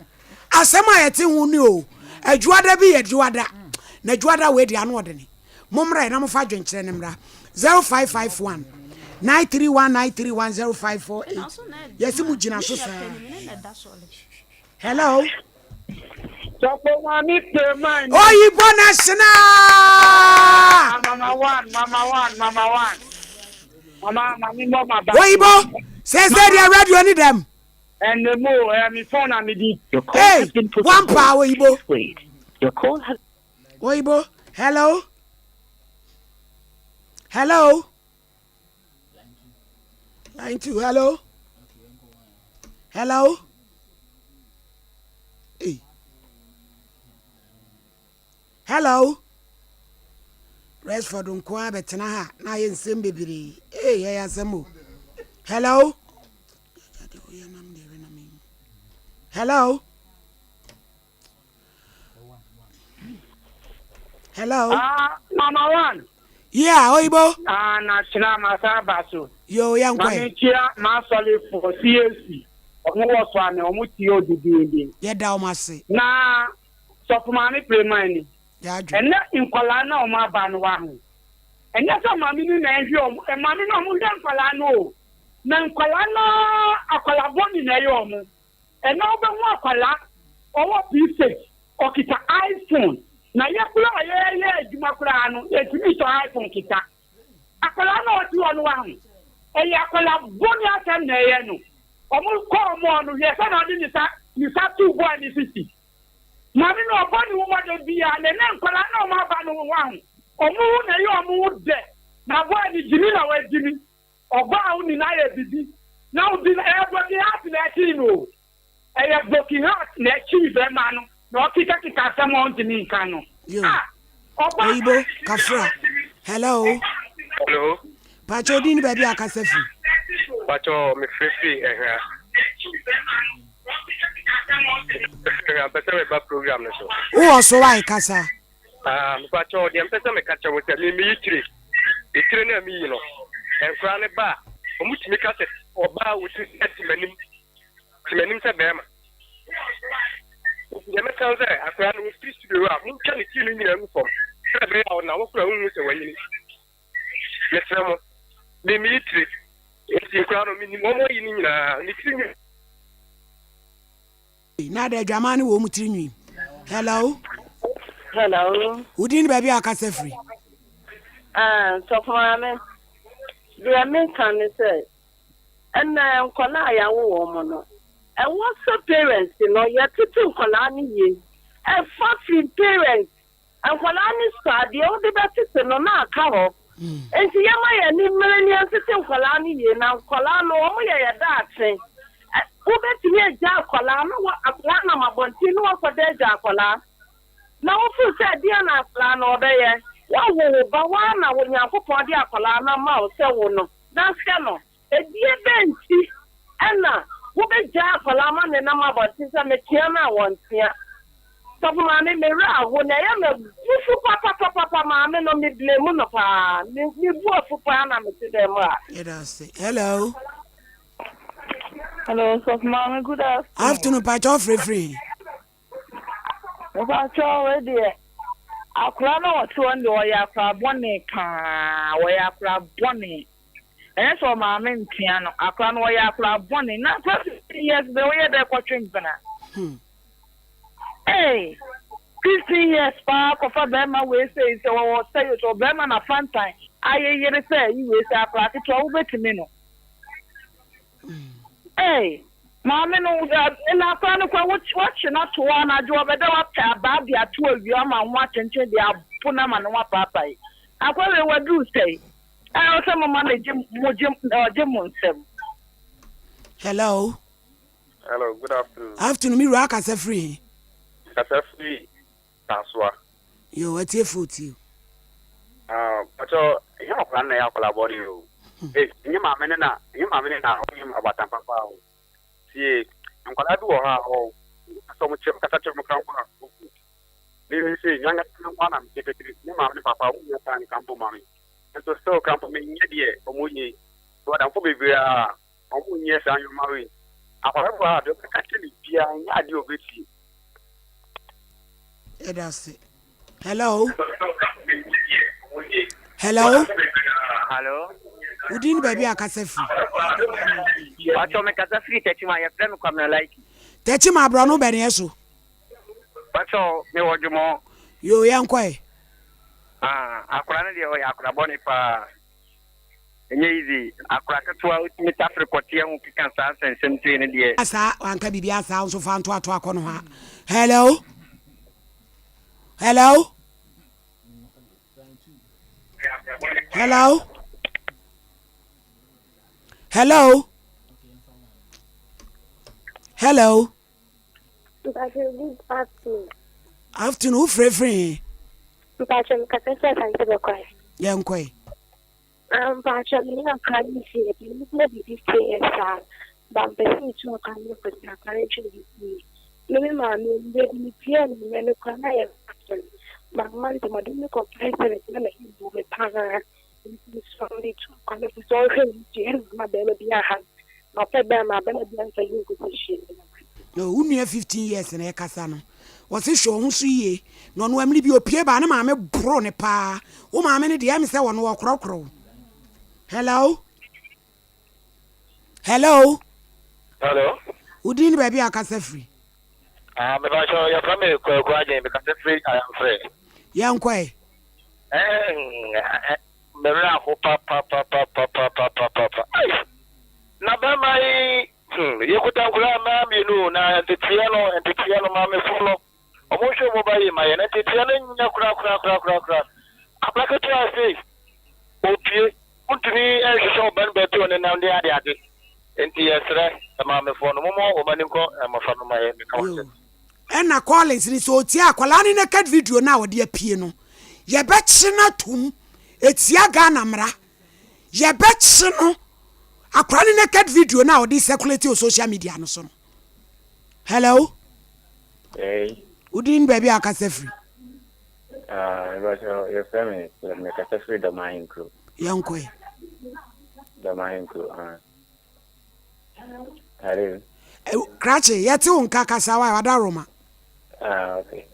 asɛm a yɛte ho ni o adwuada bi yɛ dwuada na dwuada wei de ano ɔdene mommra na mofa adwenkyerɛ no mmra 0551 931 931 0548 yɛse mo gyina so saa hello Sɔfo maame pray man. Oyibo national. Mama one, mama one, mama one. Mama, mami mo ma ba. Oyibo, sese deɛ radio ni dɛm. Ɛnna mu o, ɛyɛ mi phone na mi di. Hey, one pa oyibo. Oyibo, hello. Hello. Line two, hello. Hello. Hey. Hello. Rexford nko ara bɛtena ha na ayɛ nsɛm bebree. Hey, ɛyɛ asɛm o. Hello. Hello. Hello. Ah, Mama One. Yeah, Oyibo. Ah, na kyena masa aba so. Yo, yɛn kɔ. Maame nkyia m'asɔrefo CAC. Ɔmo wɔ so ame, ɔmo tie odidindi. Yɛda ɔmo ase. Na sɔfo maame Preman ni. Yɛadwo. Ɛnɛ nkwadaa na ɔmo aba no wa ho. Ɛnyɛ sɛ maame ni na ɛhwɛ ɔmo, maame na ɔmo hwɛ nkwadaa no o. Na nkwadaa no akwadaa bɔne na ɛyɛ ɔmo. Ɛnɛ wobɛhu akwadaa ɔwɔ P6 ɔkita iPhone na yɛ koraa a yɛyɛ adwuma koraa no yɛntumi ntɔ iPhone kita. Akwadaa no a ɔte hɔ no wahu ɛyɛ akwadaa bɔne asɛm na ɛyɛ no. Ɔmo kɔɔ mɔɔ no hwɛ sɛ na ɔde ne nsa ne nsa too boy ne sisi. Maame no ɔbɔ ne ho mmɔden biara na ɛnɛ nkwadaa no a ɔmo aba no wahu ɔmo ho na ɛyɛ ɔmo ho dɛ na boy no gyimi na wagyimi. Ɔbaa wo nyinaa yɛ bibi na wo di no ɛyɛ broken heart na ɛkyii no o ɛyɛ broken heart na ɛkyii bɛɛma no na ɔkeka keka asɛm a ɔntumi nka no. Yo. Oyibo, Kafra. Hello. Hello. Pacho odin ni baabi a akasa firi. Pacho me firi firi Ehra. Ehra mpɛ sɛ meba program no so. Wowɔ so wa kasa. Ah, mepacho deɛ mpɛ sɛ meka kyerɛ mo sɛ me meyi tire. Etire no a meyi no, nkora ne ba a, wɔn tumi ka sɛ ɔbaa wotu sɛ te m'anim. Te m'anim sɛ bɛrima. Nti deɛ mɛka ne sɛ akwadaa no ɔfiri studio hɔ a montwa ne tiri no nyinaa ngu fam sɛdeɛ ɛbɛyɛ a ɔnam hɔ koraa wonhu sɛ wanyini. Mesrɛ mo, me meyi tiri nti nkwadaa no menim wɔn ayi no nyinaa ne tiri nwi. Na ada adwaman ne wɔn tiri nwi. Hello. Hello. Wo din ne baabi a akasa firi. Ah, sɔfo maame, deɛ meka ne sɛ Ɛnna nkwadaa a yɛawo wɔn no, ɛwɔ sɛ parents no yɛtete nkwadaa no yie. Ɛfa firi parents, nkwadaa no sua deɛ wode bɛtete no na aka hɔ. Nti yɛma yɛn ani mmere na yɛntete nkwadaa no yie na nkwadaa no wɔn yɛ yɛn daakye. Wobɛtumi agya akwadaa na akwadaa nam abɔnten na wakɔda agya akwadaa. Na wofeel sɛ ɛdeɛn na akwadaa no ɔbɛyɛ? Woawo wo ba, wo ara na Onyankopɔn de akwadaa no ama wo sɛ wo no. Na hwɛ no, ɛdeɛ bɛn nti na wobɛgyaa akwadaa ma no nam abɔnten sɛ metea no a wɔntea? Sɔfo maame, me werɛ aho na ɛyɛ me abufu papapapapa, maame no me blame no paa, me me bu afu paa na mete dɛm a. Yɛda ase. Hello. Hello, Sɔfo maame, good afternoon. Afternoon, pakyɛ ɔfrɛfrɛ he. Mepakyɛw wei deɛ akora no a ɔte hɔ no deɛ ɔyɛ akora bɔne paa ɔyɛ akora bɔne ɛnyɛ sɛ ɔmaame ntea no akora no ɔyɛ akora bɔne na akora 15 years bɛ woyɛ dɛ kɔtwe mpena ee 15 years paa kɔfa bɛrima wei sɛ sɛ wɔwɔ sɛ yɛ sɛ ɔbɛrima na fantan ayeyere sɛ yi wei sɛ akora ketewa wobɛtumi no Ei, maame no, na akora no kora woakye no ato hɔ anadwo ɔbɛda wapɛ abaa de ato awia ama ho akyenkyen de abo no ama ne ho apaapae. Akora wei waduru sɛe? Ɛwɔ sɛ moma no gye mo gye ɔgye mo nsam. Hello. Hello, good afternoon. Afternoon, mi wura akasa firi he? Kasa firi Kasoa. Yo, atiefo tie o. Ah, pacho, ɛnyɛ akwadaa no na ɛyɛ akwadaa bɔne o. Ei, ɛnyɛ maame no na, ɛnyɛ maame no na ɔnyɛ abatan papa o. Tie, nkwadaa bi wɔ hɔ a, ɔ, wokasa wɔn kyerɛ, wokasa kyerɛ wɔn koraa mpo a, wɔn Me me sei, me ankasa me nko ara na mete petee, me maame ne papa, wɔn nyɛ saa nka mpo ma me. Nso still koraa mpo, menyɛ deɛ wɔn yɛ yi. So adamfo bebree a, wɔn nyɛ saa nneɛma wei. Akwadaa bi wɔ hɔ a, deɛ ɔbɛka kyerɛ no biara, ɛnyɛ adeɛ a ɔbɛtie. Yɛda ase. Hello. Hello. Hello. Wodin ne baabi a kasa firi. Pacho me kasa firi Techiman yɛfrɛ me Kwamina Laiki. Techiman aborɔno bɛn yɛ so. Pacho me wɔ dwomɔ. Yoo yɛn kɔ ɛ. Ah akora no deɛ ɔyɛ akora bɔne paa. Ɛnyɛ easy. Akora ketewa otumi tafere kɔteɛ ho keka saa nsɛnsɛm sei no deɛ. Saa wanka biribiara saa nso fa ntoatoa kɔ nohoa. Hello? Hello? Hello? Hello? Hello? Mpakyɛ good afternoon. Afternoon, wo frɛfrɛ he? Mpakyɛ mekasa firi Asante Bɛkwae. Yɛnkɔe. Ah mpakyɛ me ne akora no si yɛ bi na biribi te yɛ saa ba mpɛ sɛ metu akora no fo sɛ akora no ntwe ne ho yie. Me me maame mmerɛ bi metie no mmerɛ no koraa na yɛ asɛm mamma ntɛm ɔde me kɔ fire service na m'ani buu me paa nti mesrɛ no metu akora no fo sɛ ɔnhwɛ ne ho yie ɛna mma bɛrima bi aha no na ɔpɛ bɛrima a bɛrima bi amfa ne nkɔsi hwee. Wo nua 15 years na ɛkasa no Wɔse hwɛ wo ho so yie na ɔno amene bi opie baa ne maame boro ne paa wo maame no deɛ ɛme sɛ wɔno ɔkorɔkorɔ wo hello hello hello wo din ne baabi a akasa firi ah me ba sɛ yɛfrɛ me kwaku agyen mekasa firi ayamfrɛ yɛnkɔ ɛ mmerɛ aho papapapapapapapa na bɛma yi Hmm, yɛkuta nkwadaa mmaa mmienu o, na nteteɛ no, nteteɛ no, maamefoɔ no, wɔn nhwɛ wɔn ba yie ma yɛn. Nteteɛ no nyɛ korakorakorakorakora. Akwadaa ketewa sei, opie, wontumi nhwehwɛ ɔba no baabi a ɔnenam de ade ade. Nti yɛsrɛ maamefoɔ no, momma wɔn ani nkɔ mmɔfra no ma yɛn, meka wɔn sɛ. Ɛna Collins no sɛ ɔtie akwadaa no naked video no a ɔde apue no, yɛbɛkye no atom. Ɛtia Ghana mmara. Yɛbɛkye no. Akwadaa no naked video no a ɔde circulate wɔ social media no so no. Hello? Hey. Wodin baabi a akasa firi? Ah, yɛfrɛ me, mekasa firi Dɔm Ahenkuro. Yɛnkɔe. Dɔm Ahenkuro, ah. Hello. Krakye, yɛte wo nka kasa wa wada Roma. Ah, okay.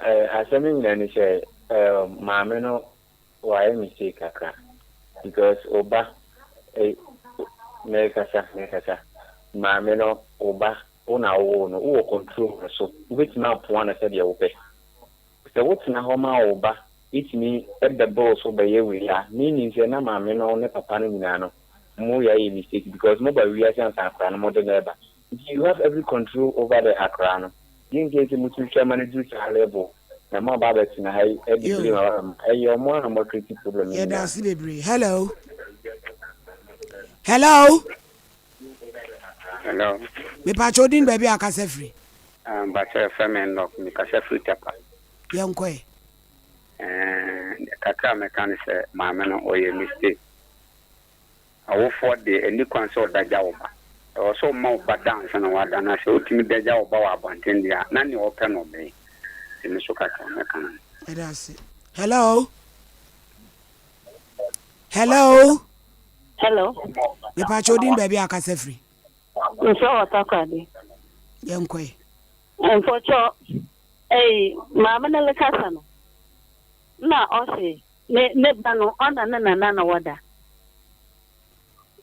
Eh, asɛm no nyinaa ni sɛ eh, maame no wayɛ mistake kakra because ɔba eh, mekasa mekasa maame no ɔba wo na wowoo no wowɔ control no so wobɛtumi apoa no sɛdeɛ wopɛ Sɛ wotena hɔ ma wo ba tumi bɛbɔ wo so bɛyɛ wei a, meaning sɛ na maame no ne papa no nyinaa no mo yɛ ayɛ mistake because mo ba wiase ansa akwadaa no mo de no reba. Nti you have every control over the akwadaa no. Deɛ nti a ɛsɛ motumi hwɛ ma no duru saa level na mo aba abɛtena ha yi de Yo. blame aba abɛma ɛyɛ ɔmo ara na mo create problem no Yɛda nyinaa. ase bebree. Hello. Hello. Hello. Mepakyɛ wo din baabi a akasa firi. Ah, mpakyɛ yɛfrɛ me Enoch, mekasa firi Tapa. Yɛnkɔ ɛ. Eh, kakra a mɛka ne sɛ maame no ɔyɛ mistake. Awofoɔ deɛ ɛnni kwan sɛ ɔda gya wo ba. Ɛwɔ sɛ ɔma wo ba da ansa na wada na sɛ wotumi da gya wo ba wɔ abɔnten deɛ a, na nea ɔpɛ no ɔbɛyɛ. Nti me so kakra a mɛka no no. Yɛda ase. Hello. Hello. Hello. Mepakyɛ wo din baabi a akasa firi. Mefrɛ wɔ Takoradi. Yɛnkɔ ɛ. Mpɔkyɛ ɛyi maame no rekasa no na ɔse ne ne ba no ɔna ne nana na wɔda.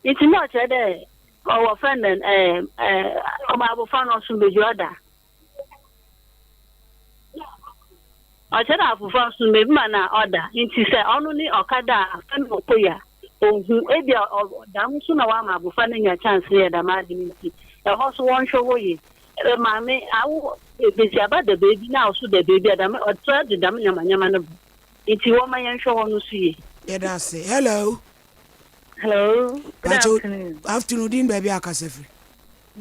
Nti na ɔkyerɛ dɛ ɔwɔ fɛn dɛn ɛɛ ɛɛ ɔmo abofra no ɔso beebi ɔda. Ɔkyerɛ dɛ abofra no so beebi ma na ɔda ntsi sɛ ɔno nye ɔka da a afei na ɔkɔ yi a ohu. Ebia ɔda ho so na ɔama abofra no enya chance yɛ dɛm adze no ntsi ɛhɔ so wɔnhwɛ hɔ yie. Maame awo basiaba da beebi na awo so da beebi a dɛm ɔtaa dze dɛm nyamanyama no ba ntsi wɔmma yɛnhwɛ hɔ no so yie. Yɛda ase. Hello. Hello. Good Pacho, afternoon. afternoon din baabi a akasa firi.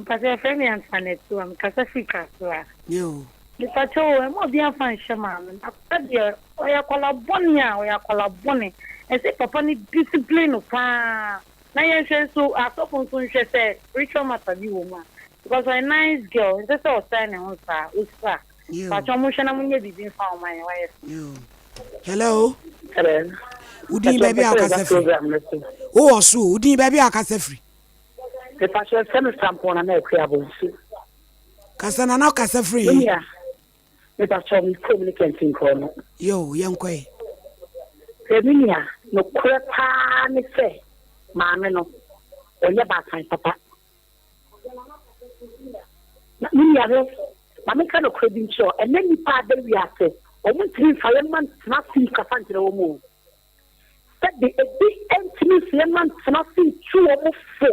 Mpakyɛ yɛfrɛ me Antoinette Tuah, mekasa firi Kasoa. Yoo. Mepakyɛ o, ɛmma obi amfa nhyɛ maame no. Akwadaa deɛ ɔyɛ akwadaa bɔne a, ɔyɛ akwadaa bɔne. Ɛsɛ papa no discipline no paa. Na yɛnhwɛ nso, asɔfo nso nhwɛ sɛ spiritual matter bi wɔ mu a. Because ɔyɛ nice girl, ɛnsɛ sɛ ɔsɛe ne ho saa, osua. Yoo. Mpakyɛ ɔmo nhwɛ na mo nyɛ biribi mfa ho ma yɛn, wayɛ fɛ. Yoo. Hello. Hello. Wo din baabi a wokasa firi. Wowɔ so o, wo din baabi a wokasa firi. Mepakyɛ sɛ me sampɔn nana akua abonsu. Kasa nana kasa firi he? Menua, mepakyɛ me kurom ne kɛntinkorɔ no. Yoo, yɛnkɔ ɛ. Hwɛ me nua, nokorɛ paa ne sɛ maame no, ɔnyɛ baatan papa. Na me nua hwɛ, ma menka nokorɛ bi nkyerɛ wo, ɛnnɛ nnipa a aba wiase, wɔn ntumi mfa yɛn mma ntena ase nkasa nkyerɛ wɔn o. Sɛbe ebi ntumi nso yɛn mma ntena ase ntu wɔn fo.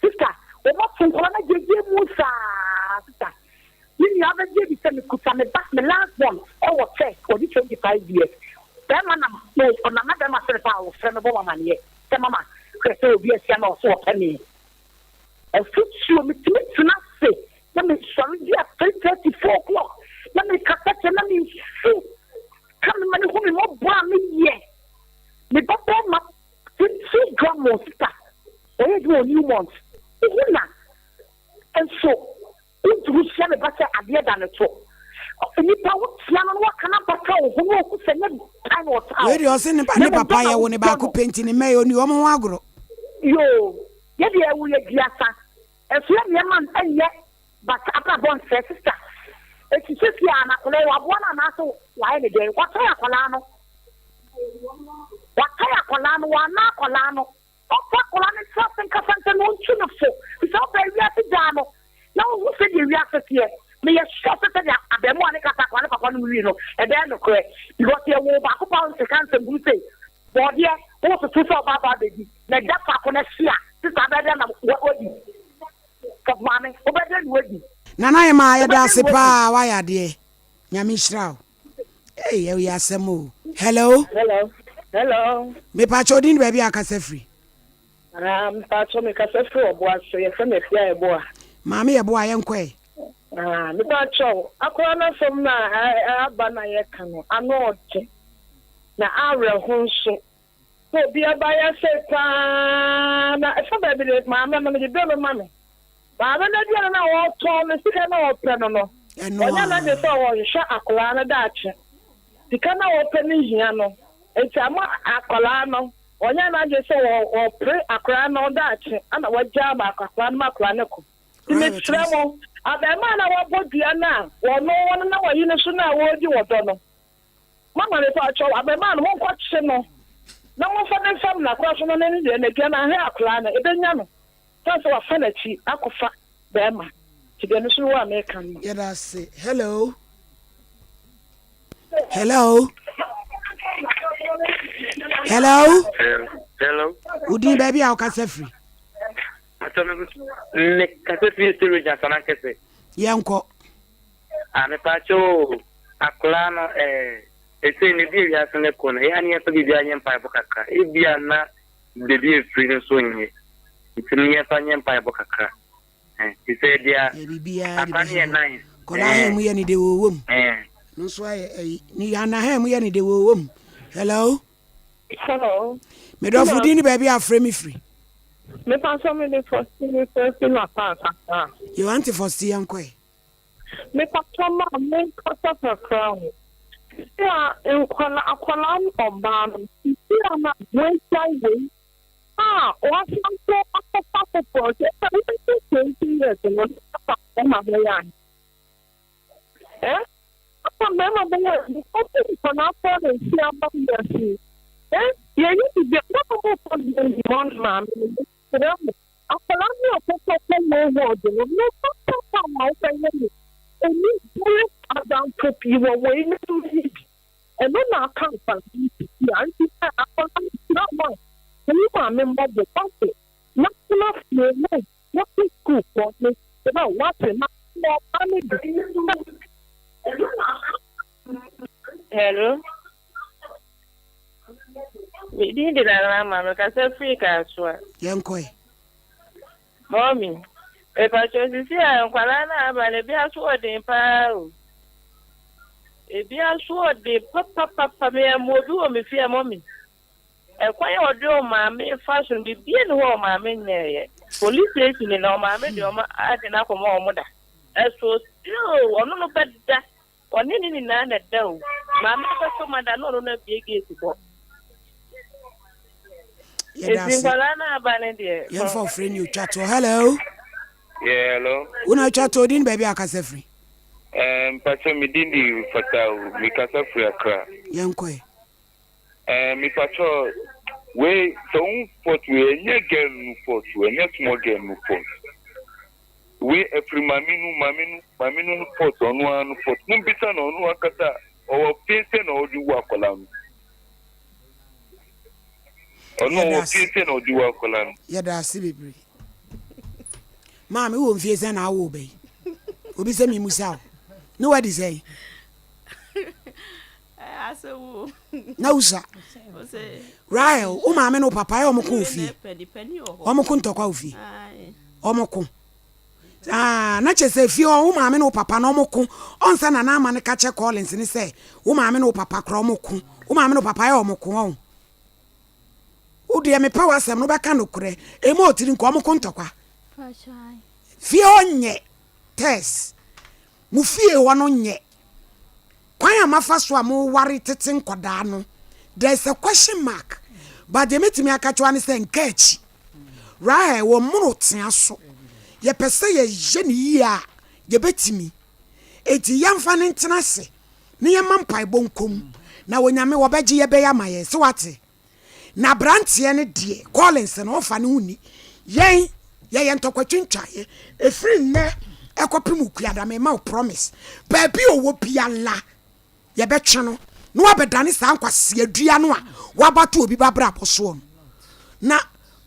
Sista, wɔn ato nkwadaa no agyegye mu saa. Sista, me nua abɛgye adi sɛ mekuta me ba, me last born wɔ church, ɔdi 25 years. Bɛrima nam, ɔnam na bɛrima sere paa, ɔfrɛ me bɔ me amaneɛ sɛ mama, hwɛ sɛ obi ahyia me a ɔse ɔpɛ me. Afutuo, metumi tena ase na mesɔre bi a 3:30, 4 o'clock na mekasa kyerɛ na mesu ka me ma ne hu me mmɔbɔ a meyɛ. Me ba bɛrima tete Drummond sista, ɔyɛ adwuma wɔ Newmont. Wohu na nso wontumi hyia me ba sɛ adeɛ da ne to. Nipa wotia no na waka no abata wo ho na ohu sɛ nyɛ tan na ɔtaa wo. Wei deɛ ɔse ne ba ne papa yɛ wo ne baako pɛ nti ne mma yi ɔni wɔn ho agorɔ. Yoo yɛ deɛ ɛwo yɛ duasa ɛso yɛ nneɛma nyɛ basa abrabɔ nsɛ sister eti sisi a na akwadaa yi waboa no anaasɛ wayɛ ne dɛn watɔn akwadaa no watɔn akwadaa no wana akwadaa no ɔfa akwadaa no ntra ase nkasa nkyɛn na ɔntu no fo fisɛ ɔbɛ wiase gyaa no na wohu sɛdeɛ wiase teɛ. Meyɛ sure sɛ sɛdeɛ abarimaa no kasa akwadaa no papa no wui no, ɛbɛyɛ nokorɛ. Because yɛwoo baako paa ɔnte ka nsɛmhunu sei. Bɔɔdeɛ, wototo sɛ ɔba aba abɛdi, na ɛda faako na ɛhye a, sista bɛyɛ dɛn na wadi? Sɔfo maame, wobɛyɛ dɛn na wadi? Nana Hemaa Wobɛyɛ yɛda dɛn na ase wadi? paa wayɛ adeɛ Nyame nhyira wo. Ei ɛyɛ asɛm o. Hello. Hello. Hello. Mepakyɛ wo din ne baabi a akasa firi. Ah, mpatsɔ me kasa firi Ɔboase, yɛfrɛ me Afia Yeboah. Maame Yeboah, yɛnkɔ ɛ. Ah, mepa kyɛw, akora no asɛm no a aba na yɛka no, ano ɔden, na awerɛho nso. Sɛ obi aba yɛ sei paa na ɛfa baabi de maame no mede bɛ ma me. Maame no aduane no a ɔretɔn no, sika no a ɔpɛ no no, ɔnyɛ n'adwene sɛ ɔrehwehwɛ akwadaa no daakye. Sika no a ɔpɛ no hia no, nti ama akwadaa no, ɔnyɛ n'adwene sɛ ɔpere akwadaa no daakye ana wagyaa ma akwadaa no ma akwadaa no kɔ. Nti mesrɛ mo, abarimaa no a wabɔ dua no a wɔno wɔnenam ayi no so no a wɔredi wɔ dɔ no, mama mepa kyɛw, abarimaa no monkɔkye no na momfa ne nsa mmra koraa so na ne deɛ n'adua no ahwɛ akwadaa no, ɛbɛnya no. Sane sɛ wafa n'akyi akɔfa bɛɛma nti deɛ meso mewɔ a meka no. Yɛda ase. Hello. Hello. Hello. Hello. Wodin baabi a wokasa firi? Me kasa firi Eastern Region Asamankese. Yɛnkɔ. Ah, mepaakyɛ o, akwadaa no ɛɛ, ɛsɛ ne bi ewiase ne ko no, ɛyɛ ne yɛmfa biribi anyɛ mpaebɔ kakra. Ebia na Baabi a efiri no nso nye. Nti no yɛmfa nyɛ mpaebɔ kakra. Eh, te sɛ deɛ Yɛ biribiara de akora no bɛsi yɛ hɔ. nice. Kɔla ha Eh, mu yɛ ne de wɔ wom. eh. No nso ayɛ ɛyi. Ne yɛ ana ha mu yɛ ne de wɔ wom. Hello. Hello. Medɔfo din ne baabi a afrɛ me firi. Mepa sɛ mede fɔsti me fɛ fi la paa kakra. Yo ante fɔsti yɛn kɔɛ. Mepa sɛ ma me nkasa kakra o. Sisi a nkɔla akɔla no ɔbaa no sisi a na wɔagyae wei a wɔasan so akɔfa foforɔ sɛ sɛ wobɛdi 20 years no na afa bɛrima bɛyɛ ane ɛ afa bɛrima bɛyɛ ane ɔde nkɔla afɔ na nsi aba wiase yi ɛ yɛyɛ biribi a na ɔmo fa bɛyi mɔ maame no mesrɛ mo Akwadaa no a ɔkɔtɔ kɔ Woolworth no, no matter how a wobɛyɛ no, ɔni bere adamfo pii wɔ wei ne mu yi bi. Ɛno na aka akwadaa no sisi a. Nti sɛ akwadaa no kyerɛ wo a, wo maame mmɔbɔ, wate, na tena fie na wakɔ sukuu kɔ, mesrɛ wo, wate, na ɔbaa no bi. Hello. Me din de Nana Ama, mekasa firi Kasoa. Yɛnkɔ ɛ. Mɔmi, mepatwɔ sisi a nkwadaa no a aba no ebi aso ɔden paa o. Ebi aso ɔden papapapa me ɛmu obi wɔ me fie mɔmi. Ɛkwan a ɔde ɔmaame fa so no bibie ne hɔ a ɔmaame nyɛɛyɛ. Police station na ɔmaame de ɔma ade no akɔma ɔmo da. Ɛso still ɔno no bɛda. Ɔne ne nyinaa na ɛda o. Maame no bɛsɔ ma da na ɔno no abue gate hɔ. Yɛda Eti ase. nkwadaa no aba no deɛ. Yɛmfa ɔfrɛ ni otwa toɔ. Hello. Yeah, hello. Wo na otwa toɔ din baabi a akasa firi. Eh, mpakyɛ me din de Fatau, me kasa firi Accra. Yɛnkɔ ɛ. Eh, me pakyɛ wei sɛ wo fault wei ɛnyɛ girl no fault o, ɛnyɛ small girl no fault. Wei ɛfiri maame no maame no maame no no fault ɔno ara no fault mo bisa no ɔno ankasa ɔwɔ fie sɛ na ɔde wu akwadaa no ɔno ɔwɔ fie sɛ na ɔde wu akwadaa no. Yɛda ase bebree. Maame wɔ mfie sɛn na awo bɛyi? Obi sɛ mimusa o. Ne wadi sɛn? Na wusa. Rahel, wo maame ne wo papa yɛ wɔn ko wɔ fie. Wɔn ko ntɔkwa wɔ fie. Wɔn ko. Ah, na kyerɛ sɛ fie hɔ wo maame ne wo papa na wɔn ko. Ɔnsa na n'ama no ka kyerɛ Collins ne sɛ wo maame ne wo papa kora wɔn ko. Wo maame ne wo papa yɛ wɔn ko wɔn. Wo deɛ mepɛ w'asɛm no wobɛka nokorɛ. Emu otiri nka wɔn ko ntɔkwa. Fie hɔ nyɛ test. Mo fie hɔ no nyɛ. Kwan a moafa so a moware tete nkwadaa no, there is a question mark. But deɛ mɛtumi aka kyerɛ wo ara ne sɛ nka akyi. Rahel, wɔ mmoro tea so. Yɛpɛ sɛ yɛyɛ no yie a, yɛbɛtumi. Enti yɛmfa no ntena ase na yɛmma mpaebɔ nkɔ mu. Na Onyame wɔbɛgye yɛbɛyɛ ama yɛn. So woate? Na abranteɛ no deɛ, Collins no, ɔmfa ne ho nni. Yɛn, yɛyɛ ntɔkwatwintwaeɛ. Ɛfiri nnɛ ɛkɔpem Okuada, mema wo promise, baabi a ɔwɔ biara, yɛbɛtwe no na wabɛdane saa nkwasea dua no a wabato obi ba abrabɔ soɔ no. Na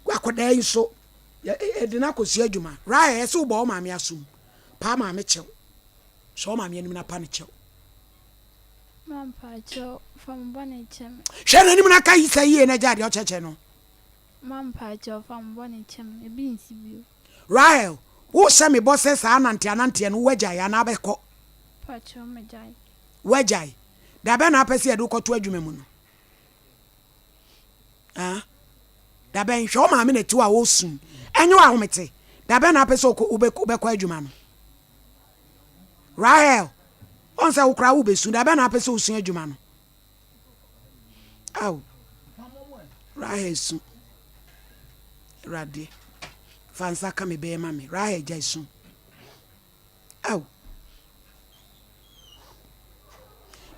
akwadaa yi nso, yɛde no akɔsua adwuma. Raya, ɛsɛ wobɔ wo maame asom. Paa maame kyɛw. Sɔ wo maame anim na pa no kyɛw. Ma mpakyɛw fa me bɔne kyɛ me. Hwɛ n'anim na ka yi sɛ yie na gyae deɛ ɔkyɛkyɛ no. Ma mpakyɛw fa me bɔne kyɛ me, ebi nsi bio. Rahel, Wohyɛ me bɔ sɛ saa anante ananteɛ no woagyae anaa bɛkɔ? Pakyɛw megyae. Woagyae? Da bɛn na apɛ sɛ yɛde wo kɔto adwuma mu no? Ah? Da bɛn? Hwɛ wo maame na ɛte hɔ a ɔresu. Ɛnyɛ wo ahomete. Da bɛn na apɛ sɛ wobɛkɔ adwuma no? Rahel, ɔn sɛ wo koraa wobɛsu. Da bɛn na apɛ sɛ wosua adwuma no? Ao, Rahel su. Awurade, fa nsa ka me bɛyɛ ma me. Rahel gyae su. Ao.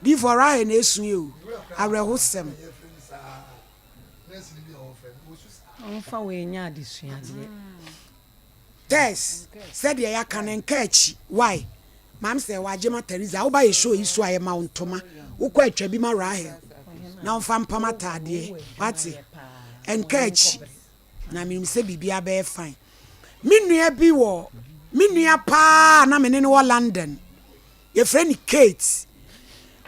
Difoɔ Rahel na esu yi o. Awerɛhosɛm. Ɔmfa wei nyɛ adesuadeɛ. Tess, sɛdeɛ yɛaka no nka akyi why? Maame sɛ wagye ma Theresa woba yɛ show yi so a yɛma wo ntoma wokɔ atwa bi ma Rahel na ɔmfa mpam ataadeɛ wate nka akyi na menim sɛ biribiara bɛyɛ fine me nua bi wɔ me nua paa na me ne no wɔ London yɛfrɛ no Kate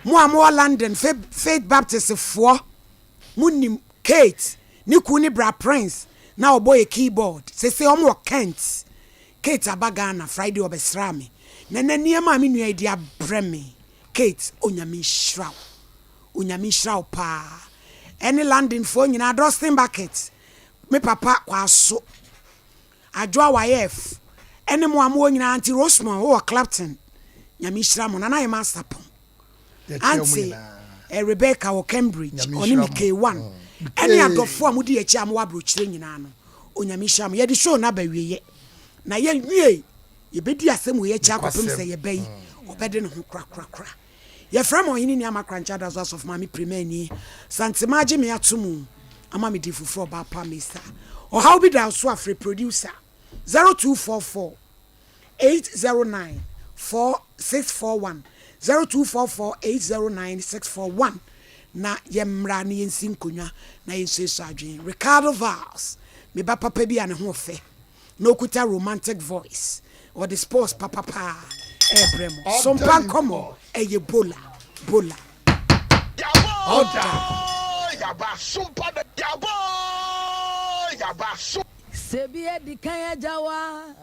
mo a mowɔ London Faith Baptist foɔ mo nim Kate ne kun ne bra Prince na ɔbɔ yɛ keyboard sese ɔmo wɔ Kent Kate aba Ghana Friday ɔbɛsraa me na nɛ nneɛma a me nua yi de abrɛ me Kate Onyame nhyira wo Onyame nhyira wo paa ɛne London foɔ nyinaa Dustin Bucket me papa Kwaso Adwoa Wayef ɛne mo a mowɔ nyinaa Auntie Rosemond wowɔ Clapton Nyame nhyira mo Nana Yema Asapong Auntie Rebecca wɔ Cambridge ɔne me K1 ɛne adɔfoɔ a modi akyi a mowɔ aburokyire nyinaa no Onyame nhyira mo. Yɛde show no aba awieɛ na yɛwie yɛbɛdi asɛm wei akyi akɔpem sɛ yɛba yi ɔbɛde ne ho korakorakora. Yɛfrɛ me Ɔhene Nua Makorankye Adaso Asɔfo Maame Pirimani Santema agye me ato mu ama me din foforɔ Ɔbaa Pa Mesa. Ɔhaw bi da wo so a frɛ producer 0244 809 4 641 0244 809 641 na yɛmmra na yɛnsi nkonnwa na yɛnsuasua adwene. Ricardo Valls, me ba papa bi a ne ho ɔfɛ na ɔkuta romantic voice, ɔde sports papa paa ɛrebrɛ mo. Sompa nkɔmmɔ ɛyɛ bola, bola. Ɔda. Sɛ bi adi kan agya wo a.